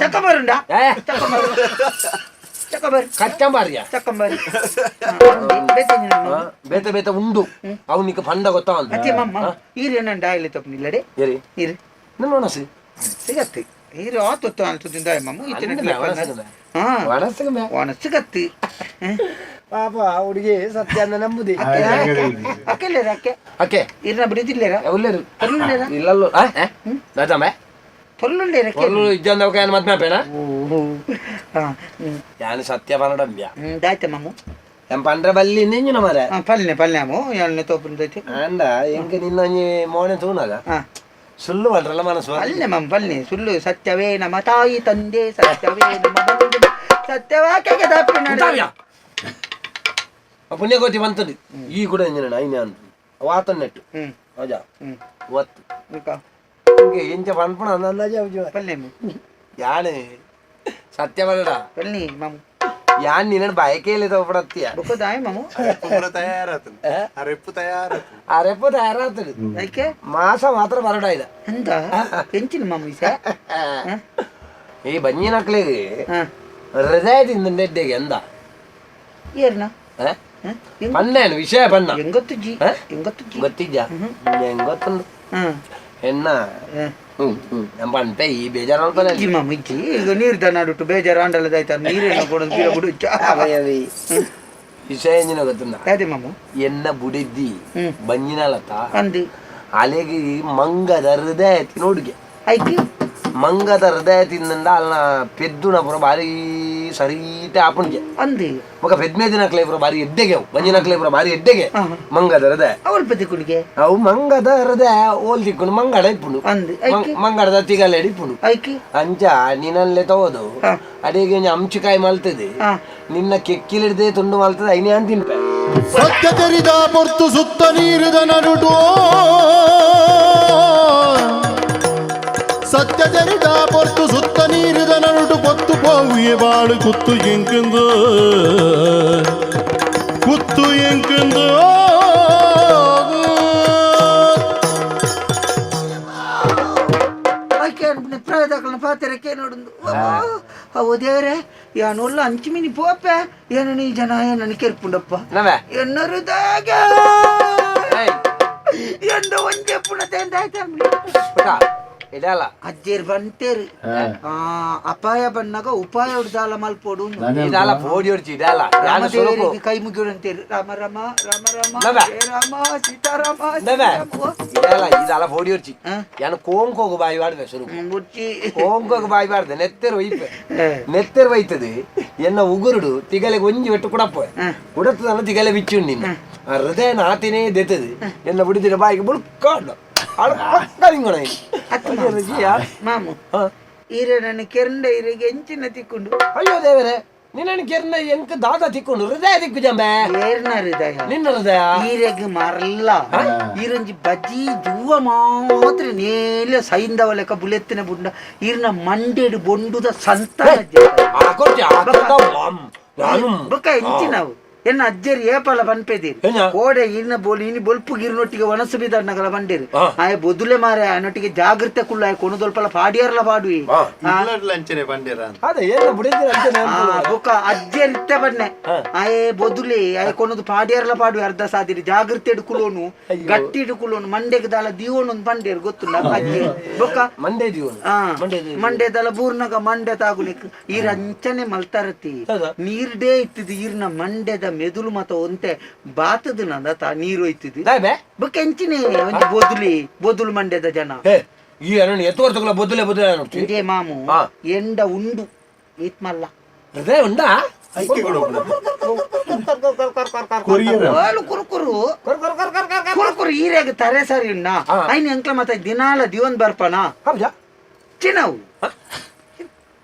ಕಚ್ಚಂಬಾರಿಯ ಬೇತೆ ಬೇತೆ ಉಂಡು. ಅವನಿಗೆ ಫಂಡ ಗೊತ್ತ ಸಿಗತ್ತೆ ಒಣಸಿಗತ್ತಿ ಪಾಪ ಹುಡುಗಿ ಸತ್ಯ ಅಂದ ನಂಬುದಿ. ಅಕ್ಕೆಲ್ಲೇರ ಅಕ್ಕೆ ಅಕ್ಕೆ ಇರ್ನ ಬಿಡಿದಿಲ್ಲೇರ ಉಲ್ಲೇರು ಇಲ್ಲಲ್ಲೋ ದಾದಮ್ಮ పొల్లుండేరా పొల్లు ఇజ్జందవక ఆయన మద్మే ಯಾನು ಸತ್ಯ ಪನಡಂಬ್ಯ ದಾಯ್ತ ಮಾಮು ಎಂ ಪಂಡ್ರೆ ಬಲ್ಲಿ ನಿಂಜಿನ ಮರೆ ಪಲ್ನೆ ಪಲ್ನೆ ಯಾಳ್ನೆ ತೋಪುನ ದೈತೆ ಅಂಡ ಎಂಕ ನಿನ್ನ ಮೋನೆ ತೂನಾಗ ಸುಳ್ಳು ಪಂಡ್ರಲ್ಲ ಮನಸ್ಸು ಪಲ್ನೆ ಮಾಮ ಪಲ್ನೆ ಸುಳ್ಳು ಸತ್ಯವೇ ನಮ್ಮ ತಾಯಿ ತಂದೆ ಸತ್ಯವೇ ನಮ್ಮ ಬಂಧು ಸತ್ಯವಾಕ್ಯಕ್ಕೆ ದಾಪಿನ ಪುಣ್ಯಕೋಟಿ ಬಂತದ್ದು ಈ ಕೂಡ ಇಂಜಿನ ಐನ ವಾತನ್ನೆಟ್ಟು ಹೌದಾ ಒತ್ತು ಎಂಚ ಪನ್ಪಣ ಅಂದಾಜೆ ಪಲ್ನೆ ಯಾನೆ ಸತ್ಯ ಪನ್ನಡ ಪಲ್ನಿ ಮಾಮು ಯಾನ್ ನಿನ್ನ ಬಯಕೆಯಲ್ಲಿ ತೋಪಡತ್ತೀಯ ಬೊಕ್ಕದಾಯ ಮಾಮು ತಯಾರಾತುಂಡು ಅರೆಪ್ಪು ತಯಾರಾತುಂಡು ಅರೆಪ್ಪು ತಯಾರಾತುಂಡು ಐಕೆ ಮಾಸ ಮಾತ್ರ ಬರಡ ಇಲ್ಲ ಎಂತ ಎಂಚಿನ ಮಾಮು ಈಸ ಈ ಬಂಜಿನಕ್ಲೆಗ್ ಹೃದಯ ತಿಂದ ಎಡ್ಡೆಗೆ ಎಂದ ಏರ್ನ ಪನ್ನೇನು ವಿಷಯ ಪನ್ನ ಎಂಗೊತ್ತುಜ್ಜಿ ಎಂಗೊತ್ತುಜ್ಜಿ ಗೊತ್ತಿಜ್ಜ ಎಂಗೊತ್ತುಂಡು ಎನ್ನ ಪನ್ಪೆ ಈ ಬೇಜಾರು ಇಜ್ಜಿ ಮಾಮ ಇಜ್ಜಿ ಈಗ ನೀರು ದನಾಡುಟ್ಟು ಬೇಜಾರು ಆಂಡಲದಾಯ್ತ ನೀರೇನು ಕೊಡೋದು ಗಿಡ ಬಿಡು ವಿಷಯ ಎಂಜಿನ ಗೊತ್ತುಂಡ ಅದೇ ಮಾಮು ಎನ್ನ ಬುಡಿದ್ದಿ ಬಂಜಿನಲತ್ತ ಅಂದು ಅಲೆಗೆ ಮಂಗದ ಹೃದಯ ತಿನ್ನೋಡುಗೆ ಐಕಿ ಮಂಗದ ಹೃದಯ ತಿಂದ ಅಲ್ಲ ಪೆದ್ದುನ ಪೂರ ಭಾರಿ ಸರೀತೆ ಆಪುಣಿಗೆ ಅಂದು ಮಗ ಪೆದ್ಮೇದಿನ ಪೂರ ಭಾರಿ ಎಡ್ಡೆಗೆ ಬಂಜಿನ ಪೂರ ಭಾರಿ ಎಡ್ಡೆಗೆ ಮಂಗದ ಹೃದಯ ಅವಳ ಪೆದ್ದುಕುಣಿಗೆ ಅವು ಮಂಗದ ಹೃದಯ ಓಲ್ ತಿಕ್ಕೊಂಡು ಮಂಗಡ ಇಪ್ಪುಂಡು ಅಂದು ಮಂಗಡದ ತಿಗಲೆ ಇಪ್ಪುಂಡು ಐಕಿ ಅಂಚ ನಿನ್ನಲ್ಲೇ ತಗೋದು ಅಡಿಗೆ ಒಂಜಿ ಅಂಚಿಕಾಯಿ ಮಲ್ತದೆ ನಿನ್ನ ಕೆಕ್ಕಿಲಿಡ್ದೆ ತುಂಡು ಮಲ್ತದೆ ಐನೇ ಅಂತ ತಿನ್ಪೆ ಸತ್ಯ ತೆರಿದ ಪೊರ್ತು ಸುತ್ತ ನೀರಿದ ನಡುಟು ಸತ್ಯ ತೆರಿದ ಪೊರ್ತು ಸುತ್ತ ನೀರಿದ ನಡುಟು ಪೊತ್ತು ಪೋವಿಯ ಬಾಳು ಕುತ್ತು ಎಂಕಂದು ಕುತ್ತು ಎಂಕಂದು ಪ್ರಾಯದಾಕಲ್ನ ಪಾತೆರಕ್ಕೆ ನೋಡುಂದು ಅವು ದೇವರೇ ಯಾನೊಲ್ಲ ಅಂಚಿಮಿನಿ ಪೋಪೆ ಏನು ನೀ ಜನ ಏನನ್ನು ಕೆರ್ಪುಂಡಪ್ಪ ಎನ್ನರುದಾಗ ಎಂದ ಒಂಜೆ ಪುಣತೆ ಪುಟ ಇದಲ್ಲ ಅಜ್ಜೇರ್ ಬಂತೇರು ಅಪಾಯ ಬನ್ನಾಗ ಉಪಾಯ ದಾಲ ಮಲ್ಪೋಡು ಇದಲ್ಲ ಪೋಡಿ ಹೊಡ್ಚಿ ಇದಲ್ಲ ಯಾನು ಸುರುಕು ರಾಮದೇವರಿಗೆ ಕೈ ಮುಗಿಯೋಡು ಅಂತೇರು. ರಾಮ ರಾಮ ರಾಮ ರಾಮ ನವೆ. ಹೇ ರಾಮ ಸೀತಾರಾಮ ನವೆ. ಸೀತಾರಾಮ. ಇದಲ್ಲ ಇದಲ್ಲ ಪೋಡಿ ಹೊಡ್ಚಿ ಯಾನು ಕೋಂಕೋಗು ಬಾಯಿ ಬಾಡ್ದೆ ಸುರುಕು. ಬುಚ್ಚಿ ಕೋಂಕೋಗು ಬಾಯಿ ಬಾಡ್ದೆ ನೆತ್ತೆರು ಒಯ್ಪೆ ನೆತ್ತೆರು ಒಯ್ತದೆ ಎನ್ನ ಉಗುರುಡು ತಿಗಲೆಗೆ ಒಂಜಿ ಬೆಟ್ಟು ಕುಡಪ್ಪ ಕುಡತ್ತದಲ್ಲ ತಿಗಲೆ ಬಿಚ್ಚು ನಿನ್ನ ಆ ಹೃದಯ ನಾತಿನೇ ದೆತ್ತದೆ ಎನ್ನ ಬಿಡಿದಿರ ಬಾಯಿಗೆ ಬುಳ್ಕೊಂಡು ಮಾಮು ಈರೆ ನನ್ನ ಕೆರಂಡ ಈರೆಗೆ ಎಂಚಿನ ತಿಕ್ಕೊಂಡು. ಅಯ್ಯೋ ದೇವರೇ, ನಿನ್ನ ಕೆರ್ನ ಎಂಕ ದಾದ ತಿಕ್ಕೊಂಡು ಹೃದಯ ತಿಕ್ಕು ಜಂಬೆ. ಏರ್ನ ಹೃದಯ ನಿನ್ನ ಹೃದಯ ಈರೆಗ್ ಮರಲ್ಲ ಈರಂಜಿ ಬಜಿ ಜುವ ಮಾತ್ರ ನೇಲೆ ಸೈಂದವ ಲೆಕ್ಕ ಬುಲೆತ್ತಿನ ಬುಂಡ ಈರ್ನ ಮಂಡೆಡು ಬೊಂಡುದ ಸಂತಾನ ಬೊಕ್ಕ ಎಂಚಿನವು ಎನ್ನ ಅಜ್ಜರಿ ಏಪಲ ಪನ್ಪೆದಿರಿ ಕೋಡೆ ಇನ್ನ ಬೋಲ್ ಇನಿ ಬೊಲ್ಪು ಗಿರ್ನೊಟ್ಟಿಗೆ ಒಣಸು ಬಿದಣ್ಣಗಲ ಬಂಡೇರಿ ಆಯ ಬೊದುಲೆ ಮಾರೆ ಆಯನೊಟ್ಟಿಗೆ ಜಾಗೃತೆ ಕುಳ್ಳ ಆಯ ಕೊಣದೊಲ್ಪಲ ಪಾಡಿಯಾರ್ಲ ಪಾಡುವಿ. ಅಂಚನೆ ಬಂಡೇರ. ಅದೇ ಏನ ಬುಡಿದಿರ ಅಂಚನೆ. ಬೊಕ ಅಜ್ಜರಿ ಇತ್ತ ಬನ್ನೆ ಆಯೆ ಬೊದುಲೆ ಆಯ ಕೊನದು ಪಾಡಿಯಾರ್ಲ ಪಾಡುವೆ, ಅರ್ಧ ಸಾದಿರಿ ಜಾಗೃತೆ ಇಡ್ಕುಲೋನು ಗಟ್ಟಿ ಇಡ್ಕುಲೋನು ಮಂಡೆಗೆ ದಾಲ ದೀವೋನು ಬಂಡೇರು ಗೊತ್ತುಂಡ ಅಜ್ಜಿ ಬೊಕ ಮಂಡೆ ದೀವೋನು ಮಂಡೆದಲ ಬೂರ್ನಗ ಮಂಡೆ ತಾಗುಲಿಕ್ ಈರ ಅಂಚನೆ ಮಲ್ತಾರತಿ ನೀರ್ಡೇ ಇತ್ತಿದ್ ಈರ್ನ ಮಂಡೆದ ಮೆದುಳು ಮತ ಒಂತೆ ಬಾತದ ನಂದ ತಾ ನೀರು ಹೋಯ್ತದ ಬೊಕ ಎಂಚಿನೆ ಒಂಜಿ ಬೊದುಲಿ ಬೊದುಲು ಮಂಡ್ಯದ ಜನ. ಈ ಅಣ್ಣ ಎತ್ತು ವರ್ತಕಲ ಬೊದುಲೆ ಬೊದುಲೆ ಇದೇ ಮಾಮು ಎಂಡ ಉಂಡು ಇತ್ಮಲ್ಲ ಹೃದಯ ಉಂಡಾ ಕುರುಕುರು ಕುರುಕುರು ಈರಾಗ ತರೆ ಸರಿ ಉಂಡ ಐನ್ ಎಂಕ್ಲ ಮತ ದಿನಾಲ ದಿವನ್ ಬರ್ಪನ ಚಿನವು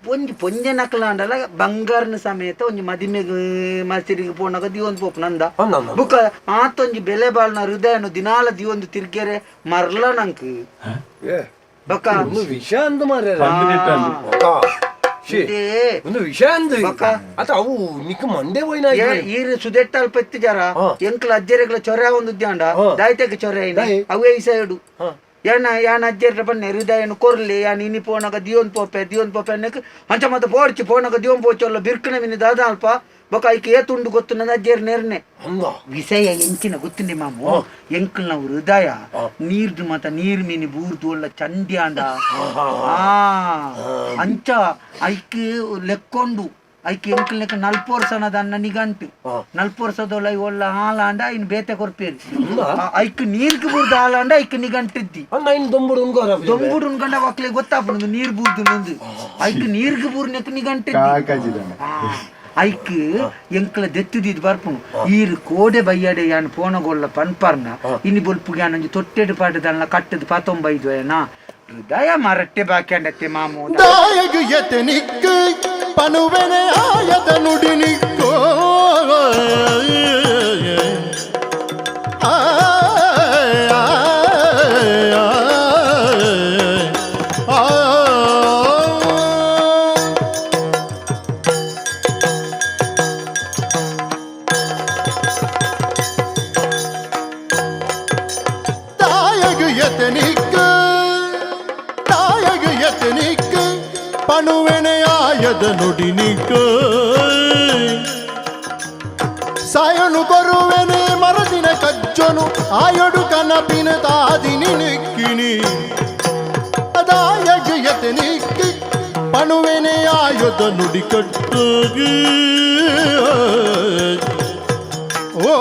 ಒಂಜಿ ಪೊಂಜೆ ನಕಲಾಂಡಲ ಬಂಗಾರನ ಸಮೇತ ಒಂಜಿ ಮದಿಮೆಗ್ ಮಸಿರಿಗೆ ಪೋನಾಗ ದಿವೊಂದು ಪೋಪ್ ನಂದ ಬುಕ್ಕ ಆತೊಂಜಿ ಬೆಲೆ ಬಾಳ್ನ ಹೃದಯನು ದಿನಾಲ ದಿವೊಂದು ತಿರ್ಗೆರೆ ಮರ್ಲ ನಂಕ್ ಬೊಕ್ಕ ವಿಷ ಅಂದು ಮಾರ್ರೆ ಒಂದು ವಿಷ ಅಂದು ಅತ ಅವು ನಿಕ್ ಮಂಡೆ ಹೋಯ್ನ ಈರು ಸುದೆಟ್ಟ ಅಲ್ಪ ಎತ್ತಿಜಾರ ಎಂಕ್ಲ ಅಜ್ಜೆರೆಗ್ಲ ಚೊರೆ ಒಂದು ಉದ್ಯಾಂಡ ದಾಯ್ತೆಗ್ ಚೊರೆ ಅವೇ ಈ ಸೈಡು ಯಾನ ಯಾನ ಅಜ್ಜೆರ್ಟ ಪನ್ನೆ ಹೃದಯನು ಕೊರ್ಲಿ ಯಾನ್ ಇನಿ ಪೋನಾಗ ದಿಯೋನ್ ಪೋಪೆ ದಿಯೋನ್ ಪೋಪೆ ಅನ್ನಕ್ಕೆ ಅಂಚ ಮತ್ತೆ ಪೋಡ್ಚಿ ಪೋನಾಗ ದಿಯೋನ್ ಪೋಚೊಲ್ಲ ಬಿರ್ಕನ ಮಿನಿ ದಾದ ಅಲ್ಪ ಬೊಕ ಐಕ್ ಏತುಂಡು ಗೊತ್ತು ನನ್ನ ಅಜ್ಜೆರ್ ನೆರ್ನೆ ವಿಷಯ ಎಂಚಿನ ಗೊತ್ತುಂಡಿ ಮಾಮು ಎಂಕಲ್ನ ಹೃದಯ ನೀರ್ದು ಮತ ನೀರ್ ಮೀನಿ ಬೂರ್ದು ಒಳ್ಳ ಚಂಡಿ ಅಂಡ ಅಂಚ ಐಕ್ ಲೆಕ್ಕೊಂಡು ಐಕ್ ಎಂಕಲ್ ಲೆಕ್ಕ ನಲ್ಪೋರ್ಸನದ ಅನ್ನ ನಿಗಂಟು ನಲ್ಪೋರ್ಸದೊಳ ಒಳ್ಳ ಹಾಲಾಂಡ ಇನ್ ಬೇತೆ ಕೊರ್ಪೇರಿ ಐಕ್ ನೀರ್ಗ್ ಬೂರ್ದು ಹಾಲಾಂಡ ಐಕ್ ನಿಗಂಟಿದ್ದಿ ದೊಂಬುಡು ಉನ್ಕಂಡ ಒಕ್ಲೆ ಗೊತ್ತಾಪುಂಡು ನೀರ್ ಬೂರ್ದು ನೊಂದು ಐಕ್ ನೀರ್ಗ್ ಬೂರ್ನೆಕ್ ನಿಗಂಟಿದ್ದಿ ಐಕ್ ಎಂಕ್ಲ ದೆತ್ತುದಿದ್ ಬರ್ಪುನು ಈರ್ ಕೋಡೆ ಬಯ್ಯಡೆ ಯಾನ್ ಪೋನಗೊಲ್ಲ ಪನ್ಪರ್ನ ಇನಿ ಬೊಲ್ಪುಗೆ ಯಾನೊಂಜಿ ತೊಟ್ಟೆಡು ಪಾಡದಲ್ಲ ಕಟ್ಟದ ಪಾತೊಂಬೈದು ಏನಾ ಹೃದಯ ಮರಟ್ಟೆ ಬಾಕಿ ಅಂಡತ್ತೆ ಮಾಮು ದಾಯಗು ಯತನಿಕ್ ಪನುವೆನೆ ಆಯದ ನುಡಿ ನಿಕ್ಕೋ ದಾಯಗು ಯತನಿಕ್ ದಾಯಗು ಯತನಿಕ್ ಪಣುವೆನೆ ಆಯದ ನುಡಿ ನಿಕ್ಕ ಸಾಯನು ಬರುವೆನೆ ಮರದಿನ ಕಜ್ಜನು ಆಯೊಡು ಕನಪಿನ ತಾದಿನಿ ನಿಕ್ಕಿನಿ ಅದಾಯಗು ಯತನಿಕ್ ಪಣುವೆನೆ ಆಯದ ನುಡಿ ಕಟ್ಟಗಿ ಓ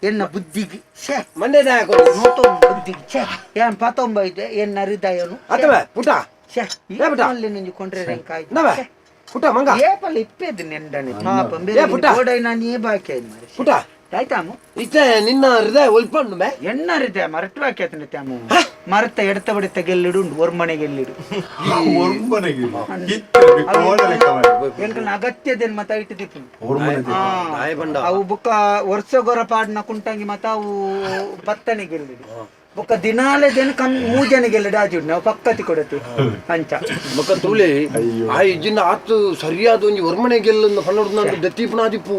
ಎನ್ನ ಬುದ್ಧಿಗೆ ಛೇ ಮಂಡೆ ಬುದ್ಧಿಗೆ ಛೇ ಏನ್ ಪತೊಂಬೈದೆ ಎನ್ನ ಹೃದಯನು ಅಥವಾ ಪುಟ ಛೇ ಏ ಪುಟ ಅಲ್ಲಿ ಕೊಂಡ್ರೆ ಕಾಯ್ತು ನವ ಪುಟ ಮಂಗ ಏಪಲ್ಲ ಇಪ್ಪೆದು ನೆಂಡನೆ ಪಾಪ ಏ ಪುಟ. ಬೇರೆ ನಾನು ಏ ಬಾಕಿ ಆಯ್ತು ಮಾರೆ ಪುಟ ಆಯ್ತಾಮು ಇತ್ತೆ ನಿನ್ನ ಹೃದಯ ಒಲ್ಪಂಡು ಮೇ ಎನ್ನ ಹೃದಯ ಮರಟ್ಟು ಬಾಕಿ ಆಯ್ತು ತ್ಯಾಮು ಮರತ ಎಡತ ಬಡಿತ ಗೆಲ್ಲಿಡು ಉಂಡು ಒರ್ಮನೆ ಗೆಲ್ಲಿಡು ಎಂಕಲ್ನ ಅಗತ್ಯದೇನ್ ಮತ ಇಟ್ಟು ದಿಪ್ಪುನು ಅವು ಬುಕ್ಕ ವರ್ಷಗೊರ ಪಾಡ್ನ ಕುಂಟಂಗಿ ಮತ ಅವು ಪತ್ತನೆ ಗೆಲ್ಲಿಡು ಬೊಕ್ಕ ದಿನಾಲೆ ದೇನು ಕಮ್ ಮೂಜನೆ ಗೆಲ್ಲಿಡು ಆಜುಡು ನಾವು ಪಕ್ಕತಿ ಕೊಡತಿ ಅಂಚ ಬೊಕ್ಕ ತೂಲೆ ಆ ಇಜ್ಜಿನ ಆತು ಸರಿಯಾದ ಒಂಜಿ ಒರ್ಮನೆ ಗೆಲ್ಲನ್ನು ಪನ್ನೊಡ್ದು ದತ್ತೀಪುನ ಆದಿಪ್ಪು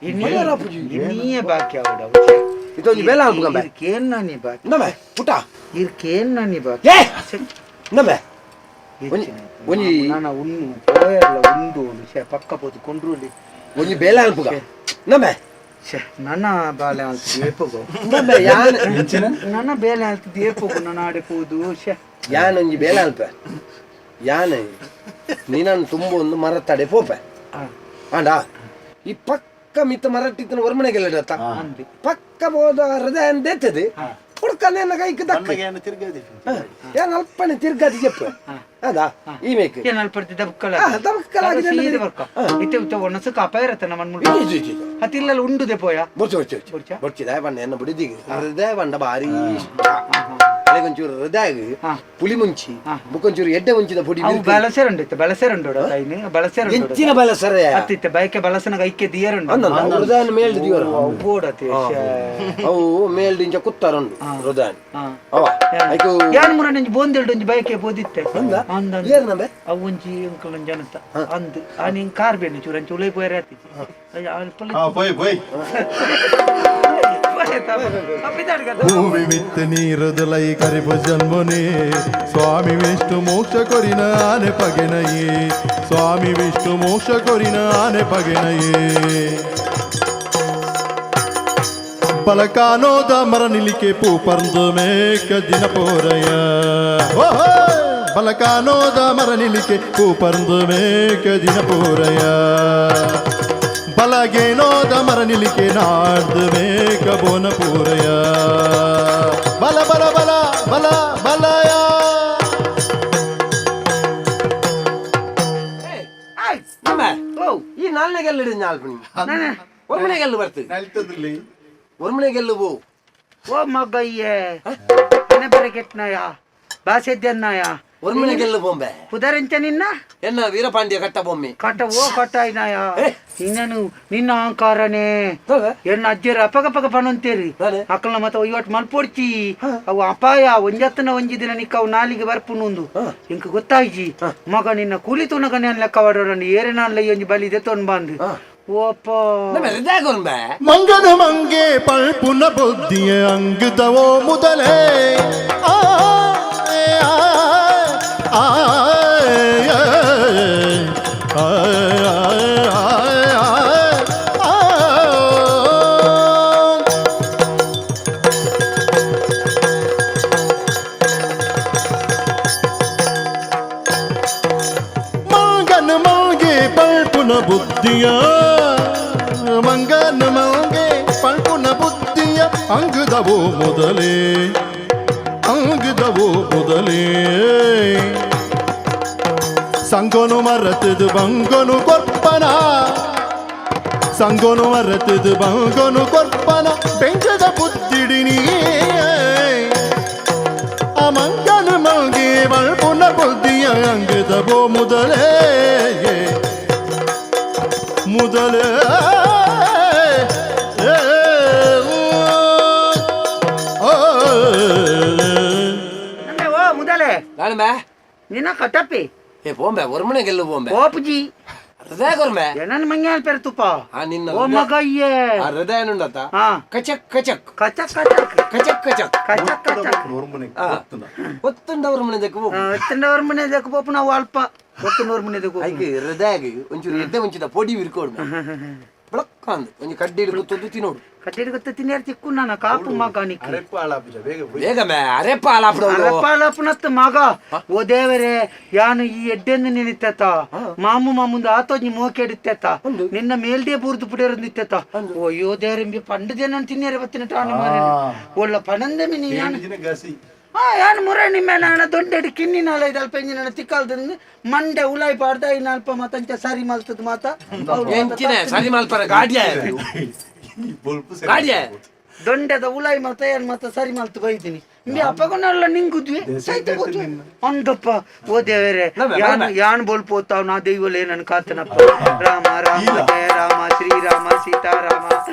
ಇನ್ನೀಯೇ ಬಾಕಿ ಆವಡ ಇದೊಂಜಿ ಬೇಲ ಆಲ್ಪುಗಂಬೆ ಇರ್ಕೇನ್ ನಾನಿ ಬಾಕಿ ಇಂದಮೆ ಪುಟ ಇರ್ಕೇನ್ ನಾನಿ ಬಾಕಿ ಏ ಇಂದಮೆ ಒಂಜಿ ಒಂಜಿ ನಾನ ಉಣ್ಣು ಪೋಯರ್ಲ ಉಂಡು ಶೇ ಪಕ್ಕ ಪೋದು ಕೊಂಡ್ರುಲಿ ಒಂಜಿ ಬೇಲ ಆಲ್ಪುಗ ಇಂದಮೆ ಶೇ ನನ್ನ ಬಾಲೆ ಆಲ್ತು ಏಪಗೋ ಇಂದಮೆ ಯಾನ್ ನನ್ನ ಬೇಲೆ ಆಲ್ತು ಏಪಗೋ ನನ್ನ ಆಡೆ ಪೋದು ಶೇ ಯಾನ್ ಒಂಜಿ ಬೇಲ ಆಲ್ಪೆ ಯಾನ್ ನೀನನ್ ತುಂಬ ಒಂದು ಮರತ್ತಡೆ ಪೋಪೆ ಆಂಡ ಈ ಪಕ್ಕ ಮಿತ್ತ ಮರಟ್ಟಿತ್ತನ ಒರ್ಮನೆ ಗೆಲ್ಲಡತ್ತ ಪಕ್ಕ ಬೋದ ಹೃದಯ ದೇತದೆ ಹುಡ್ಕನೆ ಕೈಕ್ ದಕ್ಕ ಏನ್ ಅಲ್ಪನೆ ತಿರ್ಗಾದಿ ಜಪ್ಪ ಅದಾ ಈ ಮೇಕ್ ಏನ್ ಅಲ್ಪಡ್ತಿ ದಬಕ್ಕಲ ದಬಕ್ಕಲ ಆಗಿದೆ ಸೀದೆ ಬರ್ಕ ಇತ್ತೆ ಇತ್ತೆ ಒಣಸು ಕಾಪ ಇರತ್ತ ನಮ್ಮ ಮುಳ್ಳು ಹತ್ತಿಲ್ಲಲ್ಲ ಉಂಡುದೆ ಪೋಯ ಬೊರ್ಚು ಬೊರ್ಚು ಬೊರ್ಚು ಬೊರ್ಚಿ ದಯ ಬಣ್ಣ ಎನ್ನ ಬಿಡಿದಿಗೆ ಹೃದಯ ಬಂಡ ಭಾರಿ ಇಷ್ಟ. ಅರೆಗೊಂಚೂರು ಹೃದಯ ಪುಳಿ ಮುಂಚಿ ಬುಕ್ಕೊಂಚೂರು ಎಡ್ಡೆ ಮುಂಚಿದ ಪುಡಿ. ಅವು ಬಳಸೆರುಂಡು ಇತ್ತೆ, ಬಳಸೆರುಂಡು ಐನು ಬಳಸೆರುಂಡು. ಎಂಚಿನ ಬಳಸರೆ? ಅತ್ತಿತ್ತೆ ಬೈಕೆ ಬಳಸನಗ ಐಕೆ ದಿಯರುಂಡು. ಹೃದಯನ ಮೇಲ್ಡ್ ದಿಯರು. ಬೋಡತೆ. ಅವು ಮೇಲ್ಡ್ ಇಂಚ ಕುತ್ತಾರುಂಡು ಹೃದಯನ ಅವ ಐಕು. ಯಾನ್ ಮುರ ನಂಜಿ ಬೋಂದೆಲ್ಡು ಒಂಜಿ ಬೈಕೆ ಬೋದಿತ್ತೆ. ಅಂದ? ಅಂದ. ಏರ್ ನಂಬೆ? ಅವು ಒಂಜಿ ಅಂಕಲ್ ಒಂಜಿ ಅನತ ಅಂದ್ ಆ ನಿಂಗ್ ಕಾರ್ ಬೇನೆ ಚೂರು ಅಂಚ ಉಲೈ ಪೋಯರೆ ಆತಿಜಿ. ಹಾ, ಪೋಯ್ ಪೋಯ್. ಭೂಮಿ ಮಿತ್ತ ನೀರದಲೈ ಕರಿಪು ಜನ್ಮನೆ ಸ್ವಾಮಿ ವಿಷ್ಣು ಮೋಕ್ಷ ಕೊರಿನ ಆನೆ ಪಗೆನಯೇ, ಸ್ವಾಮಿ ವಿಷ್ಣು ಮೋಕ್ಷ ಕೊರಿನ ಆನೆ ಪಗೆನಯೇ. ಪಲಕಾನೋದ ಮರ ನಿಲಿಕೆ ಪೂ ಪರ್ದು ಮೇಕ ದಿನ ಪೋರಯ. ಓಹೋ! ಬಲಕಾನೋದ ಮರ ನಿಲಿಕೆ ಪೂ ಪರ್ದು ಮೇಕ ದಿನ ಪೋರಯ. ಬಲಗೇನೋದ ಮರ ನಿಲಿಕೆ ನಾಡ್ದು ಮೇಕ ಬೋನ ಪೂರಯ. ಬಲ ಬಲ ಬಲ ಬಲ ಬಲಯ. ನಮ್ಮ ಈ ನಾಲ್ನೇ ಗೆಲ್ಲು ನಾಲ್ಪುಣಿ ಒರ್ಮನೆ ಗೆಲ್ಲು ಬರ್ತದೆ. ನಲ್ತದಲ್ಲಿ. ಒರ್ಮನೆ ಗೆಲ್ಲು ಬೋ. ಓ ಮಗಯ್ಯೆ, ಮನೆ ಬರ ಕೆಟ್ಟನಾಯ ಬಾಸೆದ್ದನ್ನಾಯ. ಒರ್ಮನೆ ಗೆಲ್ಲು ಬೊಂಬೆ. ಪುದರೆಂಚ ನಿನ್ನ? ಎನ್ನ ವೀರಪಾಂಡ್ಯ ಕಟ್ಟ ಬೊಮ್ಮೆ. ಕಟ್ಟ ಓ ಕಟ್ಟಾಯ್ನಾಯ, ನಿನ್ನನು ನಿನ್ನ ಅಹಂಕಾರನೇ. ಎನ್ನ ಅಜ್ಜರು ಅಪಗ ಪಗ ಪನೊಂತೇರಿ. ದಾನೆ? ಅಕ್ಕಲ್ನ ಮತ್ತ ಒಯ್ಯೋಟ್ ಮಲ್ಪೊಡ್ಚಿ, ಅವು ಅಪಾಯ. ಒಂಜತ್ತನ ಒಂಜಿ ದಿನ ನಿಕ್ಕ ಅವು ನಾಲಿಗೆ ಬರ್ಪುನುಂದು ಇಂಕ ಗೊತ್ತಾಯ್ಜಿ ಮಗ. ನಿನ್ನ ಕೂಲಿ ತುನಗ ನಾನು ಲೆಕ್ಕ ವಾಡೋಡಂಡು ಏರೆ ನಾನ್ ಒಂಜಿ ಬಲಿ ದೆತ್ತೊಂಡು ಬಂದು ಓಪ್ಪ. ನಮ್ಮ ಹೃದಯ ಗೊಂಬೆ. ಮಂಗನ ಮಂಗೆ ಪಲ್ಪುನ ಬುದ್ಧಿಯ ಅಂಗದವೋ ಮುದಲೇ. ಆ ಆ ಆ ಆ ಆ. ಮಂಗನ ಮಂಗೆ ಪಲ್ಪುನ ಬುದ್ಧಿಯ, ಮಂಗನ ಮಂಗೆ ಪಲ್ಪುನ ಬುದ್ಧಿಯ ಅಂಗದವೋ ಮೊದಲೇ, ಅಂಗದವೋ ಮೊದಲೇ. ಸಂಗೊನು ಮರತದು ಬಂಗೊನು ಕೊರ್ಪನ, ಸಂಗೊನು ಮರತದು ಬಂಗೊನು ಕೊರ್ಪನ ಬೆಂಜದ ಬುದ್ಧಿಡಿನಿ. ಆ ಮಂಗನ ಮಂಗೆ ಮಲ್ಪುನ ಬುದ್ಧಿಯ ಅಂಗದವೋ ಮೊದಲೇ, ಮೊದಲೇ. ಓ. ನಮ್ಮೆ ಓ ಮುದಲೆ. ನಾನಂಬೆ. ನಿನ್ನ ಕಟ್ಟಪ್ಪಿ. ಏ ಬೊಂಬೆ, ಒರ್ಮನೆ ಗೆಲ್ಲು ಬೊಂಬೆ. ಓಪುಜಿ. ಹೃದಯ ಗೊರ್ಮೆ. ಏನನ್ ಮಂಗ್ಯಾಲ್ ಪೆರ್ ತುಪ್ಪ. ಆ ನಿನ್ನ ಓ ಮಗಯ್ಯೆ. ಆ ಹೃದಯ ನುಂಡತ. ಹಾ. ಕಚಕ್ ಕಚಕ್. ಕಚಕ್ ಕಚಕ್. ಕಚಕ್ ಕಚಕ್. ಕಚಕ್ ಕಚಕ್. ಒತ್ತುಂಡ ಒರ್ಮನೆ ದಕ್ಕು. ಒತ್ತುಂಡವ್ರ ಮನೆ ದಕ್ಕು ಪೋಪು. ನಾವು ಅಲ್ಪ ಒತ್ತುನವ್ರ ಮನೆ ದಕ್ಕು. ಐಕ್ ಹೃದಯಗ್ ಒಂಚೂರು ಎಡ್ಡೆ ಮುಂಚಿದ ಪೊಡಿ ಬಿರ್ಕೋಡು ಬ್ಲಕ್ ಅಂದ್ ಒಂಜಿ ಕಡ್ಡಿ ಹಿಡ್ದು ತುದ್ದು ತಿನ್ನೋಡು. ಕಡ್ಡಿ ಗೊತ್ತ ತಿನ್ನಿಯಾರ ತಿಕ್ಕು ನಾನು ಕಾಪು ಮಗ ನಿಕ್ಕು. ಅರೆಪ್ಪ ಹಾಳಾಪುಜ ಬೇಗ ಹೋಯ್. ಬೇಗ ಮೇ ಅರೆಪ್ಪ ಹಾಳಾಪುಡೋದು. ಅರಪಾಲಪ್ಪನತ್ತು ಮಗ. ಓ ದೇವರೇ, ಯಾನು ಈ ಎಡ್ಡೆಂದು ನಿನಿತ್ತೆತ ಮಾಮು ಮಾಮುಂದು ಆತೋಜಿ ಮೋಕೆಡಿತ್ತೆತ ನಿನ್ನ ಮೇಲ್ದೇ ಬೂರ್ದು ಪುಡಿಯರು ನಿತ್ತೆತ. ಅಯ್ಯೋ ದೇವರೆಂಬಿ ಪಂಡದೆ ನಾನು ತಿನ್ನಿಯರೆ ಬತ್ತಿನ ಟಾಣ ಮಾರೆ ಒಳ್ಳ ಪಣಂದೆ ಮಿನಿ ಯಾನು. ದಿನ ಗಸಿ. ಆ ಯಾನು ಮುರ ನಿಮ್ಮ ನಾನ ದೊಡ್ಡ ಕಿನ್ನಿ ನಾಲ ಇದಲ್ಪ ಎಂಜಿನ ತಿಕ್ಕಾಲ್ದ ಮಂಡೆ ಉಲಾಯ್ ಪಾಡ್ದ ಇನ್ನ ಅಲ್ಪ ಮಾತಂಚ ಸರಿ ಮಲ್ತದ ಮಾತ. ಎಂಚಿನ ಸರಿ ಮಲ್ಪರ ಗಾಡಿಯ? ಈ ಬೊಲ್ಪು ಸರಿ. ಗಾಡಿಯ. ದೊಂಡೆದ ಉಲಾಯ್ ಮತ ಏನ್ ಮತ ಸರಿ ಮಲ್ತು ಬೈತೀನಿ ಇಂಬಿ ಅಪ್ಪಗೊಂಡೆಲ್ಲ ನಿಂಗುದ್ವಿ ಸೈತ ಕೂತ್ವಿ ಅಂದಪ್ಪ. ಓ ದೇವರೇ. ನಮ್ಮೆ, ಯಾನ್ ನಮ್ಮೆ. ಯಾನ್ ಬೋಲ್ಪೋತಾವ್ ನಾ ದೈವಲೇ ನನ್ ಕಾತನಪ್ಪ. ರಾಮ ರಾಮ ಜಯ ರಾಮ ಶ್ರೀರಾಮ ಸೀತಾರಾಮ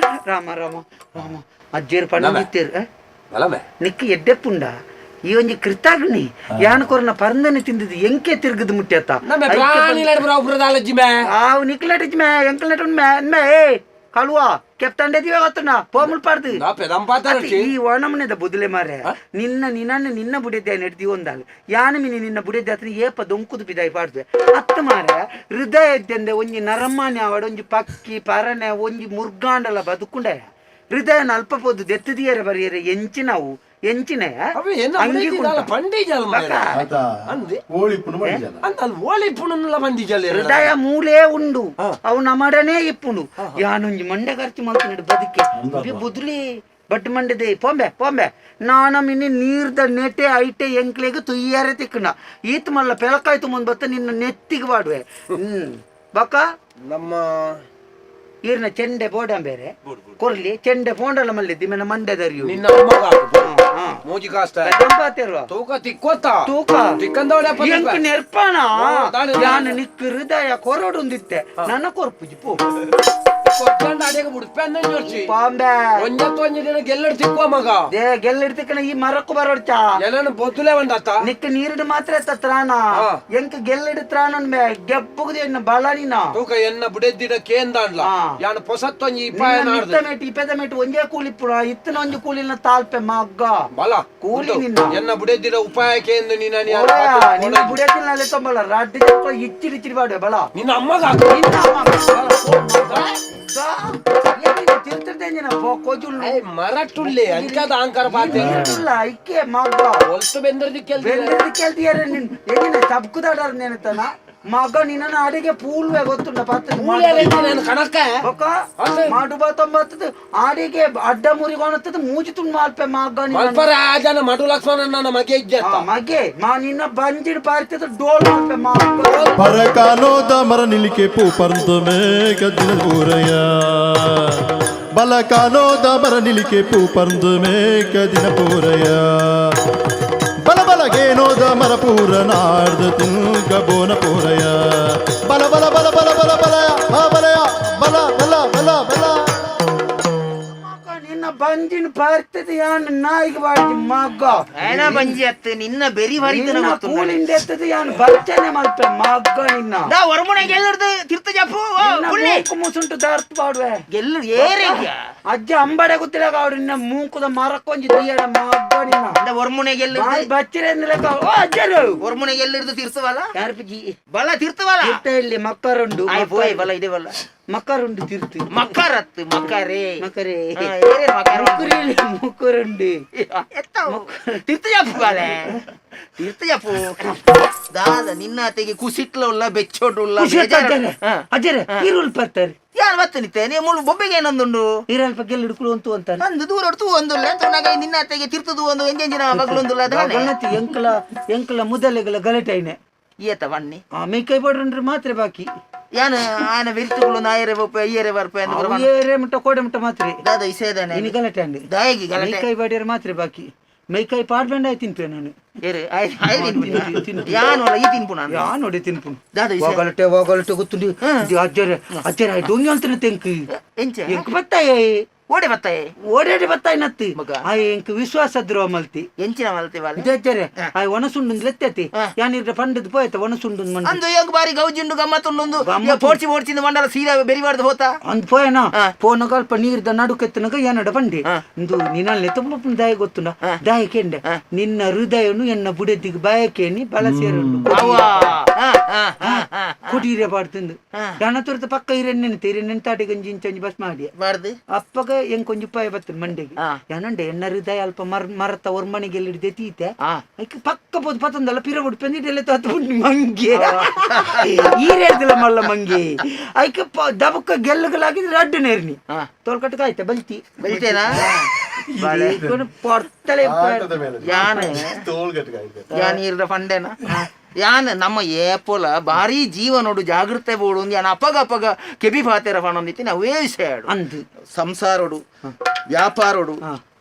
ರಾಮ ರಾಮ ರಾಮ. ಅಜ್ಜೇರು ಪಣ ನಿತ್ತೇರು. ಬಲಮೆ. ನಿಕ್ಕ ಎಡ್ಡೆಪ್ಪುಂಡ ಈ ಒಂಜಿ ಕೃತಾಗ್ನಿ ಯಾನ್ ಕೊರ್ನ ಪರಂದನೆ ತಿಂದಿದ್ದು ಎಂಕೆ ತಿರ್ಗದ್ ಮುಟ್ಟ್ಯತ್ತ. ನಮ್ಮ ಪ್ರಾಣಿಲಡ್ ಬ್ರೌಪ್ರದಾಲಜ್ಜಿ ಮೇ. ಆವ್ ನಿಕ್ಲಟಿಜ್ ಮೇ ಎಂಕ್ಲಟ್ ಮೇ ಮೇ. ಏ ಕಳುವ ಕೆಪ್ತಂಡೆ ದಿವ ಗೊತ್ತುಂಡ ಪೋಮುಲ್ ಪಾಡ್ದು. ದಾಪೆ ದಂಪಾತಾರಟ್ಟಿ. ಈ ಒಣಮನೆದ ಬುದುಲೆ ಮಾರೆ ನಿನ್ನ ನಿನ್ನ ನಿನ್ನ ಬುಡಿದ್ದೆ ನೆಡ್ದಿ ಒಂದಾಲು ಯಾನ ಮಿನಿ ನಿನ್ನ ಬುಡಿದ್ದೆ ಅತನ ಏಪ ದೊಂಕುದು ಬಿದಾಯಿ ಪಾಡ್ದೆ ಅತ್ತ ಮಾರೆ. ಹೃದಯ ಇದ್ದಂದೆ ಒಂಜಿ ನರಮಾನಿ ಆವಡ ಒಂಜಿ ಪಕ್ಕಿ ಪರನೆ ಒಂಜಿ ಮುರ್ಗಾಂಡಲ ಬದುಕುಂಡೆ ಹೃದಯನ ಅಲ್ಪ ಪೋದು ದೆತ್ತದಿಯರೆ ಬರಿಯರೆ ಎಂಚಿನವು ಎಂಚಿನ. ಅವೆ ಎನ್ನ ಅಂಗಿ ಬುಡೆದಿ ದಾಲ ಕುಂಟ. ಪಂಡಿಜಲ್ ಮಾರೆ. ಆತ. ಅಂದೆ. ಕೋಳಿ ಪುಣ ಮಾಡಿಜಲ್ಲ. ಅಂದ ಅಲ್ಲಿ ಓಳಿ ಪುಣನ್ಲ ಬಂದಿಜಲ್. ಹೃದಯ ಮೂಲೆ ಉಂಡು ಅವು ನಮಡನೇ ಇಪ್ಪುಂಡು. ಯಾನೊಂಜಿ ಮಂಡೆ ಖರ್ಚು ಮಲ್ತಿನಡು ಬದುಕೆ ಬುದುಲಿ ಬಟ್ ಮಂಡೆದೆ ಪೊಂಬೆ ಪೊಂಬೆ ನಾನ ಮಿನಿ ನೀರ್ದ ನೆಟೆ ಐಟೆ ಎಂಕ್ಲೆಗ್ ತುಯ್ಯಾರೆ ತಿಕ್ಕಣ ಈತ್ ಮಲ್ಲ ಪೆಲಕಾಯ್ತು ಮುಂದ್ ಬತ್ತ ನಿನ್ನ ನೆತ್ತಿಗೆ ಬಾಡುವೆ. ಬಕ್ಕ. ನಮ್ಮ ಈರ್ನ ಚೆಂಡೆ ಬೋಡ ಬೇರೆ ಕೊರ್ಲಿ ಚೆಂಡೆ ಫೋಂಡಲ ಮಲ್ಲಿದ್ದಿ ಮೆನ ಮಂಡೆ ದರಿಯು. ನಿನ್ನ ಅಮ್ಮಗ ಹಾಕು. ಮೂಜಿ ಕಾಸ್ತ ಪಾತೆರ್ವ ತೂಕ ತಿಕ್ಕೋತ ತೂಕ ತಿಕ್ಕಂದವಡೆ ಎಂಕ್ ನೆರ್ಪಣ ದಾನೆ. ಯಾನ್ ನಿಕ್ ಹೃದಯ ಕೊರಡುಂದಿತ್ತೆ ನನ್ನ ಕೊರ್ಪುಜಿ ಪೋ ಕೊಟ್ಟಂಡ ಅಡೆಗೆ ಬುಡ್ಪೆಂದ ಜೋರ್ಚಿ ಪಾಂಬೆ ಒಂಜತ್ತು ಒಂಜಿ ದಿನ ಗೆಲ್ಲಡ್ ತಿಕ್ಕುವ ಮಗ they ಗೆಲ್ಲಿಡ್ತಿಕ್ಕನ ಈ ಮರಕ್ಕು ಬರೋಡ್ಚ ಏನನ್ನು ಬೊದ್ದುಲೆ ಒಂಡತ್ತ ನಿಕ್ ನೀರಿಡು ಮಾತ್ರ ಎತ್ತ ತ್ರಾಣ ಹಾ. ಎಂಕ್ ಗೆಲ್ಲಿಡು ತ್ರಾಣ ಗೆಪ್ಪುಗುದು ಎನ್ನ ಬಲ ನೀನ ತೂಕ ಎನ್ನ ಬುಡೆದ್ದಿಡ ಕೇಂದಾಂಡ್ಲ ಹಾ. ಯಾನ್ ಪೊಸತ್ತೊಂಜಿ ಇಪಾಯ ನಿನ್ನ ನಾಡ್ದು ಮಿತ್ತ ಮೇಟ್ ಇಪೆದ ಮೇಟ್ ಒಂಜೇ ಕೂಲಿ ಪುರ ಇತ್ತನ ಒಂಜಿ ಕೂಲಿನ ತಾಲ್ಪೆ ಮಗ್ಗ ಬಲ ಕೂಲಿ ಉಂಟು. ನಿನ್ನ. ಎನ್ನ ಬುಡೆದ್ದಿಡ ಉಪಾಯ ಕೇಂದು ನೀನ ಓಯ, ನಿನ್ನ ಬುಡೆತಿನಲ್ಲೇ ತೊಂಬಲ್ಲ ರಡ್ಡು ಜನ ಇಚ್ಚಿಡಿ ಇಚ್ಚಿಡಿ ಬಾಡುವೆ ಬಲ ನಿನ್ನ ಅಮ್ಮಗ ನಿನ್ನ ಅಮ್ಮ ಮರಟುಳ್ಳಿ ಅಂಚದ ಆಂಕರ ಪಾತೆ ನೀರುಲ್ಲ ಇಕ್ಕೆ ಮಗ್ಗ ಒಲ್ತು ಬೆಂದರ್ದಿ ಕೆಲ್ದಿ ಬೆಂದಿದ್ದು ಕೇಳ್ತೀಯಾರೆ ನಿನ್ ಏನಿನ ಸಬ್ಕುದಾಡಾರ ನೆನತನ ಮಗ ನಿನ್ನ ಅಡಿಗೆ ಪೂಲ್ವೆ ಗೊತ್ತುಂಡ ಪಾತ್ರ ನಾನು ಕಣಕ್ಕ ಬೊಕ್ಕ ಮಾಡು ಬಾ ತೊಂಬತ್ತದ ಆಡಿಗೆ ಅಡ್ಡ ಮುರಿಗೊಣತ್ತದ ಮೂಜಿ ತುಂಡು ಮಾಲ್ಪೆ ಮಗ್ಗ ನಿನ್ನ ಮಲ್ಪರ ಆಜನ ಮಡು ಲಕ್ಷ್ಮಣ ನನ್ನ ಮಗೆ ಇಜ್ಜತ್ತ ಮಗೆ ಮಾ ನಿನ್ನ ಬಂಜಿಡ್ ಪಾರ್ತಿದ ಡೋಲ್ ಮಾಲ್ಪೆ ಮಗ್ಗ ಪರಕಾನೋದ ಮರ ನಿಲಿಕೆ ಪೂ ಪರಂದು ಮೇಘ ದಿನ ಪೂರಯ ಬಲಕಾನೋದ ಮರ ನಿಲಿಕೆ ಪೂ ಪರಂದು ಮೇಘ ದಿನ ಪೂರಯ ಬಲ ಬಲಗೇನೋದ ಮರ ಪೂರ ನಾಡ್ದ ತಿಂಗ ಬೋನ ಪೂರಯ ಬಲ ಬಲ ಬಲ ಬಲ ಬಲ ಬಲ ಆ ಬಲಯ ಬಲ ಬಲ ಬಲ ಬಲ ಮಗ ನಿನ್ನ ಬಂಜಿನ ಪಾರ್ತಿದ ಯಾನ್ ನಾಯಿಗೆ ಬಾಡ್ದಿ ಮಗ್ಗ ಏನ ಬಂಜಿ ಅತ್ತು ನಿನ್ನ ಬೆರಿ ಹರಿತನ ನಿನ್ನ ಗೊತ್ತುಂಡ ಕೂಲಿಂದ ಎತ್ತದ ಯಾನ್ ಬಚ್ಚನೆ ಮಲ್ಪೆ ಮಗ್ಗ ನಿನ್ನ ದಾ ಹೊರಮುನೆ ಗೆಲ್ಲುಡ್ದು ತಿರ್ತ ಜಪ್ಪು ಓ, ನಿನ್ನ ಪುಳ್ಳಿ ಮೂಕು ಮುಸುಂಟು ದಾರ್ತ್ ಬಾಡುವೆ ಗೆಲ್ಲು ಏರೆಗ್ಯ ಅಜ್ಜ ಅಂಬಡೆ ಗೊತ್ತಿಲ್ಲ ಅವ್ರು ನಿನ್ನ ಮೂಕುದ ಮರಕ್ಕೊಂಜಿ ದೀಯಡ ಮಗ್ಗ ನಿನ್ನ the ಹೊರಮುನೆ ಗೆಲ್ಲುಡ್ದು ಬಾಯಿ ಬಚ್ಚಿರೆ ಅಂದ್ಲೆಕ್ಕ ಓ ಅಜ್ಜರು ಹೊರಮುನೆ ಗೆಲ್ಲುಡ್ದು ತಿರ್ತವಲ್ಲ ಯಾರು ಪಿಜಿ ಬಲ ತಿರ್ತವಲ್ಲ ತಿರ್ತ ಇಲ್ಲಿ ಮಕ್ಕರುಂಡು ಆಯ್ ಪೋಯ್ ಬಲ ಇದೆ ಬಲ ಮಕ್ಕರುಂಡು ತಿರ್ತು ಮಕ್ಕರತ್ತು ಮಕ್ಕರೇ ಮಕ್ಕರೇ ಹಾ, ಏರೇ ಮಕರ ಮುಕ್ಕುರಿ ಮುಕ್ಕುರುಂಡು ಎತ್ತವು ತಿರ್ತ ಜಪ್ಪು ಬಾಲೆ ತಿರ್ತ ಜಪ್ಪು ದಾದ ನಿನ್ನ ಅತೆಗೆ ಕುಸಿಟ್ಲ ಉಲ್ಲ ಬೆಚ್ಚೋಡುಲ್ಲ ಖುಷಿ ಆಯ್ತು ಅಜ್ಜರೇ ಅಜ್ಜರೇ ಈರುಳ್ಳಿ ಬರ್ತಾರೆ ಯಾರು ಬತ್ತ ನಿತ್ತೆ ನೀ ಮುಳ್ಳು ಬೊಬ್ಬೆಗೆ ಏನೊಂದುಂಡು ಈರಲ್ಪ ಗೆಲ್ಲ ಹಿಡ್ಕೊಳ್ಳು ಅಂತು ಅಂತಾರೆ ಅಂದು ದೂರ ಹೊಡ್ತು ಒಂದುಲ್ಲ ತೋನಾಗ ನಿನ್ನ ಅತ್ತೆಗೆ ತಿರ್ತದು ಒಂದು ಎಂಜೆಂಜಿನ ಮಗಳೊಂದುಲ್ಲ ಅದಾನೆ ಗಲತಿ ಎಂಕಲ ಎಂಕಲ ಮುದಲೆಗಳ ಗಲಟೈನೆ ಏತ ಬನ್ನಿ ಆ ಮೇಕೈ ಬಡ್ರನ್ರಿ ಮಾತ್ರ ಬಾಕಿ ಯಾನ ಆಯನ ವಿರ್ತುಗಳು ನಾಯರೆ ಬೊಪ್ಪೆ ಅಯ್ಯರೆ ಬರ್ಪೆ ಅಂದ್ ಅವು ಏರೆ ಮುಟ್ಟ ಕೋಡೆ ಮುಟ್ಟ ಮಾತ್ರ ದಾದ ಇಸೇದಾನೆ ಇನ್ನು ಗಲಾಟೆ ಅಂడి ದಾಯಗಿ ಗಲಾಟೆ ಮೈಕೈ ಬಾಡಿಯರ್ ಮಾತ್ರ ಬಾಕಿ ಮೈಕೈ ಪಾಡ್ಬೇಂಡ ಆಯ್ ತಿನ್ಪೆ ನಾನು ಏರು ಆಯ್ ಆಯ್ ತಿನ್ಪುನ ಯಾನು ಅಲ್ಲ ಈ ತಿನ್ಪುನ ಯಾ ನೋಡಿ ತಿನ್ಪುನು ದಾದ ಇಸೆ ಗಲಟೆ ಗಲಟೆ ಗೊತ್ತುಂಡಿ ಇದು ಅಜ್ಜರೆ ಅಜ್ಜರೆ ಡೊಂಗಿ ಅಂತಾನೆ ತೆಂಕು ಎಂಚ ಎಂಕ್ ಬತ್ತಾಯ ಓಡೆ ಬತ್ತಾಯೆ ಓಡಾಡಿ ಬತ್ತಾಯ್ ನತ್ತಿ ಮಗ. ಆ ಎಂಕ್ ವಿಶ್ವಾಸ ದ್ರೋಹ ಮಲ್ತಿ ಎಂಚಿನ ಮಲ್ತಿ ಬಾಲೆ ಇದು ಅಜ್ಜರೆ ಆ ಒಣಸುಂಡು ಲೆತ್ತತಿ ಯಾನಿರ್ದ ಪಂಡದ್ ಪೋಯ್ತ ಒಣಸುಂಡು ಮಂಡ ಅಂದು ಎಂಕ್ ಬಾರಿ ಗೌಜಿಂಡು ಗಮ್ಮತ್ತುಂಡು ಗಮ್ಮತ್ತು. ಪೋಡ್ಚಿ ಪೋಡ್ಚಿಂದು ಮಂಡಲ ಸೀದಾ ಬೆರಿಬಾರ್ದು ಹೋತಾ ಅಂದ್ ಪೋಯನ ಆ. ಪೋನಗ ಅಲ್ಪ ನೀರ್ದ ನಡುಕೆತ್ತನಗ ಏನಡ ಬಂಡಿ ಇಂದು ನಿನ್ನಲ್ಲಿ ತುಂಬ ದಾಯ ಗೊತ್ತುಂಡ ದಾಯ ಕೆಂಡೆ ನಿನ್ನ ಹೃದಯನು ಎನ್ನ ಬುಡೆದಿಗೆ ಬಯಕೇನಿ ಬಲ ಸೇರುಂಡು ಅವ್ವಾ ಆ, ಆ, ಆ, ಆ. ಕುಟೀರೆ ಪಾಡ್ತಂದು ದನ ತುರ್ತ ಪಕ್ಕ ಇರೆಣ್ಣೆ ಇರೆಣ್ಣೆ ತಾಟಿ ಗಂಜಿ ಇಂಚಂಜಿ ಬಸ್ ಮಾಡಿ ಬಾರ್ದು ಅಪ್ಪಗ ಎಂಕ್ ಒಂಜಿ ಉಪಾಯ ಬರ್ತದೆ ಮಂಡೆಗೆ ಆ. ಏನಂಡೆ ಎನ್ನ ಹೃದಯ ಅಲ್ಪ ಮರ್ ಮರತ ಒರ್ಮಣಿಗೆ ಹಿಡ್ದೆ ತೀತೆ ಆ. ಐಕ್ ಪಕ್ಕ ಪೋದು ಪತ್ತೊಂದಲ್ಲ ಪಿರ ಬಿಡು ಪೆಂದಿಟ್ಟೆಲ್ಲ ತತ್ತು ಬಿಟ್ಟು ಮಂಗೆ ಈರೇಳ್ದಿಲ್ಲ ಮಲ್ಲ ಮಂಗೆ ಐಕ್ ದಬಕ್ಕ ಗೆಲ್ಲುಗಳಾಗಿದ್ರೆ ರಡ್ಡು ನೇರ್ನಿ ಆ. ತೋಲ್ಕಟ್ಟಕ್ಕೆ ಆಯ್ತಾ ಬಲ್ತಿ ಬಲ್ತೇನಾ? ಪೊರ್ತಲೆ ಆಟದ ಮೇಲೆ ಯಾನೆ ತೋಳ್ಗಟ್ಟಿಗೆ ಯಾನ್ ಈರ್ದ ಫಂಡೇನ ಯಾನ್ ನಮ್ಮ ಏಪೋಲ ಭಾರಿ ಜೀವನೋಡು ಜಾಗೃತೆ ಬೋಡು ಯಾನ್ ಅಪಗ ಅಪಗ ಕೆಬಿ ಪಾತೆರ ಫಣೊಂದಿತ್ತಿ ಅವೇ ವಿಷಯ ಅಂದು ಸಂಸಾರೋಡು ವ್ಯಾಪಾರೋಡು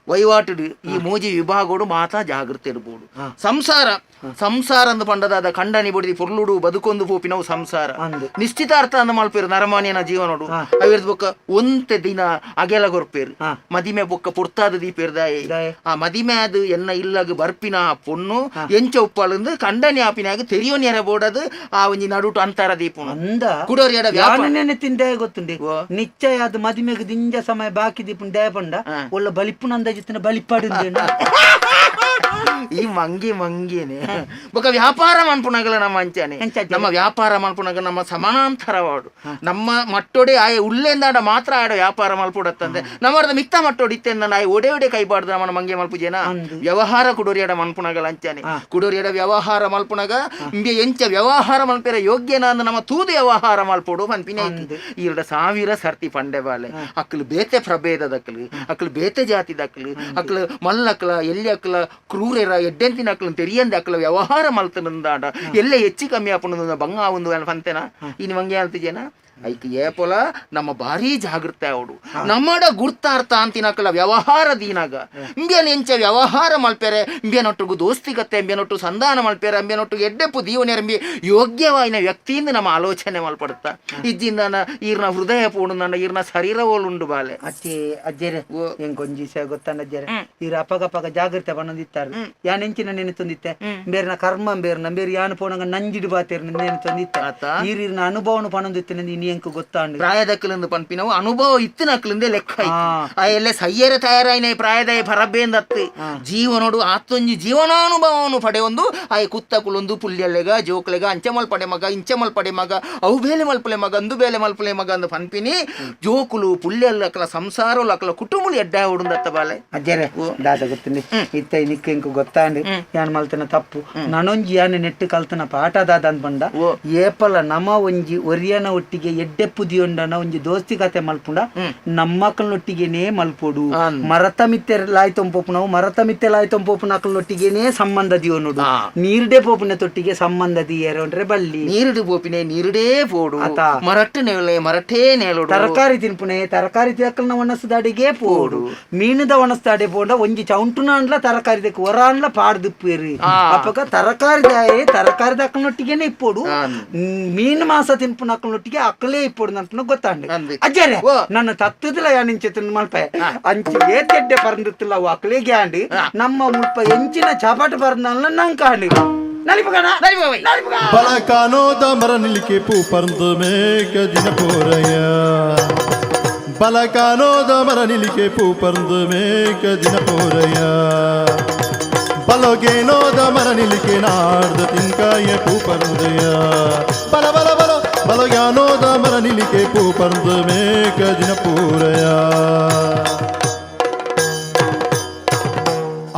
ವಹಿವಾಟುಡು ಈ ಮೂಜಿ ವಿಭಾಗೋಡು ಮಾತಾ ಜಾಗೃತೆ ಇರ್ಬೋದು ಸಂಸಾರ ಸಂಸಾರ ಅಂದು ಪಂಡದಾದ ಕಂಡನಿ ಬುಡಿದಿ ಪೊರ್ಲುಡು ಬದುಕೊಂದು ಪೋಪಿನವು ಸಂಸಾರ ಅಂದು. ನಿಶ್ಚಿತಾರ್ಥ ಅಂದ ಮಲ್ಪೇರು ನರಮಾನ್ಯನ ಜೀವನೋಡು ಅವಿರ್ದ ಬೊಕ್ಕ ಒಂತೆ ದಿನ ಅಗೆಲ ಕೊರ್ಪೇರು ಹಾ. ಮದಿಮೆ ಬೊಕ್ಕ ಪೊರ್ತಾದ ದೀಪೇರ್ ದಾಯೆ ದಾಯೆ. ಆ ಮದಿಮೆ ಅದು ಎನ್ನ ಇಲ್ಲಗ ಬರ್ಪಿನ ಆ ಪೊಣ್ಣು ಎಂಚ ಉಪ್ಪಾಲಂದು ಕಂಡನಿ ಆಪಿನಾಗ ತೆರಿಯೋನ್ಯರ ಬೋಡದು ಆ ಒಂಜಿ ನಡುಟು ಅಂತರ ದೀಪುನು ಅಂದ ಕುಡೋರಿಯಡ ವ್ಯಾಪಾರ ಯಾನ ತಿಂದೆ ಗೊತ್ತುಂಡಿ ಓ. ನಿಶ್ಚಯ ಅದು ಮದಿಮೆಗೆ ದಿಂಜ ಸಮಯ ಬಾಕಿ ದೀಪುನ್ ದಯ ಪಂಡ ಆ. ಒಳ್ಳ ಬಲಿಪುನ ಅಂದಾಜಿತ್ತಿನ ಬಲಿಪಾಡು ಈ ಮಂಗಿ ಮಂಗಿನೇ ಬೊಕ ವ್ಯಾಪಾರ ಮನ್ಪುನಗಲ ನಮ್ಮ ಅಂಚನೆ ಎಂಚ ಅಜ್ಜಿ? ನಮ್ಮ ವ್ಯಾಪಾರ ಮನ್ಪುನಗ ನಮ್ಮ ಸಮಾನಾಂತರವಾಡು ನಮ್ಮ ಮಟ್ಟೋಡೆ ಆಯ ಉಲ್ಲೇಂದಾಡ ಮಾತ್ರ ಆಡ ವ್ಯಾಪಾರ ಮಲ್ಪುಡತ್ತಂದೆ ನಮ್ಮರ್ದ ಮಿತ್ತ ಮಟ್ಟೋಡಿ ಇತ್ತೆಂದ ಆಯ ಒಡೆ ಒಡೆ ಕೈಬಾರ್ದು ನಮ್ಮನ ಮಂಗೆ ಮಲ್ಪುಜೇನ ಅಂದು. ವ್ಯವಹಾರ ಕುಡೋರಿಯಡ ಮನ್ಪುನಗಲ ಅಂಚನೆ ಕುಡೋರಿಯಡ ವ್ಯವಹಾರ ಮಲ್ಪುನಗ ಇಂಬೆ ಎಂಚ ವ್ಯವಹಾರ ಮಲ್ಪೆರ ಯೋಗ್ಯನ ಅಂದ್ ನಮ್ಮ ತೂದು ವ್ಯವಹಾರ ಮಲ್ಪೋಡು ಮನ್ಪಿನ ಈರಡ ಸಾವಿರ ಸರ್ತಿ ಪಂಡೆ ಬಾಲೆ ಅಕ್ಲು ಬೇತೆ ಪ್ರಭೇದದಕ್ಲು ಅಕ್ಲು ಬೇತೆ ಜಾತಿದಕ್ಲು ಅಕ್ಲು ಮಲ್ಲಕ್ಲ ಎಲ್ಲಿ ಅಕ್ಲ ಕ್ರೂರೆರ ಎಡ್ಡೆಂತಿನ ಅಕ್ಲು ತೆರಿಯಂದೆ ಅಕ್ಲ ವ್ಯವಹಾರ ಮಲ್ತನಂದಾಂಡ ಎಲ್ಲ ಹೆಚ್ಚು ಕಮ್ಮಿ ಆಪುನ ಬಂಗ ಒಂದು ಫಂತೆನ ಇನ್ನು ಮಂಗೆ ಅಲ್ತಿಜೇನ ಐಕ್ ಏಪೊಲ ನಮ್ಮ ಭಾರಿ ಜಾಗೃತೆ ಅವಡು ನಮ್ಮಡ ಗುರ್ತಾರ್ಥ ಅಂತಿನಕಲ ವ್ಯವಹಾರ ದೀನಾಗ ಇಂಬಿಯನ್ ಎಂಚ ವ್ಯವಹಾರ ಮಲ್ಪೆರೆ ಇಂಬಿಯನೊಟ್ಟುಗು ದೋಸ್ತಿಗತ್ತೆ ಇಂಬಿಯನೊಟ್ಟು ಸಂಧಾನ ಮಲ್ಪೆರೆ ಇಂಬಿಯನೊಟ್ಟು ಎಡ್ಡೆಪ್ಪು ದೀವನೆರಂಬಿ ಯೋಗ್ಯವಾಯಿನ ವ್ಯಕ್ತಿಯಿಂದ ನಮ್ಮ ಆಲೋಚನೆ ಮಲ್ಪಡುತ್ತ ಇಜ್ಜಿಂದನ ಈರ್ನ ಹೃದಯ ಪೋಡು ನನ್ನ ಈರ್ನ ಶರೀರ ಓಲುಂಡು ಬಾಲೆ. ಅಚ್ಚೆ ಅಜ್ಜೆರೆ ಎಂಕ್ ಒಂಜಿ ವಿಷಯ ಗೊತ್ತಾನ ಅಜ್ಜೆರೆ, ಈರ್ ಅಪಗಪಗ ಜಾಗ್ರತೆ ಪನೊಂದಿತ್ತಾರೆ. ಯಾನ್ ಎಂಚಿನ ನೆನೆತೊಂದಿತ್ತೆ, ಬೇರ್ನ ಕರ್ಮ ಬೇರ್ನ ಬೇರೆ ಯಾನ್ ಪೋನಗ ನಂಜಿಡು ಬಾತೇರ್ ನೆನೆತೊಂದಿತ್ತೆ. ಆತ. ಈರ್ ಈರ್ನ ಅನುಭವನು ಪನೊಂದಿತ್ತೆ ನೀ ಎಂಕ್ ಗೊತ್ತಾಂಡು. ಪ್ರಾಯದಕ್ಕಲಿಂದ ಪನ್ಪಿನವು ಅನುಭವ ಇತ್ತಿನಕ್ಲಿಂದ ಲೆಕ್ಕ. ಆ ಎಲ್ಲ ಸಯ್ಯರ ತಯಾರಾಯಿನ ಪ್ರಾಯದ ಪರಬೇಂದತ್ತು ಜೀವನೋಡು ಆತೊಂಜಿ ಜೀವನಾನುಭವವನ್ನು ಪಡೆಯೊಂದು ಆಯ್ ಕುತ್ತಕುಲೊಂದು ಪುಲ್ಯಲ್ಲೆಗ ಜೋಕ್ಲೆಗ ಅಂಚೆ ಮಲ್ಪಡೆ ಮಗ ಇಂಚೆ ಮಲ್ಪಡೆ ಮಗ ಅವು ಬೇಲೆ ಮಲ್ಪಲೆ ಮಗ ಅಂದು ಬೇಲೆ ಮಲ್ಪಲೆ ಮಗ ಅಂದು ಪನ್ಪಿನಿ ಜೋಕುಲು ಪುಲ್ಯಲ್ಲಕಲ ಸಂಸಾರಲು ಅಕಲ ಕುಟುಂಬಲು ಎಡ್ಡ ಉಡುಂದತ್ತ ಬಾಲೆ. ಅಜ್ಜೆರೆ ದಾದ ಗೊತ್ತುಂಡಿ ಇತ್ತ ನಿಕ್ಕ ಎಂಕ್ ಗೊತ್ತಾಂಡು ಯಾನ್ ಮಲ್ತನ ತಪ್ಪು. ನನೊಂಜಿ ಯಾನ್ ನೆಟ್ಟು ಕಲ್ತನ ಪಾಠ ದಾದ ಅಂದ್ ಪಂಡ, ಏಪಲ ನಮ ಒಂಜಿ ಒರಿಯನ ಒಟ್ಟಿಗೆ ಎಡ್ಡೆಪ್ಪು ದಿಯೊಂಡನ ಒಂಜಿ ದೋಸ್ತಿ ಕತೆ ಮಲ್ಪುಂಡ ನಮ್ಮಕ್ಕಳೊಟ್ಟಿಗೆನೇ ಮಲ್ಪೊಡು. ಮರತ ಮಿತ್ತೆ ಲಾಯ್ತೊಂ ಪೋಪುನವು ಮರತ ಮಿತ್ತೆ ಲಾಯ್ತೊಂ ಪೋಪುನಕ್ಕಳೊಟ್ಟಿಗೆನೇ ಸಂಬಂಧ ದಿಯೋನುಡು, ನೀರ್ಡೆ ಪೋಪುನ ತೊಟ್ಟಿಗೆ ಸಂಬಂಧ ದಿಯರೆ ಬಲ್ಲಿ. ನೀರುಡು ಪೋಪಿನೆ ನೀರುಡೇ ಪೋಡು. ಆತ. ಮರಟ್ಟು ನೇಳೆ ಮರಟೇ ನೇಲೋಡು. ತರಕಾರಿ ತಿನ್ಪುನೆ ತರಕಾರಿ ತಿಕ್ಕಲ್ನ ಒಣಸುದಾಡಿಗೆ ಪೋಡು, ಮೀನುದ ಒಣಸುದಾಡೆ ಪೋಂಡ ಒಂಜಿ ಚೌಂಟುನಾಂಡ್ಲ ತರಕಾರಿ ದಕ್ಕೆ ಒರಾಂಡ್ಲ ಪಾಡ್ದಿಪ್ಪೇರು. ಅಪಗ ತರಕಾರಿ ದಾಯೆ ತರಕಾರಿ ದಕ್ಕನೊಟ್ಟಿಗೆನೆ ಇಪ್ಪೋಡು, ಮೀನು ಮಾಂಸ ತಿನ್ಪುನಕ್ಕನೊಟ್ಟಿಗೆ ಅಕ್ಕಲೇ ಇಪ್ಪೋಡು ನನ್ಪುನ ಗೊತ್ತಾಂಡು. ಅಂದು. ಅಜ್ಜರೆ ಓ. ನನ್ನ ತತ್ತದಲ ಯಾನಿಂಚೆತನ್ ಮಲ್ಪೆ ಅಂಚಿ ಏತೆಡ್ಡೆ ಪರಂದಿತ್ತಲ್ಲ ಅವು ಅಕ್ಕಲೇ ಗ್ಯಾಂಡ್ ನಮ್ಮ ಮುಲ್ಪ ಎಂಚಿನ ಚಾಪಾಟ ಪರಂದಲ್ಲ ನಂಕಾಂಡು ನಲಿಪಗಣ. ನಲಿಪಗ. ಬಲಕಾನೋದ ಮರ ನಿಲಿಕೆ ಪೂ ಪರಂದು ಮೇಕ ದಿನ ಪೂರಯ್ಯ, ಬಲಕಾನೋದ ಮರ ನಿಲಿಕೆ ಪೂ ಪರಂದು ಮೇಕ ದಿನ ಪೂರಯ್ಯ, ಬಲಗೇನೋದ ಮರ ನಿಲಿಕೆ ನಾಡ್ದ ತಿಂಕಾಯ ಪೂ ಪರಂದಯ್ಯ, ಬಲ ಬಲ ಬಲ ಬಲಗ್ಯಾನೋದ ಮರ ನಿಲಿಕೆ ಪೂ ಪರಂದು ಮೇಕ ದಿನ ಪೂರಯ್ಯ.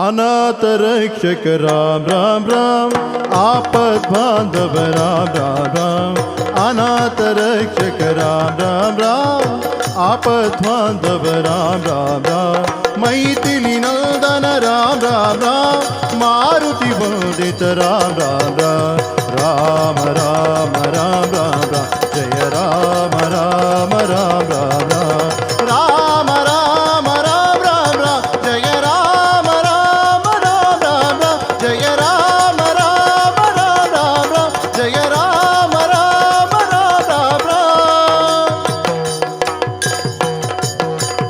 ಅನಾಥ ರಕ್ಷಕ ರಾಮ ರಾಮ ರಾಮ, ಆಪದ್ ಬಾಂಧವ ರಾಮ ರಾಮ ರಾಮ, ಅನಾಥ ರಕ್ಷಕ ರಾಮ ರಾಮ ರಾಮ, ಆಪದ್ ಬಾಂಧವ ರಾಮ ರಾಮ ರಾಮ, ಮೈಥಿಲಿ ನಂದನ ರಾಮ ರಾಮ ರಾಮ, ಮಾರುತಿ ವಂದಿತ ರಾಮ ರಾಮ ರಾಮ, ರಾಮ ರಾಮ ರಾಮ ರಾಮ ರಾಮ, ಜಯ ರಾಮ ರಾಮ ರಾಮ ರಾಮ ರಾಮ, ರಾಮ ರಾಮ ರಾಮ ರಾಮ ರಾಮ, ಜಯ ರಾಮ ರಾಮ ರಾಮ ರಾಮ ರಾಮ, ಜಯ ರಾಮ ರಾಮ ರಾಮ ರಾಮ ರಾಮ, ಜಯ ರಾಮ ರಾಮ ರಾಮ ರಾಮ ರಾಮ.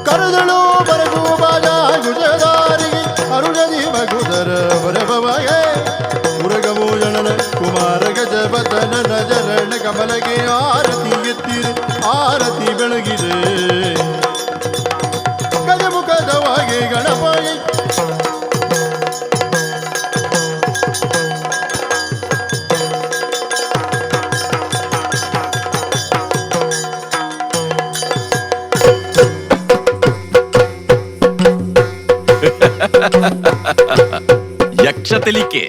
ಕರೆದಳು ಬರಗು ಬಾಜ ಗುಜದಾರಿಗೆ ಅರುಣದಿ ಮಗುದರ ವರಭವಗೆ ಉರಗವು ಜನನ ಕುಮಾರ ಗಜಬದನ ಚರಣ ಕಮಲಗೆ ಆರತಿ ಎತ್ತಿರೆ ಆರತಿ ಬೆಳಗಿದೆ ಗಜಮುಖದವಾಗಿ ಗಣಪಗೆ. Yaksha Telike.